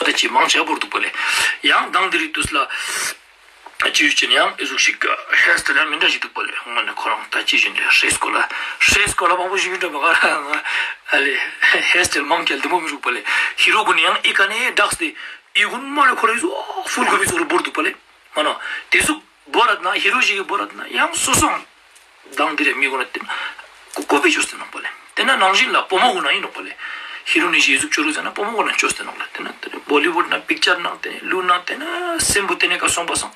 ཚོ་ཏེ་ཅི་མང་ཆེ་བོར་དུག་པ་ལེ། ཡང་དང་དེ་རིང་དུས་ལ་ཅི་ཡུལ་ཅན་ཡང་ཨི་ཟུག་ཞིག་ཧེར་སི་ཊེལ་ཡང་མི་འདྲ་ཞིག་དུག་པ་ལེ། ང་ནི་ཁོ་རང་ད་ཅི་བཞིན་རེ་ཧྲེ་སྐོར་ལ་ཧྲེ་སྐོར་ལ་མང་པོ་ཞིག་ཡིན་འདྲ་མ་ག་ར་ང་ཨ་ལེ་ཧེར་སི་ཊེལ་མང་ཁྱལ་དེ་མོ་མི་རུག་པ་ལེ། ཧི་རོ་གུན་ནི་ཡང་ཨི་ཀ་ནེ་དྲགས་ཏེ་ཨི་གུན་མ་ལེ་ཁོ་རེ་ཟུག་ཕུལ་གོ་བི་ཟུག་རུ་བོར་དུག་པ་ལེ། མ་ནོ། ཏེ་ཟུག་བོར་རད་ན་ཧི་རོ་ཞིག་གི་བོར་རད་ན་ཡང་སོ་སོ་དང་དེ་རེ་མི་གོ་ན་ཏེ་ན་ཀོ་པི་ཅོས་ཏེ་ནོག་པ་ལེ། ཏེ་ན་ནང་བཞིན་ལ་བུ་མོ་གུན་ན་ཨིན་ནོག་པ་ལེ། ཧི་རོ་ནི་ཞིག་ཟུག་ཅོ་རུག་ཟེར་ན་བུ་མོ་གུན་ན་ཅོས་ཏེ་ནོག་ལེ། ཏེ་ན་ཏེ་ན་བོ་ལི་ཝུཌ་ན་པིག་ཅར་ནང་ཏེ་ནེ་ལུ་ན་ཏེ་ན་སེམས་པོ་ཏེ་ནེ་ཀ་སོང་པ་སང་།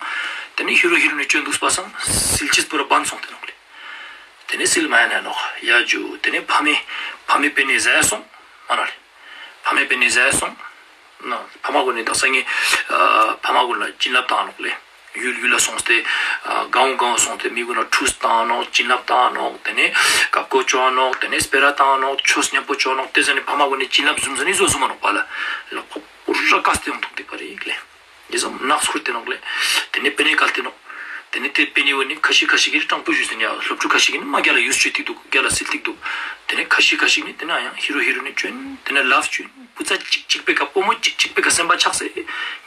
ཏེ་ནེ་ཧི་རོ་ཧི་རོ་ནི་ཅོན་དུག་པ་སང་སིལ་ཅེས་པོ་ར་བན་སོང་ཏེ་ནོག་ལེ། ཏེ་ནེ་སིལ་མ་ཡ་ན་ནོག་ཡ་ཇུ། ཏེ་ནེ་ཕ་མེ་ཕ་མེ་པེ་ནེ་ཟ་ཡ་སོང་མ་ན་ལེ། ཕ་མེ་པེ་ནེ་ཟ་ཡ་སོང་། ན་ཕ་མ་གུན་ནི་དག་ས་ངའི་ཨ་ཕ་མ་གུན་ལ་བྱིན་རླབས་བཏང་ནོག་ལེ། ཡུལ་ཡུལ་ལ་སོང་སྟེ་ཨ་གང་གང་སོང་སྟེ་མི་གུན་ལ་ཁྲུས་བཏང་ནོག། བྱིན་རླབས་བཏང་ནོག། ཏེ་ནེ་བཀའ་བཀོད་ཅོ་ནོག། ཏེ་ནེ་སྤེ་ར་བཏང་ནོག། ཆོས་ཉམ་པོ་ཅོ་ནོག། ཏེ་ཟ་ནེ་ཕ་མ་གུན་ནི་བྱིན་རླབས་ཟུམ་ཟ་ནེ་ཟོ་ཟུམ་མ་ནོག་པ་ལ་ལ་ཁོ་པུ་ར་ཀ་སྟེ་ཡོང་དུག་ཏེ་པ་རེ་ལེ། ཏེ་ཙམ་ནགས་ཁུར་ཏེ་ནོག་ལེ། ཏེ་ནེ་པེ་ནེ་ཀལ་ཏེ་ནོག། ཏེ་ནེ་ཏེ་པེ་ནེ་བོ་ནི་ཁ་ཤི་ཁ་ཤི་གི་དྲང་པོ་ཞུས་ཏེ་ནི་ཡ་སློབ་ཕྲུག་ཁ་ཤི་གི་ནི་མ་རྒྱ་ལ་ཡུས་ཅོ་ཏིག་དུག། རྒྱ་ལ་སིལ་ཏིག་དུག། ཏེ་ནེ་ཁ་ཤི་ཁ་ཤི་གི་ནི་ཏེ་ན་ཡང་ཧི་རོ་ཧི་རོ་ནི་ཅོན་ཏེ་ན་ལབ་ཅོན་བུ་ཚ་ཅིག་ཅིག་པེ་ཀ་བུ་མོ་ཅིག་ཅིག་པེ་ཀ་སེམས་པ་ཆགས་སེ་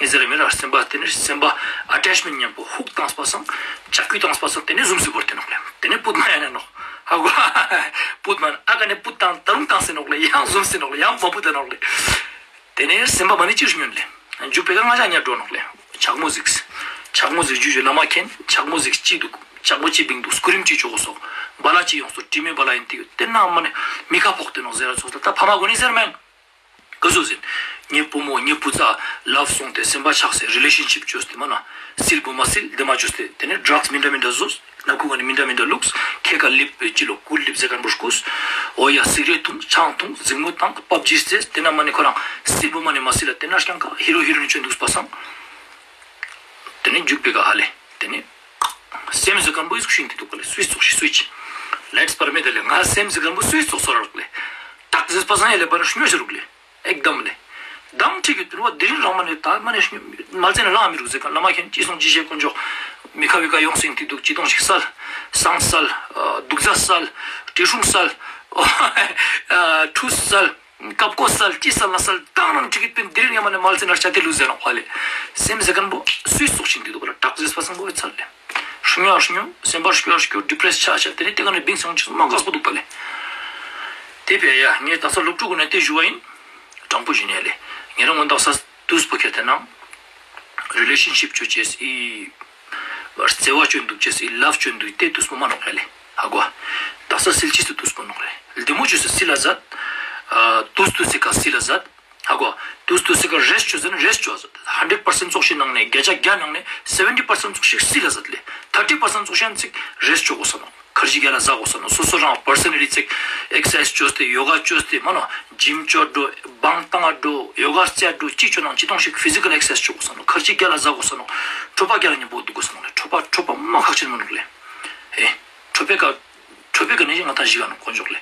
ངས་ཟེར་ར་མེད་ར་སེམས་པ་ཏེ་ནེ་སེམས་པ་ཨ་ཊེཆ་མེནཊ་ཉམ་པོ་ཧུག་བཏང་པ་སང་ལྕགས་ཀྱུ་བཏང་པ་སང་ཏེ་ནེ་ཟུམ་སེ་བོར་ཏེ་ནོག་ལེ། ཏེ་ནེ་པུད་མ་ཡ་ན་ནོག་ཧ་གོ། པུད་མ་ཨ་ཀ་ནེ་པུད་བཏང་ད་རུང་བཏང་སེ་ནོག་ལེ། ཡང་ཟུམ་སེ་ནོག་ལེ། ཡང་མ་པུད་ད་ནོག་ལེ། ཏེ་ནེ་སེམས་པ་མ་ནེ་ཅིར་སྨྱོན་ལེ། འཇུག་པེ་ཀ་ང་ཞ་ཉར་འགྲོ་ནོག་ལེ། ཇག་མོ་ཟིགས། ཇག་མོ་ཟིགས་ཇུ་ཇུ་བླ་མ་མཁྱེན། ཇག་མོ་ཟིགས་ཅི་དུག། ཇག་མོ་ཅི་བིང་དུག། སྐུ་རིམ་ཅི་ཅོ་གོས་སོག། བ་ལ་ཅི་ཡོངས་སོ། དྲི་མེད་བ་ལ་ཡིན་ཏེ་ཡོད། ཏེ་ན་མ་ནེ་མི་ཁ་ཕོག་ཏེ་ནོག་ཟེར་ར་ཚོགས་ད་ཕ་མ་གུན་ནི་ཟེར་མེན། ག་ཟུག་ཟེར། ངའི་བུ་མོ་ངའི་བུ་ཚ་ལབ་སོང་སྟེ་སེམས་པ་ཆགས་སེ་རི་ལེ་ཤན་ཤིབ་བཅོས་ཏེ་མ་ན་སིལ་བུ་མ་སིལ་དེ་མ་བཅོས་ཏེ་དེ་ནས་ཌྲགས་མི་འདྲ་མི་འདྲ་ཟོས། ནག་ཁུ་ག་ནི་མི་འདྲ་མི་འདྲ་བླུགས། ཁྱེད་ཀ་ལིབ་ཅི་ལོ་ཀུལ་ལིབ་ཟེར་མཁན་པོ་རྐུས། འོ་ཡ་སིག་རེཊ་འཐུང་ཆང་འཐུང་འཛིང་མོ་བཏང་པབ་ཇི་རྩེས། དེ་ན་མ་ནི་ཁོ་རང་སིལ་བུ་མ་ནི་མ་སིལ་ལ་དེ་ན་རྐྱང་ཀ་ཧི་རོ་ཧི་རོ་ཡིན་བཅོས་འདུག་པ་སང་། དེ་ནས་མཇུག་པའི་ཀ་ཧ་ལེ་དེ་ནས་སེམས་ཟེར་མཁན་པོ་ཡིས་ཤིང་དེ་འདུག་ག་ལེ་སུའི་ཙོགས་ཤིག་སུའི་ཅི། ལེཊ་སི་པར་མེ་དེ་ལེ་ང་སེམས་ཟེར་མཁན་པོ་སུའི་ཙོགས་སོ་ར་རུག་ལེ། ཏག་ཟེར་པ་སང་ཡ་ལེ་པ་ན་སྨྱོ་ཟེར་རུག་ལེ། ཨེག་དམ་ལེ། དམ་ཁྲིག་གི་དུར་བ་དེ་རིང་རང་མ་ནས་ད་མ་ནས་མལ་ཚེ་ན་ལངས་མི་རུག་ཟེར་ག་བླ་མ་མཁན་ཅི་སོང་ཅི་བྱེད་དཀོན་མཆོག་མི་ཁ་བའི་ཀ་ཡོང་སེང་དེ་འདུག་ཅི་གཏོང་ཞིག་སལ། བསང་སལ། དུག་རྫས་སལ། དྲི་སྲུང་སལ། ཁྲུས་སལ། བཀབ་ཀོ་སལ་ཅི་སལ་ན་སལ་དང་རང་ཁྲིག་གི་དཔེ་དེ་རིང་ཡ་མ་ནས་མལ་ཚེ་ན་ལྕགས་དེ་ལུས་ཟེར་རང་ཧ་ལེ། སེམས་ཟེར་མཁན་པོ་སུའི་ཙོགས་ཤིག་དེ་འདུག་ལ་ཏག་ཟེར་པ་སང་གོ་ཚར་ལེ། སྨྱོ་སྨྱོ་སེམས་པ་སྐྱོ་སྐྱོ་ཌི་པྲེས་ཆ་ཆ་དེ་ནས་དེ་ག་ནས་བིང་སོང་ཅི་མ་དགའ་སྤོ་འདུག་པ་ལེ། དེ་བས་ཡ་ངས་ད་ས་སློབ་ཕྲུག་གུན་ན་དེ་ཞུ་བ་ཡིན། དྲང་པོ་ཞུ་ནས་ལེ། ངེད་རང་ངོ་ད་ས་དུས་པོ་ཁྱེར་ཏེ་ན་རི་ལེ་ཤན་ཤིབ་བཅོ་ཅེས་ཨི་བརྩེ་བ་བཅོ་འདུག་ཅེས་ཨི་ལབ་བཅོ་འདུག་དེ་དུས་པོ་མ་ནོག་ཧ་ལེ། ཧ་གོ། ད་ས་སིལ་ཅེས་སི་དུས་པོ་ནོག་ལེ། ལྡེ་མོ་བཅོས་སི་སིལ་ལ་ཟད། དུས་དུས་སི་ཀ་སིལ་ལ་ཟད། ཧ་གོ། དུས་དུས་སི་ཀ་རེས་བཅོས་ཟེར་ན་རེས་བཅོས་ཟེར། ཧན་ཌེཌ་པར་སེན་ཊ་ཙོགས་ཤིག་ནང་ནས་བརྒྱ་ཆ་བརྒྱ་ནང་ནས་སེ་བེན་ཊི་པར་སེན་ཊ་ཙོགས་ཤིག་སིལ་ལ་ཟད་ལེ། ཐར་ཊི་པར་སེན་ཊ་ཙོགས་ཤིག་ཡང་ཅིག་རེས་བཅོ་དགོས་ས་ནོག་ཁར་ཅིག་རྒྱལ་ལ་ཟ་དགོས་ས་ནོག་སོ་སོ་རང་པར་སོ་ནལ་ལི་ཅིག་ཨེག་སར་སའིཛ་བཅོས་ཏེ་ཡོ་ག་བཅོས་ཏེ་མ་ནོག་ཇིམ་བཅོ་འགྲོ་བང་བཏང་ང་འགྲོ་ཡོ་ག་རྩེ་འགྲོ་ཅི་བཅོ་ནང་ཅི་གཏོང་ཞིག་ཕི་ཟི་ཀལ་ཨེག་སར་སའིཛ་བཅོ་དགོས་ས་ནོག་ཁར་ཅིག་རྒྱལ་ལ་ཟ་དགོས་ས་ནོག་ཁྲོ་པ་རྒྱལ་ལ་མཉམ་པོ་འདུག་དགོས་ས་ནོག་ལེ། ཁྲོ་པ་ཁྲོ་པ་མ་ཁག་ཆེན་མ་ནོག་ལེ། ཨེ། ཁྲོ་པའི་ཀ་ཁྲོ་པའི་ཀ་ནས་ང་ཏང་ཞིག་ག་ནོག་དཀོན་མཆོག་ལེ།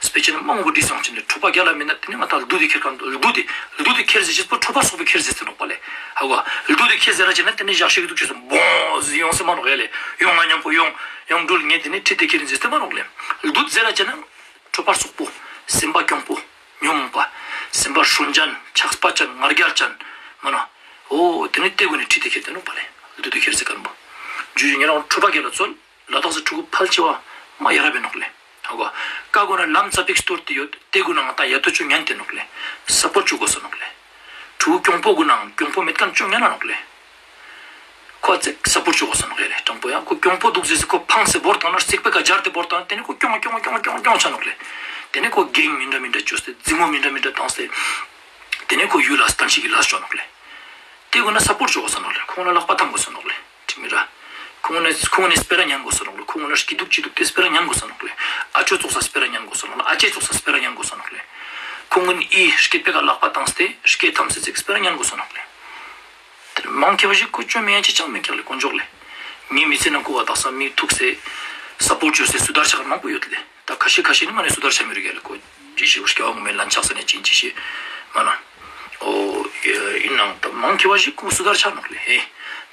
སྤེ་ཆེ་ན་མང་པོ་བྲིས་སོང་ཅི་ནས་ཁྲོ་པ་རྒྱལ་ལ་མེད་ན་དེ་ནས་ང་ཏང་ལྡུ་དེ་ཁྱེར་ག་ལྡུ་དེ་ལྡུ་དེ་ཁྱེར་ཟེར་ཅེས་པོ་ཁྲོ་པ་སོག་པོ་ཁྱེར་ཟེར་ཏེ་ནོག་པ་ལེ། ཧ་གོ། ལྡུ་དེ་ཁྱེར་ཟེར་ར་ཅེ་ན་དེ་ནས་ཞག་ཞིག་འདུག་ཅེས་སོང་བོང་ཟེར་ཡོང་སེ་མ་ནོག་ཡ་ལེ། ཡོང་ང་མཉམ་པོ་ཡོང་ཡོང་འགྲུལ་ངས་དེ་ནས་ཁྲིད་དེ་ཁྱེར་ཟེར་ཏེ་མ་ནོག་ལེ། ལྡུ་ཟེར་ར་ཅེ་ན་ཁྲོ་པ་སོག་པོ་སེམས་པ་གྱོང་པོ་ཉོན་མོངས་པ་སེམས་པ་ཧྲོམ་ཅན་ཆགས་པ་ཅན་ང་རྒྱལ་ཅན་མ་ནོག་འོ་དེ་ནས་དེ་གུན་ནས་ཁྲིད་དེ་ཁྱེར་ཏེ་ནོག་པ་ལེ། ལྡུ་དེ་ཁྱེར་ཟེར་མཁན་པོ་ཇུ་ཇུ་ཉེ་རང་ཁྲོ་པ་རྒྱལ་ལ་ཚོལ། ལ་དྭགས་སི་ཕྲུ་གུ་ཕལ་ཆེ་བ་མ་ཡ་རབས་པའི་ནོག་ལེ། ཧ་གོ། ཀ་གོ་ན་ལམ་ཙ་པིག་སྟོར་ཏེ་ཡོད་དེ་གུན་ན་ང་ཏང་ཡ་ཏོ་ཅོ་ཉན་ཏེ་ནོག་ལེ། སཔོརྚ་ཅོ་དགོས་ས་ནོག་ལེ། ཕྲུ་གུ་གྱོང་པོ་གུན་ན་གྱོང་པོ་མེད་མཁན་ཅོ་ཉན་ན་ནོག་ལེ། ཁོ་ཚེ་སཔོརྚ་ཅོ་དགོས་ས་ནོག་ལེ། དྲང་པོ་ཡ་ཁོ་གྱོང་པོ་འདུག་ཟེར་ཁོ་ཕངས་སེ་བོར་བཏང་ན་རྩིག་པའི་ཀ་སྦྱར་ཏེ་བོར་བཏང་ན་དེ་ནས་ཁོ་གྱོང་གྱོང་གྱོང་གྱོང་གྱོང་ཆ་ནོག་ལེ། དེ་ནས་ཁོ་གེང་མི་འདྲ་མི་འདྲ་ཅོས་ཏེ་རྫིང་མོ་མི་འདྲ་མི་འདྲ་བཏང་སྟེ། དེ་ནས་ཁོ་ཡུལ་ལ་སྟན་ཞིག་གི་ལས་ཅོ་ནོག་ལེ། དེ་གུན་ན་སཔོརྚ་ཅོ་དགོས་ས་ནོག་ལེ། ཁོང་ལ་ལག་པ་འཐམ་དགོས་ས་ནོག་ལེ། ཁྲིག་མི་ར། ཁོང་ནས་ཁོང་ནས་སྤེ་ར་ཉན་དགོས་ས་ནོག་ལེ། ཁོང་ལ་སྐྱིད་སྡུག་སྐྱིད་སྡུག་དེ་སྤེ་ར་ཉན་དགོས་ས་ནོག་ལེ། ཨ་ཅོ་ཙོགས་ས་སྤེ་ར་ཉན་དགོས་ས་ནོག་ལེ། ཨ་ཅེ་ཙོགས་ས་སྤེ་ར་ཉན་དགོས་ས་ནོག་ལེ། ཁོང་གུན་ཨི་སྐྱིད་པའི་ཀ་ལག་པ་བཏང་སྟེ་སྐྱིད་ཐམས་སེ་ཚིག་སྤེ་ར་ཉན་དགོས་ས་ནོག་ལེ། དེ་མང་ཆེ་བ་ཞིག་ཁོ་ཅོ་མེད་ཅི་ཅང་མེད་ཀྱག་ལེ་དཀོན་མཆོག་ལེ། ངའི་མི་ཚེ་ནང་ཁོ་བ་དག་ས་མི་ཐུག་སེ་སཔོརྚ་ཅོས་སེ་སུ་དར་ཆགས་མང་པོ་ཡོད་ལེ། ད་ཁ་ཤས་ཁ་ཤས་ནི་མ་ནེ་སུ་དར་ཆ་མི་རུག་ཡ་ལེ། ཁོ་ཅི་ཞིག་སྐྱ་བ་ངོ་མའི་ལན་ཆགས་ས་ནེ་ཅིན་ཅི་ཞིག་མ་ན། འོ་ཡིན་ནང་ད་མང་ཆེ་བ་ཞིག་ཁོ་སུ་དར་ཆ་ནོག་ལེ། ཧེ།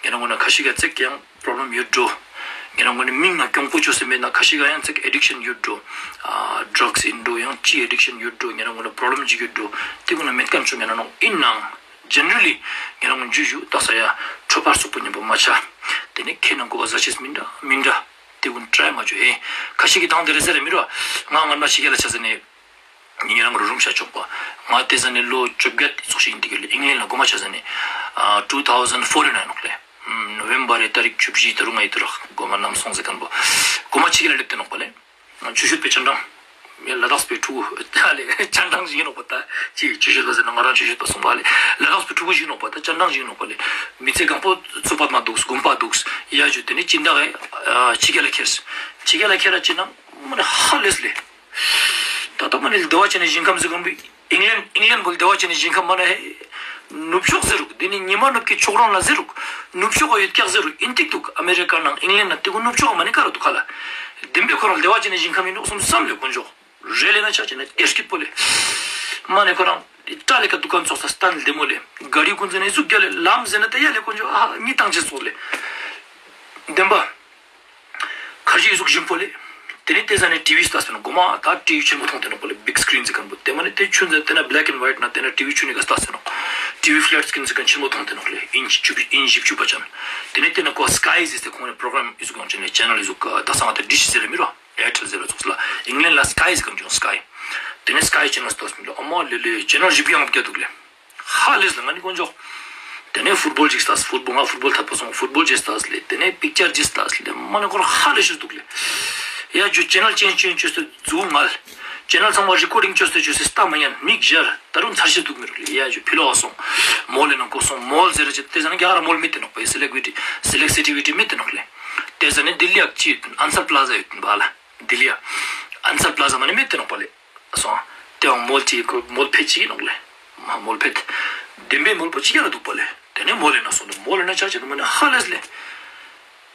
ངེ་རང་ངོ་ན་ཁ་ཤས་ཀ་ཙེག་ཀྱང་པྲོབ་ལེམ་ཡོད་འགྲོ། ངེ་རང་ངོ་ན་མིང་ང་གྱོང་པོ་ཅོས་སེ་མེད་ན་ཁ་ཤས་ཀ་ཡང་ཙེག་ཨེ་ཌིག་ཤན་ཡོད་འགྲོ། ཨ་ཌྲགས་ཡིན་འགྲོ་ཡང་ཅི་ཨེ་ཌིག་ཤན་ཡོད་འགྲོ། ངེ་རང་ངོ་ན་པྲོབ་ལེམ་ཅིག་ཡོད་འགྲོ། དེ་ངོ་ན་མེད་མཁན་ཅོ་ངེ་རང་ནོག་ཡིན་ནང་། ཇེ་ནེ་རལ་ལི་ངེ་རང་ངོ་ན་ཇུ་ཇུ་དག་ས་ཡ་ཁྲོ་པ་སོག་པོ་ཉམ་པོ་མ་ཆ། དེ་ནེ་ཁེ་ནང་ཁོ་བ་ཟ་ཅེས་མི་འདྲ་མི་འདྲ། དེ་གུན་ཊྲའི་མ་ཅོ་ཧེ། ཁ་ཤས་ཀྱི་དང་དེ་རེ་ཟེར་རེ་མི་རོ། ང་ང་མ་ཕྱི་རྒྱལ་ལ་ཆ་ཟ་ནེ། ངེ་རང་ངོ་རུ་རུམ་ཤ་ཆོག་པ། ང་དེ་ཟ་ནེ་ལོ་བཅོ་བརྒྱད་ཙོགས་ཤིག་ཡིན་དེ་གི་ལེ། ཨིང་ལན་ལ་གོ་མ་ཆ་ཟ་ནེ། ཨ་ཊུ་ཐའུ་ཟན་ཕོར་ཏིན་ནང་ནོག་ལེ། ནོ་ཝེམ་བར་རི་ཏ་རིག་བཅུ་བཞི་ད་རུང་ང་ཡི་ཏུ་རག་གོ་མ་ནམ་སོང་ཟེར་མཁན་པོ། གོ་མ་ཕྱི་རྒྱལ་ལ་སླེབས་ཏེ་ནོག་པ་ལེ། ཆུ་ཤུད་པའི་སྤྱན་དྲངས། ངའི་ལ་དྭགས་པའི་ཕྲུ་གུ་ད་ལེ་སྤྱན་དྲངས་ཞིག་ཡིན་ནོག་པ་ད། ཅི་ཆུ་ཤུད་པ་ཟེར་ན་ང་རང་ཆུ་ཤུད་པ་སོང་པ་ལེ། ལ་དྭགས་པའི་ཕྲུ་གུ་ཞིག་ཡིན་ནོག་པ་ད་སྤྱན་དྲངས་ཞིག་ཡིན་ནོག་པ་ལེ། མི་ཚེ་གང་པོ་ཚུ་པད་མ་འདུག་དགུན་པ་འདུག་ཡ་ཇུ་དེ་ནེ་སྤྱི་ཟླ་གི་ཕྱི་རྒྱལ་ལ་ཁྱེར། ཕྱི་རྒྱལ་ལ་ཁྱེར་ར་ཅི་ན་མ་ནེ་ཧ་ལས་ལེ། ད་ལྟ་མ་ནེ་བདེ་བ་ཅན་ནི་ཞིང་ཁམས་ཟེར་མཁན་པོ་ཨིང་ལན་ཨིང་ལན་པོ་བདེ་བ་ཅན་ནི་ཞིང་ཁམས་མ་ནེ་ནུབ་ཕྱོགས་ཟེར་རུག་དེ་ནེ་ཉི་མ་ནུབ་ཀྱི་ཕྱོགས་རང་ལ་ཟེར་རུག་ནུབ་ཕྱོགས་ཡོད་ཀྱག་ཟེར་རུག་ཨིན་ཏིག་འདུག་ཨ་མེ་རི་ཀ་ནང་ཨིང་ལན་ན་དེ་གུན་ནུབ་ཕྱོགས་མ་ནེ་ཀ་རུ་འདུག་ཁ་ལ། བདེན་པའི་ཁོ་རང་བདེ་བ་ཅན་ནི་ཞིང་ཁམས་ཡིན་ནོག་སམ་བསམ་ལེ་དཀོན་མཆོག་རེ་ལེ་ན་ཆ་ཅེ་ན་ཏེ་སྐྱིད་པོ་ལེ། མ་ནེ་ཁོ་རང་ཏྲ་ལེ་ཀ་འདུ་ཁན་ཙོགས་ས་སྟན་བདེ་མོ་ལེ། ག་རི་གུན་ཟེར་ན་ཟུག་རྒྱ་ལེ་ལམ་ཟེར་ན་ཏེ་ཡ་ལེ་དཀོན་མཆོག་ཨ་གཉིད་བཏང་ཅེས་ཙོགས་ལེ། བདེན་པ། ཁར་ཇི་ཟུག་ཞིམ་པོ་ལེ། ཏེ་ནེ་ཏེ་ཟ་ནེ་ཊི་ཝི་ལྟས་ཏེ་ནོག་གོ་མ་ད་ཊི་ཝི་ཆེན་མོ་ཐོང་ཏེ་ནོག་པ་ལེ། བིག་སི་ཀྲིན་ཟེར་ཁན་པོ་ཏེ་མ་ནེ་ཏེ་ཆུན་ཟེར་ཏེ་ན་བླེག་ཨེན་ཝའིཊ་ན་ཏེ་ན་ཊི་ཝི་ཆུན་ནི་ག་ལྟས་ཏེ་ནོག་ཊི་ཝི་ཕ་ལེཊ་སི་ཀྲིན་ཟེར་ཁན་ཆེན་མོ་ཐོང་ཏེ་ནོག་ལེ། ཨིན་ཅི་ཅུ་ཨིན་ཅི་བཞི་བཅུ་པ་ཅན། ཏེ་ནེ་ཏེ་ན་ཀོ་སི་ཀའི་ཟེར་ཏེ་ཁོང་ནི་པྲོ་གྲམ་ཨི་ཟུག་ཡོང་ཅེ་ནེ་ཆེ་ནལ་ཨི་ཟུག་ད་སང་ང་ད་ཌིཤ་ཟེར་རེ་མི་རོ། ཨེར་ཊེལ་ཟེར་ར་ཙོགས་ལ་ཨིང་ལན་ལ་སི་ཀའི་ཟེར་ཁན་ཅུང་སི་ཀའི། ཏེ་ནེ་སི་ཀའི་ཆེ་ནལ་ལྟས་མི་འདུག་ཨ་མ་ལེ་ལེ་ཆེ་ནལ་བཞི་བཅུ་ཡང་བརྒྱ་འདུག་ལེ། ཧ་ལས་ལ་ང་ནི་དཀོན་མཆོག་ཏེ་ནེ་ཕུཊ་བོལ་ཅིག་ལྟས། ཕུཊ་བོལ་ང་ཕུཊ་བོལ་ཐད་པོ་སོང་ཕུཊ་བོལ་ཅིག་ལྟས་ལེ། ཏེ་ནེ་པིག་ཅར་ཅིག་ལྟས་ལེ། མ་ནེ་ཁོ་རང་ཧ་ལས་ཤུགས་འདུག་ལེ། ཡ་ཇུ་ཆེ་ནལ་ཆེན་ཆེན་ཆེན་ཏེ་ཟུག་ངལ། ཅེ་ནལ་ཚང་མ་རི་ཀོར་ཌིང་ཅོས་ཏེ་ཅོས་ཏེ་ལྟ་མ་ཉན་མིག་ཞར་ད་རུང་ཚར་ཤེས་འདུག་མི་རུ་ལེ། ཡ་ཇུ་ཕི་ལོག་སོང་། མོལ་ལེ་ནང་ཀོ་སོང་། མོལ་ཟེར་ར་ཅེ་ཏེ་ཟ་ན་རྒྱ་གར་མོལ་མེད་དེ་ནོག་པ་ལེ། སེ་ལེག་ཝི་ཊི་སེ་ལེག་སི་ཊི་ཝི་ཊི་མེད་དེ་ནོག་ལེ། ཏེ་ཟ་ནེ་ལྡི་ལི་ཡ་ཅི་ཡོད་དུན་ཨན་སར་པ་ལ་ཟ་ཡོད་དུན་པ་ལ། ལྡི་ལི་ཡ་ཨན་སར་པ་ལ་ཟ་མ་ནེ་མེད་དེ་ནོག་པ་ལེ། སོང་། ཏེ་བོ་མོལ་ཅིག་གོ་མོལ་ཕེད་ཅིག་ནོག་ལེ། མ་མོལ་ཕེད། བདེན་པའི་མོལ་པོ་ཅིག་ཡ་ལ་འདུག་པ་ལེ། ཏེ་ནེ་མོལ་ལེ་ན་སོང་དུ་མོལ་ལེ་ན་ཆ་ཅེ་དུ་མ་ནེ་ཧ་ལས་ལེ།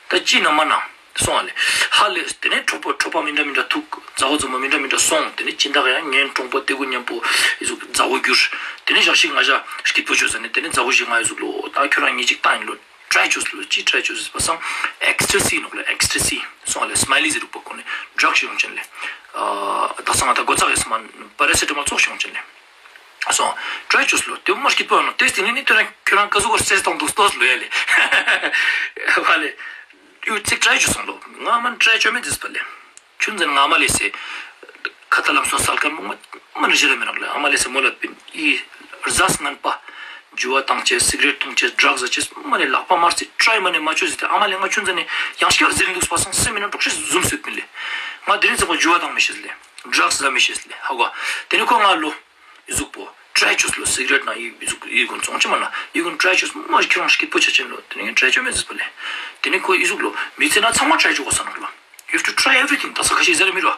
ད་ཅི་ན་མ་ན་སོང་ཨ་ལེ། ཧ་ལས་ཏེ་ནེ་གྲོགས་པོ་གྲོགས་པོ་མི་འདྲ་མི་འདྲ་ཐུག་མཛའ་བོ་མཛའ་མོ་མི་འདྲ་མི་འདྲ་སོང་། ཏེ་ནེ་སྦྱིན་བདག་ཡང་ངན་གྲོང་པོ་ཏེ་གུ་མཉམ་པོ་ཨི་ཟུག་མཛའ་བོ་གྱུར། ཏེ་ནེ་ཞག་ཞིག་ང་ཞ་སྐྱིད་པོ་ཆོས་ཟ་ནེ་ཏེ་ནེ་མཛའ་བོ་ཞིག་ང་ཨི་ཟུག་ལོ་ད་ཁྱོད་རང་ཉིད་ཅིག་ཏང་ཡིན་ལོ། ཊྲའི་ཅོས་ལོ། ཅི་ཊྲའི་ཅོས་པ་སང་ཨེགས་ཊ་སི་ནོག་ལེ། ཨེགས་ཊ་སི་སོང་ཨ་ལེ། སྨའི་ལི་ཟེར་རུག་པ་ཁོ་ནེ་ཌྲག་ཞིག་ཡོང་ཅན་ལེ། ཨ་ད་སང་ང་ད་གོ་ཚག་གི་སྨན་པ་ར་སེ་ཊ་མོལ་ཙོགས་ཤིག་ཡོང་ཅན་ལེ། སོང་། ཊྲའི་ཅོས་ལོ། ཏེ་མ་སྐྱིད་པོ་ཡོང་ནོག་ཏེ་སྟིང་ནེ་ནི་ཏེ་རང་ཁྱོད་རང་ཀ་ཟུག་གོ་སེ་ཏང་འདུག་ལྟོས་ལོ་ཡ་ལེ། ཧ་ལེ། ཡུ་ཅིག་ཊྲའི་ཅོས་སོང་ལོ། ང་མ་ཊྲའི་ཅོ་མེད་ཟེར་པ་ལེ། ཆུན་ཟན་ང་མ་ལེ་སེ། ཁ་ཏ་ལམ་སོ་སལ་ཁན་མོ་མ་མ་ནི་ཞེ་ར་མི་རག་ལེ། ཨ་མ་ལེ་སེ་མོལ་ལ་པིན་ཨི་རྫས་ངན་པ། ཇུ་བ་ཏང་ཅེས་སི་ག་རེཊ་ཐུང་ཅེས་ཌྲག་ཟ་ཅེས་མ་ནི་ལག་པ་མར་སེ་ཊྲའི་མ་ནི་མ་ཅོས་ཟེར་ཏེ་ཨ་མ་ལེ་ང་ཆུན་ཟན་ནི་ཡང་སྐྱར་ཟེར་འདུག་པ་སང་སེམས་མི་ན་འགྲོགས་ཤེས་ཟུམ་སོད་པིན་ལེ། ང་དེ་རིང་ཚེ་ཁོ་ཇུ་བ་ཏང་མི་ཤེས་ལེ། ཌྲག་ཟ་མི་ཤེས་ལེ། ཧ་གོ། ཏེ་ནེ་ཁོ་ང་ལོ། ཨི་ཟུག་པོ། ཊྲའི་ཅོས་ལོ། སི་ག་རེཊ་ནང་ཨི་ཟུག་ཨི་གུན་ཙོང་ཅི་མ་ན་ཨི་གུན་ཊྲའི་ཅོས་མ་ཁྱོད་རང་སྐྱིད་པོ་ཆ་ཅན་ལོ། ཏེ་ནེ་ཊྲའི་ཅོ་མེད་ཟེར་པ་ལེ། ཏེ་ནེ་ཁོ་ཨི་ཟུག་ལོ། མི་ཚེ་ན་ཚང་མ་ཊྲའི་ཅོ་གོས་ས་ནོག་ལོ། You have to try everything. ད་ས་ཁ་ཤས་ཟེར་མི་རོ།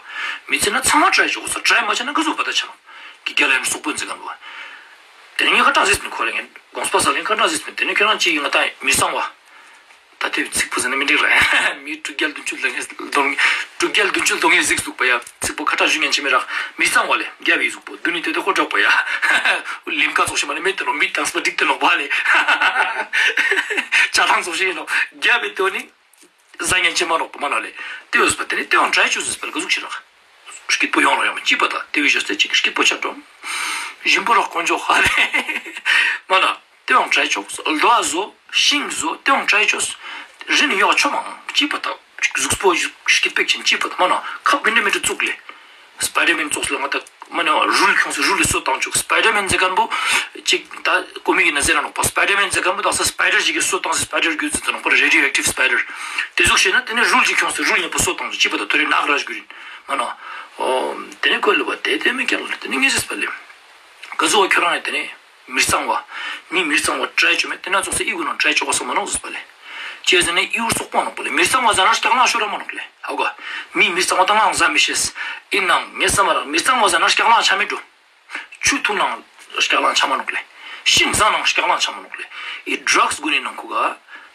མི་ཚེ་ན་ཚང་མ་ཊྲའི་ཅོ་གོས་ས། ཊྲའི་མ་ཆ་ན་ག་ཟུག་པ་ད་ཆ་ནོག་གི་རྒྱ་ལ་ཡང་སོག་པོ་འཛི་ག་ལོ། ཏེ་ནེ་ངས་ཁ་ཏང་ཟེར་ནི་ཁོ་ལེ་ངས་དགོངས་པ་ས་ལེ་ཁ་ཏང་ཟེར་ནི་ཏེ་ནེ་ཁྱོད་རང་ཅི་ཡིན་ང་ཏང་མི་གསང་བ། ད་ཏེ་ཚིག་པོ་ཟེར་ན་མི་འགྲིག་ར། མི་དྲུག་བརྒྱ་བདུན་ཅུ་ལོ་ངས་དོང་། དྲུག་བརྒྱ་བདུན་ཅུ་ལོ་ངས་གཟིགས་འདུག་པ་ཡ། ཚིག་པོ་ཁ་ཏ་ཞུ་ཉན་ཅི་མི་རག་མི་གཙང་བ་ལེ། རྒྱབ་བི་གཟུགས་པོ་དུ་ནི་ཏེ་ཏེ་ཁོ་འགྲོགས་པ་ཡ། ལིམ་ཀ་ཙོགས་ཤིག་མ་ནི་མེད་དེ་ནོག་མི་དང་སྤ་འགྲིག་ཏེ་ནོག་པ་ལེ། ཅ་ཐང་ཙོགས་ཤིག་ཡིན་ནོག་རྒྱབ་བི་དོ་ནི། ཟ་ཉན་ཅི་མ་ནོག་པ་མ་ནོག་ལེ། ཏེ་ཡོད་པ་ཏེ་ནི་ཏེ་ཡང་ཊྲའི་ཅོས་ཟེར་པ་ལེ་ག་ཟུག་ཤིག་རག་སྐྱིད་པོ་ཡོང་རོགས་ཡོང་མ་ཅི་པ་ད་ཏེ་བི་ཞོ་སྟེ་ཅིག་སྐྱིད་པོ་ཆགས་འགྲོ། ཞིམ་པོ་རོགས་དཀོན་མཆོག་ཧ་ལེ། མ་ན། ཏེ་ཡང་ཊྲའི་ཅོས། ལྡོ་བ་ཟོ། ཤིང་ཟོ། ཏེ་ཡང་ཊྲའི་ཅོས། རི་ནི་ཡོག་ཆོ་མང་ཅི་པ་ད། གཟུགས་པོ་སྐྱིད་པེག་ཆེན་ཅི་པ་ད་མ་ན་ཁབ་མི་འདྲ་མི་འདྲ་བཙུགས་ལེ། སྤའི་ཌར་མེན་ཙོགས་ལ་ང་ད་མ་ན་རུལ་ཁྱོངས་སེ་རུལ་ལེ་སོ་ཏང་ཅུག་སྤའི་ཌར་མེན་ཟེར་ཁན་བོ་ཅིག་ད་ཀོ་མིག་གི་ན་ཟེར་ར་ནོག་པ་སྤའི་ཌར་མེན་ཟེར་ཁན་བོ་དག་ས་སྤའི་ཌར་ཞིག་གི་སོ་ཏང་སེ་སྤའི་ཌར་གྱུར་ཟེར་ཏེ་ནོག་པ་རེ་ཌི་ཡོ་ཨེག་ཊིབ་སྤའི་ཌར། ཏེ་ཟུག་ཤེས་ན་ཏེ་ནེ་རུལ་ཅིག་ཁྱོངས་སེ་རུལ་ཉམ་པོ་སོ་ཏང་ཅི་པ་ད་ཐོ་རེ་ནག་ར་གྱུར་ཡིན། མ་ན། ཨོ། ཏེ་ནེ་ཁོ་ལ་བ་ཏེ་ཏེ་མི་ཀྱག་ལ་ཏེ་ནེ་ངས་ཟེར་པ་ལེ། ག་ཟུག་ཁྱོད་རང་ཡ་ཏེ་ནེ། མི་གཙང་བ། མི་མི་གཙང་བ་ཊྲའི་ཅོ་མེད་ཏེ་ན་ཙོགས་སེ་ཨི་གུན་ནང་ཊྲའི་ཅོ་གོས་ས་མ་ནོག་ཟེར་པ་ལེ། ཅི་ཟེར་ན་ཨི་གུན་སོག་པོ་ནོག་པ་ལེ། མི་གཙང་བ་ཟ་ན་སྐྱག་ལང་ཤོར་ར་མ་ནོག་ལེ། ཧ་གོ། མི་མི་གཙང་བ་ད་ནང་ཟ་མི་ཤེས། ཨིན་ནང་ངས་ས་མ་རག་མི་གཙང་བ་ཟ་ན་སྐྱག་ལང་ཆ་མི་འགྲོ། ཆུ་འཐུང་ནང་སྐྱག་ལང་ཆ་མ་ནོག་ལེ། ཤིང་ཟ་ནང་སྐྱག་ལང་ཆ་མ་ནོག་ལེ། ཨི་ཌྲགས་གུན་ནི་ནང་ཁུ་ག་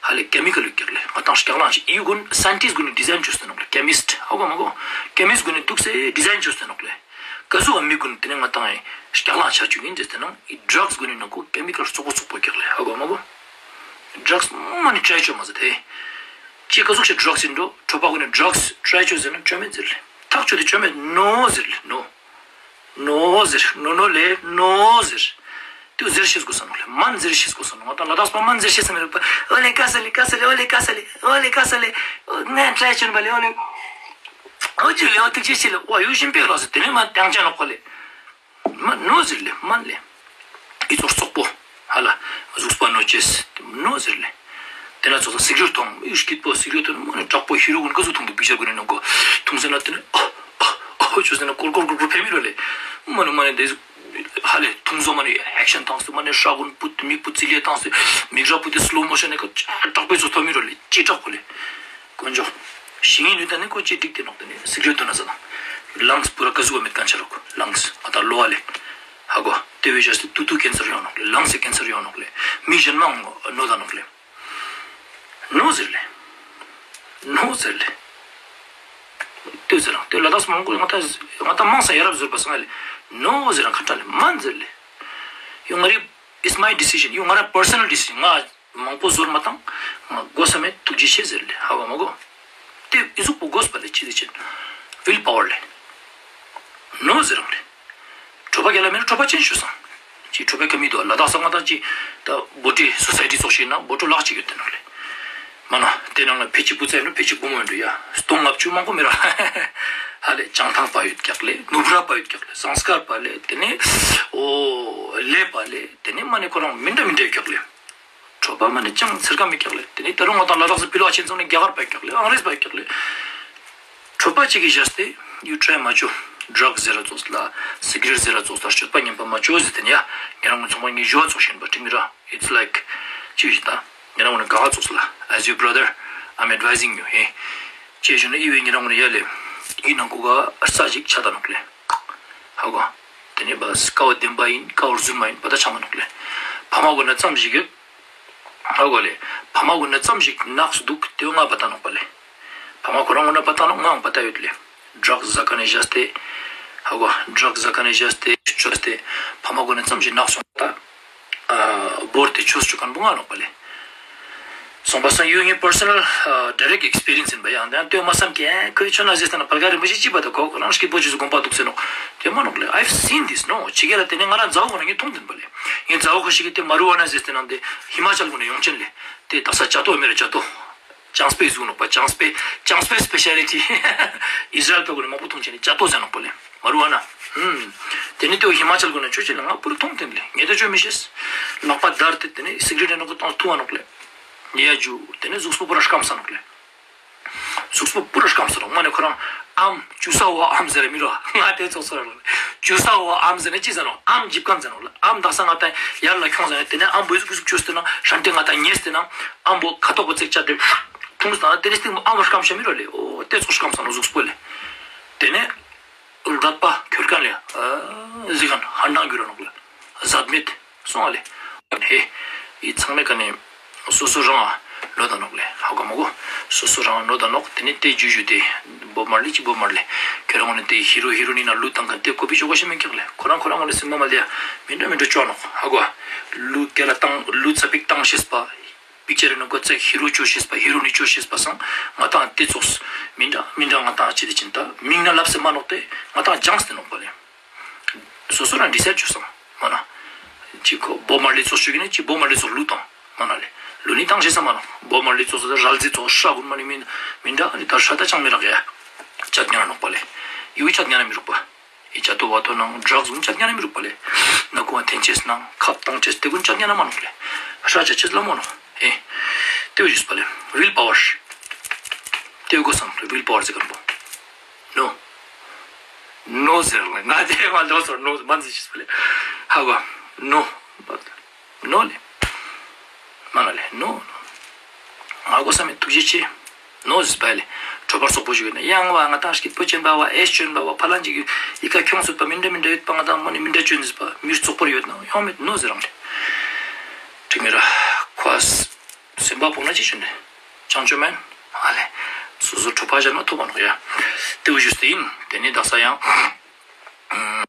ཧ་ལེ་ཀེ་མི་ཀལ་ཡོད་ཀྱག་ལེ། ང་ཏང་སྐྱག་ལང་ཆ་ཨི་གུན་སའིན་ཊིསྚ་གུན་ནི་ཌི་ཟའིན་ཅོས་ཏེ་ནོག་ལེ། ཀེ་མིསྚ་ཧ་གོ་མ་གོ། ཀེ་མིསྚ་གུན་ནི་དུག་སེ་ཌི་ཟའིན་ཅོས་ཏེ་ནོག་ལེ། ག་ཟུག་བ་མི་གུན་ཏེ་ནེ་ང་ཏང་ཡིན་སྐྱག་ལང་ཆ་ཅུག་ཡིན་ཟེར་ཏེ་ནང་ཨི་ཌྲགས་གུན་ནི་ནང་ཁུ་ཀེ་མི་ཀལ་ཙོག་པོ་ཙོག་པོ་ཀྱག་ལེ། ཧ་གོ་མ་གོ། ཌྲགས་མ་ནི་ཊྲའི་ཅོ་མ་ཟེར་ཏེ། ཅི་ག་ཟུག་ཤིག་ཌྲགས་ཡིན་འགྲོ། གྲོགས་པོ་གུན་ནི་ཌྲགས་ཊྲའི་ཅོ་ཟེར་ན་ཅོ་མེད་ཟེར་ལེ། ཐག་ཆོད་དེ་ཅོ་མེད་ནོ་ཟེར་ལེ་ནོ། ནོ་ཟེར་ནོ་ནོ་ལེ་ནོ་ཟེར། ཏེ་ཟེར་ཤེས་གོས་ས་ནོག་ལེ། མན་ཟེར་ཤེས་གོས་ས་ནོག་ང་ཏང་ལ་དྭགས་པ་མན་ཟེར་ཤེས་ས་མི་རུག་པ། ཨོ་ལེ་ཀ་ས་ལེ་ཀ་ས་ལེ་ཨོ་ལེ་ཀ་ས་ལེ་ཨོ་ལེ་ཀ་ས་ལེ། ཨོ་ང་ཊྲའི་ཅོ་ན་པ་ལེ་ཨོ་ལེ། ཨོ་ཇུ་ལེ་ཨོ་ཐུགས་རྗེ་ཆེ་ལེ། ཝ་ཡུ་ཤིན་པེག་ལ་ཟེར་ཏེ་ནེ་མ་ཏང་ཅ་ནོག་པ་ལེ། མ་ནོ་ཟེར་ལེ་མན་ལེ། ཨི་ཙོགས་ཙོག་པོ། ཧ་ལ། གཟུགས་པ་ནོ་ཅེས། ནོ་ཟེར་ལེ། ཏེ་ན་ཙོགས་སི་གར་ཐོང་ཨི་སྐྱིད་པོ་སི་གར་ཐོང་མ་ནི་དྲག་པོ་ཧི་རོ་གུན་ག་ཟུག་ཐུང་དུག་པིག་ཅར་གུན་ནི་ནང་ཁུ་ཐུང་ཟེར་ན་ཏེ་ནེ་ཨ་ཨ་ཨ་ཅོ་ཟེར་ན་ཀོར་ཀོར་ཀོར་ཀོར་ཕེ་མི་རོ་ལེ། མ་ནི་མ་ནི་ཏེ་ཧ་ལེ་ཐུང་ཟོ་མ་ནི་ཨེག་ཤན་ཐང་སྟེ་མ་ནི་ཧྲ་གུན་པུ་ཏི་མིག་པུ་ཙི་ལེ་ཐང་སྟེ་མིག་ར་པུ་ཏི་སི་ལོ་མོ་ཤན་ནི་ཀ་ཅ་དྲག་པོའི་ཚོ་ཐོ་མི་རོ་ལེ་ཅི་དྲག་པོ་ལེ། དཀོན་མཆོག་ཤིང་ངི་ནུས་ད་ནི་ཁོ་ཅི་འགྲིག་ཏེ་ནོག་ཏེ་ནི་སི་གར་ཐོང་ན་ཟ་ན། ལངས་པུ་ར་ཀ་ཟུག་མེད་ཁན་ཆ་རོག་ལངས་ཨ་ད་ལོ་ཨ་ལེ། ཧ་གོ་ཏེ་བེ་ཞ་སྟེ་ཏུ་ཏུ་ཀེན་སར་ཡོང་ནོག་ལེ་ལངས་སི་ཀེན་སར་ཡོང་ནོག་ལེ། མི་ཞན་མང་ནོ་ད་ནོག་ལེ། ནོ་ཟེར་ལེ། ནོ་ཟེར་ལེ། ཏེ་ཟེར་རང་ཏེ་ལ་དྭགས་མང་པོ་ང་ད་ང་ད་མང་ས་ཡ་རབས་ཟུར་པ་སང་ལེ། ནོ་ཟེར་རང་ཁ་ཏ་ལེ་མན་ཟེར་ལེ། ཡོང་ང་རེ། It's my decision. ཡོང་ང་ར་པར་སོ་ནལ་ཌི་སི་ཤན་ང་མང་པོ་ཟོར་མ་ཏང་། ང་གོ་ས་མེད་ཐུགས་རྗེ་ཆེ་ཟེར་ལེ་ཧ་བ་མ་གོ། ཏེ་ཨི་ཟུག་པོ་གོས་པ་ལེ་ཅི་ཟེར་ཅན། ཝིལ་པ་ཝར་ལེ། ནོ་ཟེར་རང་ལེ། གྲོ་པ་རྒྱ་ལ་མེད་ན་གྲོ་པ་ཅན་ཞུ་སང་། ཅི་གྲོ་པའི་ཀ་མི་དུག་ལ་དྭགས་ས་ང་ཏང་ཅི། ད་བོ་ཊི་སོ་སའི་ཊི་ཙོགས་ཤིག་ན་བོ་ཊི་ལག་ཅིག་ཡོད་དེ་ནོག་ལེ། མ་ན་ཏེ་ནང་ལ་ཕེ་ཅི་བུ་ཙ་ཡིན་ནོ་ཕེ་ཅི་བུ་མོ་ཡིན་ནོ་ཡ། སྟོང་ལྔ་བཅུ་མང་པོ་མི་ར། ཧ་ལེ་བྱང་ཐང་པ་ཡོད་ཀྱག་ལེ་ནུབ་ར་པ་ཡོད་ཀྱག་ལེ་ཟངས་དཀར་པ་ལེ་ཏེ་ནེ། ཨོ། ལེ་པ་ལེ་ཏེ་ནེ་མ་ནེ་ཁོ་རང་མི་འདྲ་མི་འདྲ་ཡོད་ཀྱག་ལེ། གྲོ་པ་མ་ནེ་ཅང་ཚེར་ཀ་མེད་ཀྱག་ལེ། ཏེ་ནེ་ད་རུང་ང་ཏང་ལ་དྭགས་སི་ཕི་ལོག་ཆེན་ཚང་ནེ་རྒྱ་གར་པ་ཀྱག་ལེ་ཨང་རེས་པ་ཀྱག་ལེ། གྲོ་པ་ཅིག་གི་བཞག་སྟེ་ཡུ་ཊྲའི་མ་ཅོ། ཌྲག་ཟེར་ར་ཙོགས་ལ། སི་ག་རེཊ་ཟེར་ར་ཙོགས་ལ། སྤྱོད་པ་ངན་པ་མ་ཅོ་ཟེར་ཏེ་ནི་ཡ། ཉེ་རང་ངི་ཚོང་པ་ངི་ཞུ་བ་ཙོགས་ཤིག་ཡིན་པ་དྲི་མི་ར། It's like ཅི་ཞིག་ད། ཉེ་རང་ངི་ག་བ་ཙོགས་ལ། As your brother, I'm advising you. ཧེ། ཅི་ཞུ་ན་ཨི་བེ་ཉེ་རང་ངི་ཡ་ལེ། ཨི་ནང་ཁུ་ག་ས་ཞིག་ཆ་ད་ནོག་ལེ། ཧ་གོ། དེ་ནས་བ་ཀ་བ་བདེན་པ་ཡིན་ཀ་བ་རྫུན་མ་ཡིན་པ་ད་ཆ་མ་ནོག་ལེ། ཕ་མ་གུན་ན་ཙམ་ཞིག་ཡོད། ཧ་གོ་ལེ། ཕ་མ་གུན་ན་ཙམ་ཞིག་ནགས་སུ་འདུག་དེ་ང་པ་ད་ནོག་པ་ལེ། ཕ་མ་ཁོ་རང་གུན་ན་པ་ད་ནོག་ང་པ་ད་ཡོད་ལེ། ཌྲག་ཟ་ཁན་ནི་བཞག་སྟེ། ཧ་གོ། ཌྲག་ཟ་ཁན་ནི་བཞག་སྟེ་ཆོས་ཏེ། ཕ་མ་གུན་ན་ཙམ་ཞིག་ནགས་སོང་ད། ཨ་བོར་ཏེ་ཆོས་ཅོ་ཁན་བོ་ང་ནོག་པ་ལེ། སོང་པ་སང་ཡུ་ངི་པར་སོ་ནལ་ཌའི་རེཀྚ་ཨེགས་པི་རི་ཡན་སི་ཡིན་པ་ཡང་དེ་ཡང་ལྟོས་མ་བསམ་ཁན་ཁོའི་ཆོས་ན་ཟེར་ཏེ་ན་ཕལ་སྐད་རིན་པོ་ཆེ་ཅི་པ་ད་ཁོ་ཁོ་རང་སྐྱིད་པོ་ཅོས་སུ་དགོངས་པ་འདུག་ཟེར་ནོག་དེ་མ་ནོག་ལེ། I've seen this, no. ཅི་ག་ར་དེ་ནས་ང་རང་མཛའ་བོ་ཁོ་ན་ངས་མཐོང་དེན་པ་ལེ། ངས་མཛའ་བོ་ཁོ་ཞིག་གི་དེ་མ་རུ་ཝ་ན་ཟེར་ཏེ་ན་དེ་ཧི་མ་ཅལ་གུན་ནས་ཡོང་ཅན་ལེ། དེ་དག་ས་ཅ་ཏོ་མེ་ར་ཅ་ཏོ། ཅང་སྤེ་ཟུག་ནོག་པ། ཅང་སྤེ། ཅང་སྤེ་སྤེ་ཤལ་ཊི། ཨིས་ར་ཨེལ་པ་གུན་ནི་མང་པོ་ཐུང་ཆེན་ནི་ཅ་ཏོ་ཟེར་ནོག་པ་ལེ། མ་རུ་ཝ་ན། ཧུམ། དེ་ནི་དེ་བོ་ཧི་མ་ཅལ་གུན་ནི་ཅོ་ཅེས་ལེ། ང་པུ་ར་ཐུང་དེན་ལེ། ངས་ད་ཅོ་མི་ཤེས། ལག་པ་བརྡར་ཏེ་དེ་ནི་སི་ག་རེཊ་ནང་ཁུ་ཏང་ཐུ་བ་ནོག་ལེ། ཡ་ཇུ། དེ་ནི་གཟུགས་པོ་པུ་ར་སྐམ་ས་ནོག་ལེ། གཟུགས་པོ་པུ་ར་སྐམ་ས་ནོག་མ་ནེ་ཁོ་རང་ཨམ་ཅུ་ས་བོ་ཨམ་ཟེར་ར་མི་རུ་ང་དེ་ཙོགས་ས་ར་ལེ། ཅུ་ས་བོ་ཨམ་ཟེར་ན་ཅི་ཟེར་ནོག་ཨམ་འཇིབ་ཁན་ཟེར་ནོག་ལེ། ཨམ་དག་ས་ང་ད་ཡར་ལ་ཁྱོང་ཟེར་ན་དེ་ནི་ཨམ་བོ་གཟུགས་པོ་ཅོས་ཏེ་ན་ཧྲན་ཏེ་ང་ད་ཉེས་ཏེ་ན་ཨམ་བོ་ཁ་ཐོག་པོ་ཙེག་ཅ་དེ་ཐུང་ས་ན་དེ་ནི་སྟིང་ཨམ་བོ་སྐམ་ཤ་མི་རུ་ལེ། འོ་དེ་ཙོགས་སྐམ་ས་ནོག་གཟུགས་པོ་ལེ། དེ་ནི་རུལ་རད་པ་ཁྱོར་ཁན་ལེ། ཨ་ཟི་ཁན་ཧན་དང་གུ་ར་ནོག་ལེ། ཟད་མེད་སོང་བ་ལེ། ཧེ། ཨི་ཚང་མའི་ཀ་ནེ་སོ་སོ་རང་ལོ་ད་ནོག་ལེ། ཧ་གོ་མ་གོ། སོ་སོ་རང་ལོ་ད་ནོག་དེ་ནི་དེ་ཇུ་ཇུ་དེ་བོབ་མར་ལི་ཅི་བོབ་མར་ལི། ཁྱོད་རང་ངོ་ནི་དེ་ཧི་རོ་ཧི་རོ་ནི་ན་ལུ་ཏང་ཁན་དེ་ཀོ་པི་ཅོ་གོ་ཤེས་མེད་ཀྱག་ལེ། ཁོ་རང་ཁོ་རང་ངོ་ནི་སེམས་མ་མ་ལེ་ཡ། མི་འདྲ་མི་འདྲ་ཅོ་ནོག་ཧ་གོ། ལུ་སྐེ་ལ་ཏང་ལུ་ཙ་པིག་ཏང་ཤེས་པ། པིག་ཅར་ནང་ཀོ་ཙེ་ཧི་རོ་ཅོ་ཤེས་པ་ཧི་རོ་ནི་ཅོ་ཤེས་པ་སང་ང་ཏང་དེ་ཙོགས་མི་འདྲ་མི་འདྲ་ང་ཏང་ཅི་དེ་ཅིན་ད་མིང་ན་ལབ་སེ་མ་ནོག་དེ་ང་ཏང་ཅང་སྟེ་ནོག་པ་ལེ། སོ་སོ་རང་ཌི་སའིཌ་ཅོས་སང་མ་ན། ཅི་ཁོ་བོབ་མར་ལི་ཙོགས་ཅོ་གི་ན་ཅི་བོབ་མར་ལི་ཙོགས་ལུ་ཏང་མ་ན་ལེ། ལུ་ནི་ཏང་ཤེས་སང་མ་ནོག་བོབ་མར་ལི་ཙོགས་རལ་རྩེ་ཙོགས་ཧྲ་གུན་མ་ནི་མི་མི་འདྲ་ནི་ད་ཧྲ་ད་ཅང་མི་རག་ཡ། ཅད་ཉན་ནོག་པ་ལེ། ཡུ་ཅད་ཉན་མི་རུག་པ། ཨི་ཅ་ཏོ་བ་ཏོ་ནང་ཌྲག་གུན་ཅད་ཉན་མི་རུག་པ་ལེ། ན་ཁུ་བ་འཐེན་ཅེས་ནང་ཁབ་ཏང་ཅེས་དེ་གུན་ཅད་ཉན་མ་ནོག་ལེ། ཧྲ་ཅད་ཅེས་ལ་མ་ནོག་ཨེ། དེ་བོ་ཞུས་པ་ལེ། ཝིལ་པ་ཝར། དེ་བོ་གོ་སམ་ལེ། ཝིལ་པ་ཝར་ཟེར་ཁན་བོ། ནོ། ནོ་ཟེར་ལེ། ང་དེ་མ་ལོ་སོ་ནོ་མན་ཟེར་ཞུས་པ་ལེ། ཧ་གོ། ནོ། ནོ་ལེ། མ་ན་ལེ། ནོ། ང་གོ་ས་མེད། ཐུགས་རྗེ་ཆེ། ནོ་ཟེར་པ་ལེ། གྲོ་པ་སོག་པོ་ཞིག་ཡོད་ན་ཡང་བ་ང་ཏང་སྐྱིད་པོ་ཅན་པ་བ་ཨེས་ཅོན་པ་བ་ཕ་ལན་ཅིག་ཡི་ཀ་ཁྱོང་སུད་པ་མི་འདྲ་མི་འདྲ་ཡོད་པ་ང་ཏང་མ་ནི་མི་འདྲ་ཅོན་ཟེར་པ་མིར་ཙོག་པོར་ཡོད་ན་ཡང་མེད་ནོ་ཟེར་རང་ལེ། དྲི་མེད་ར་ཁོ་སེམས་པ་ཕོག་ན་ཅི་ཅོན་ནེ་ཅང་ཅོ་མེན། ཨ་ལེ། སོ་སོ་གྲོ་པ་ཞན་ན་ཐོབ་པ་ནོག་ཡ། དེ་བོ་ཞུས་ཏེ་ཡིན། དེ་ནི་དག་ས་ཡང་།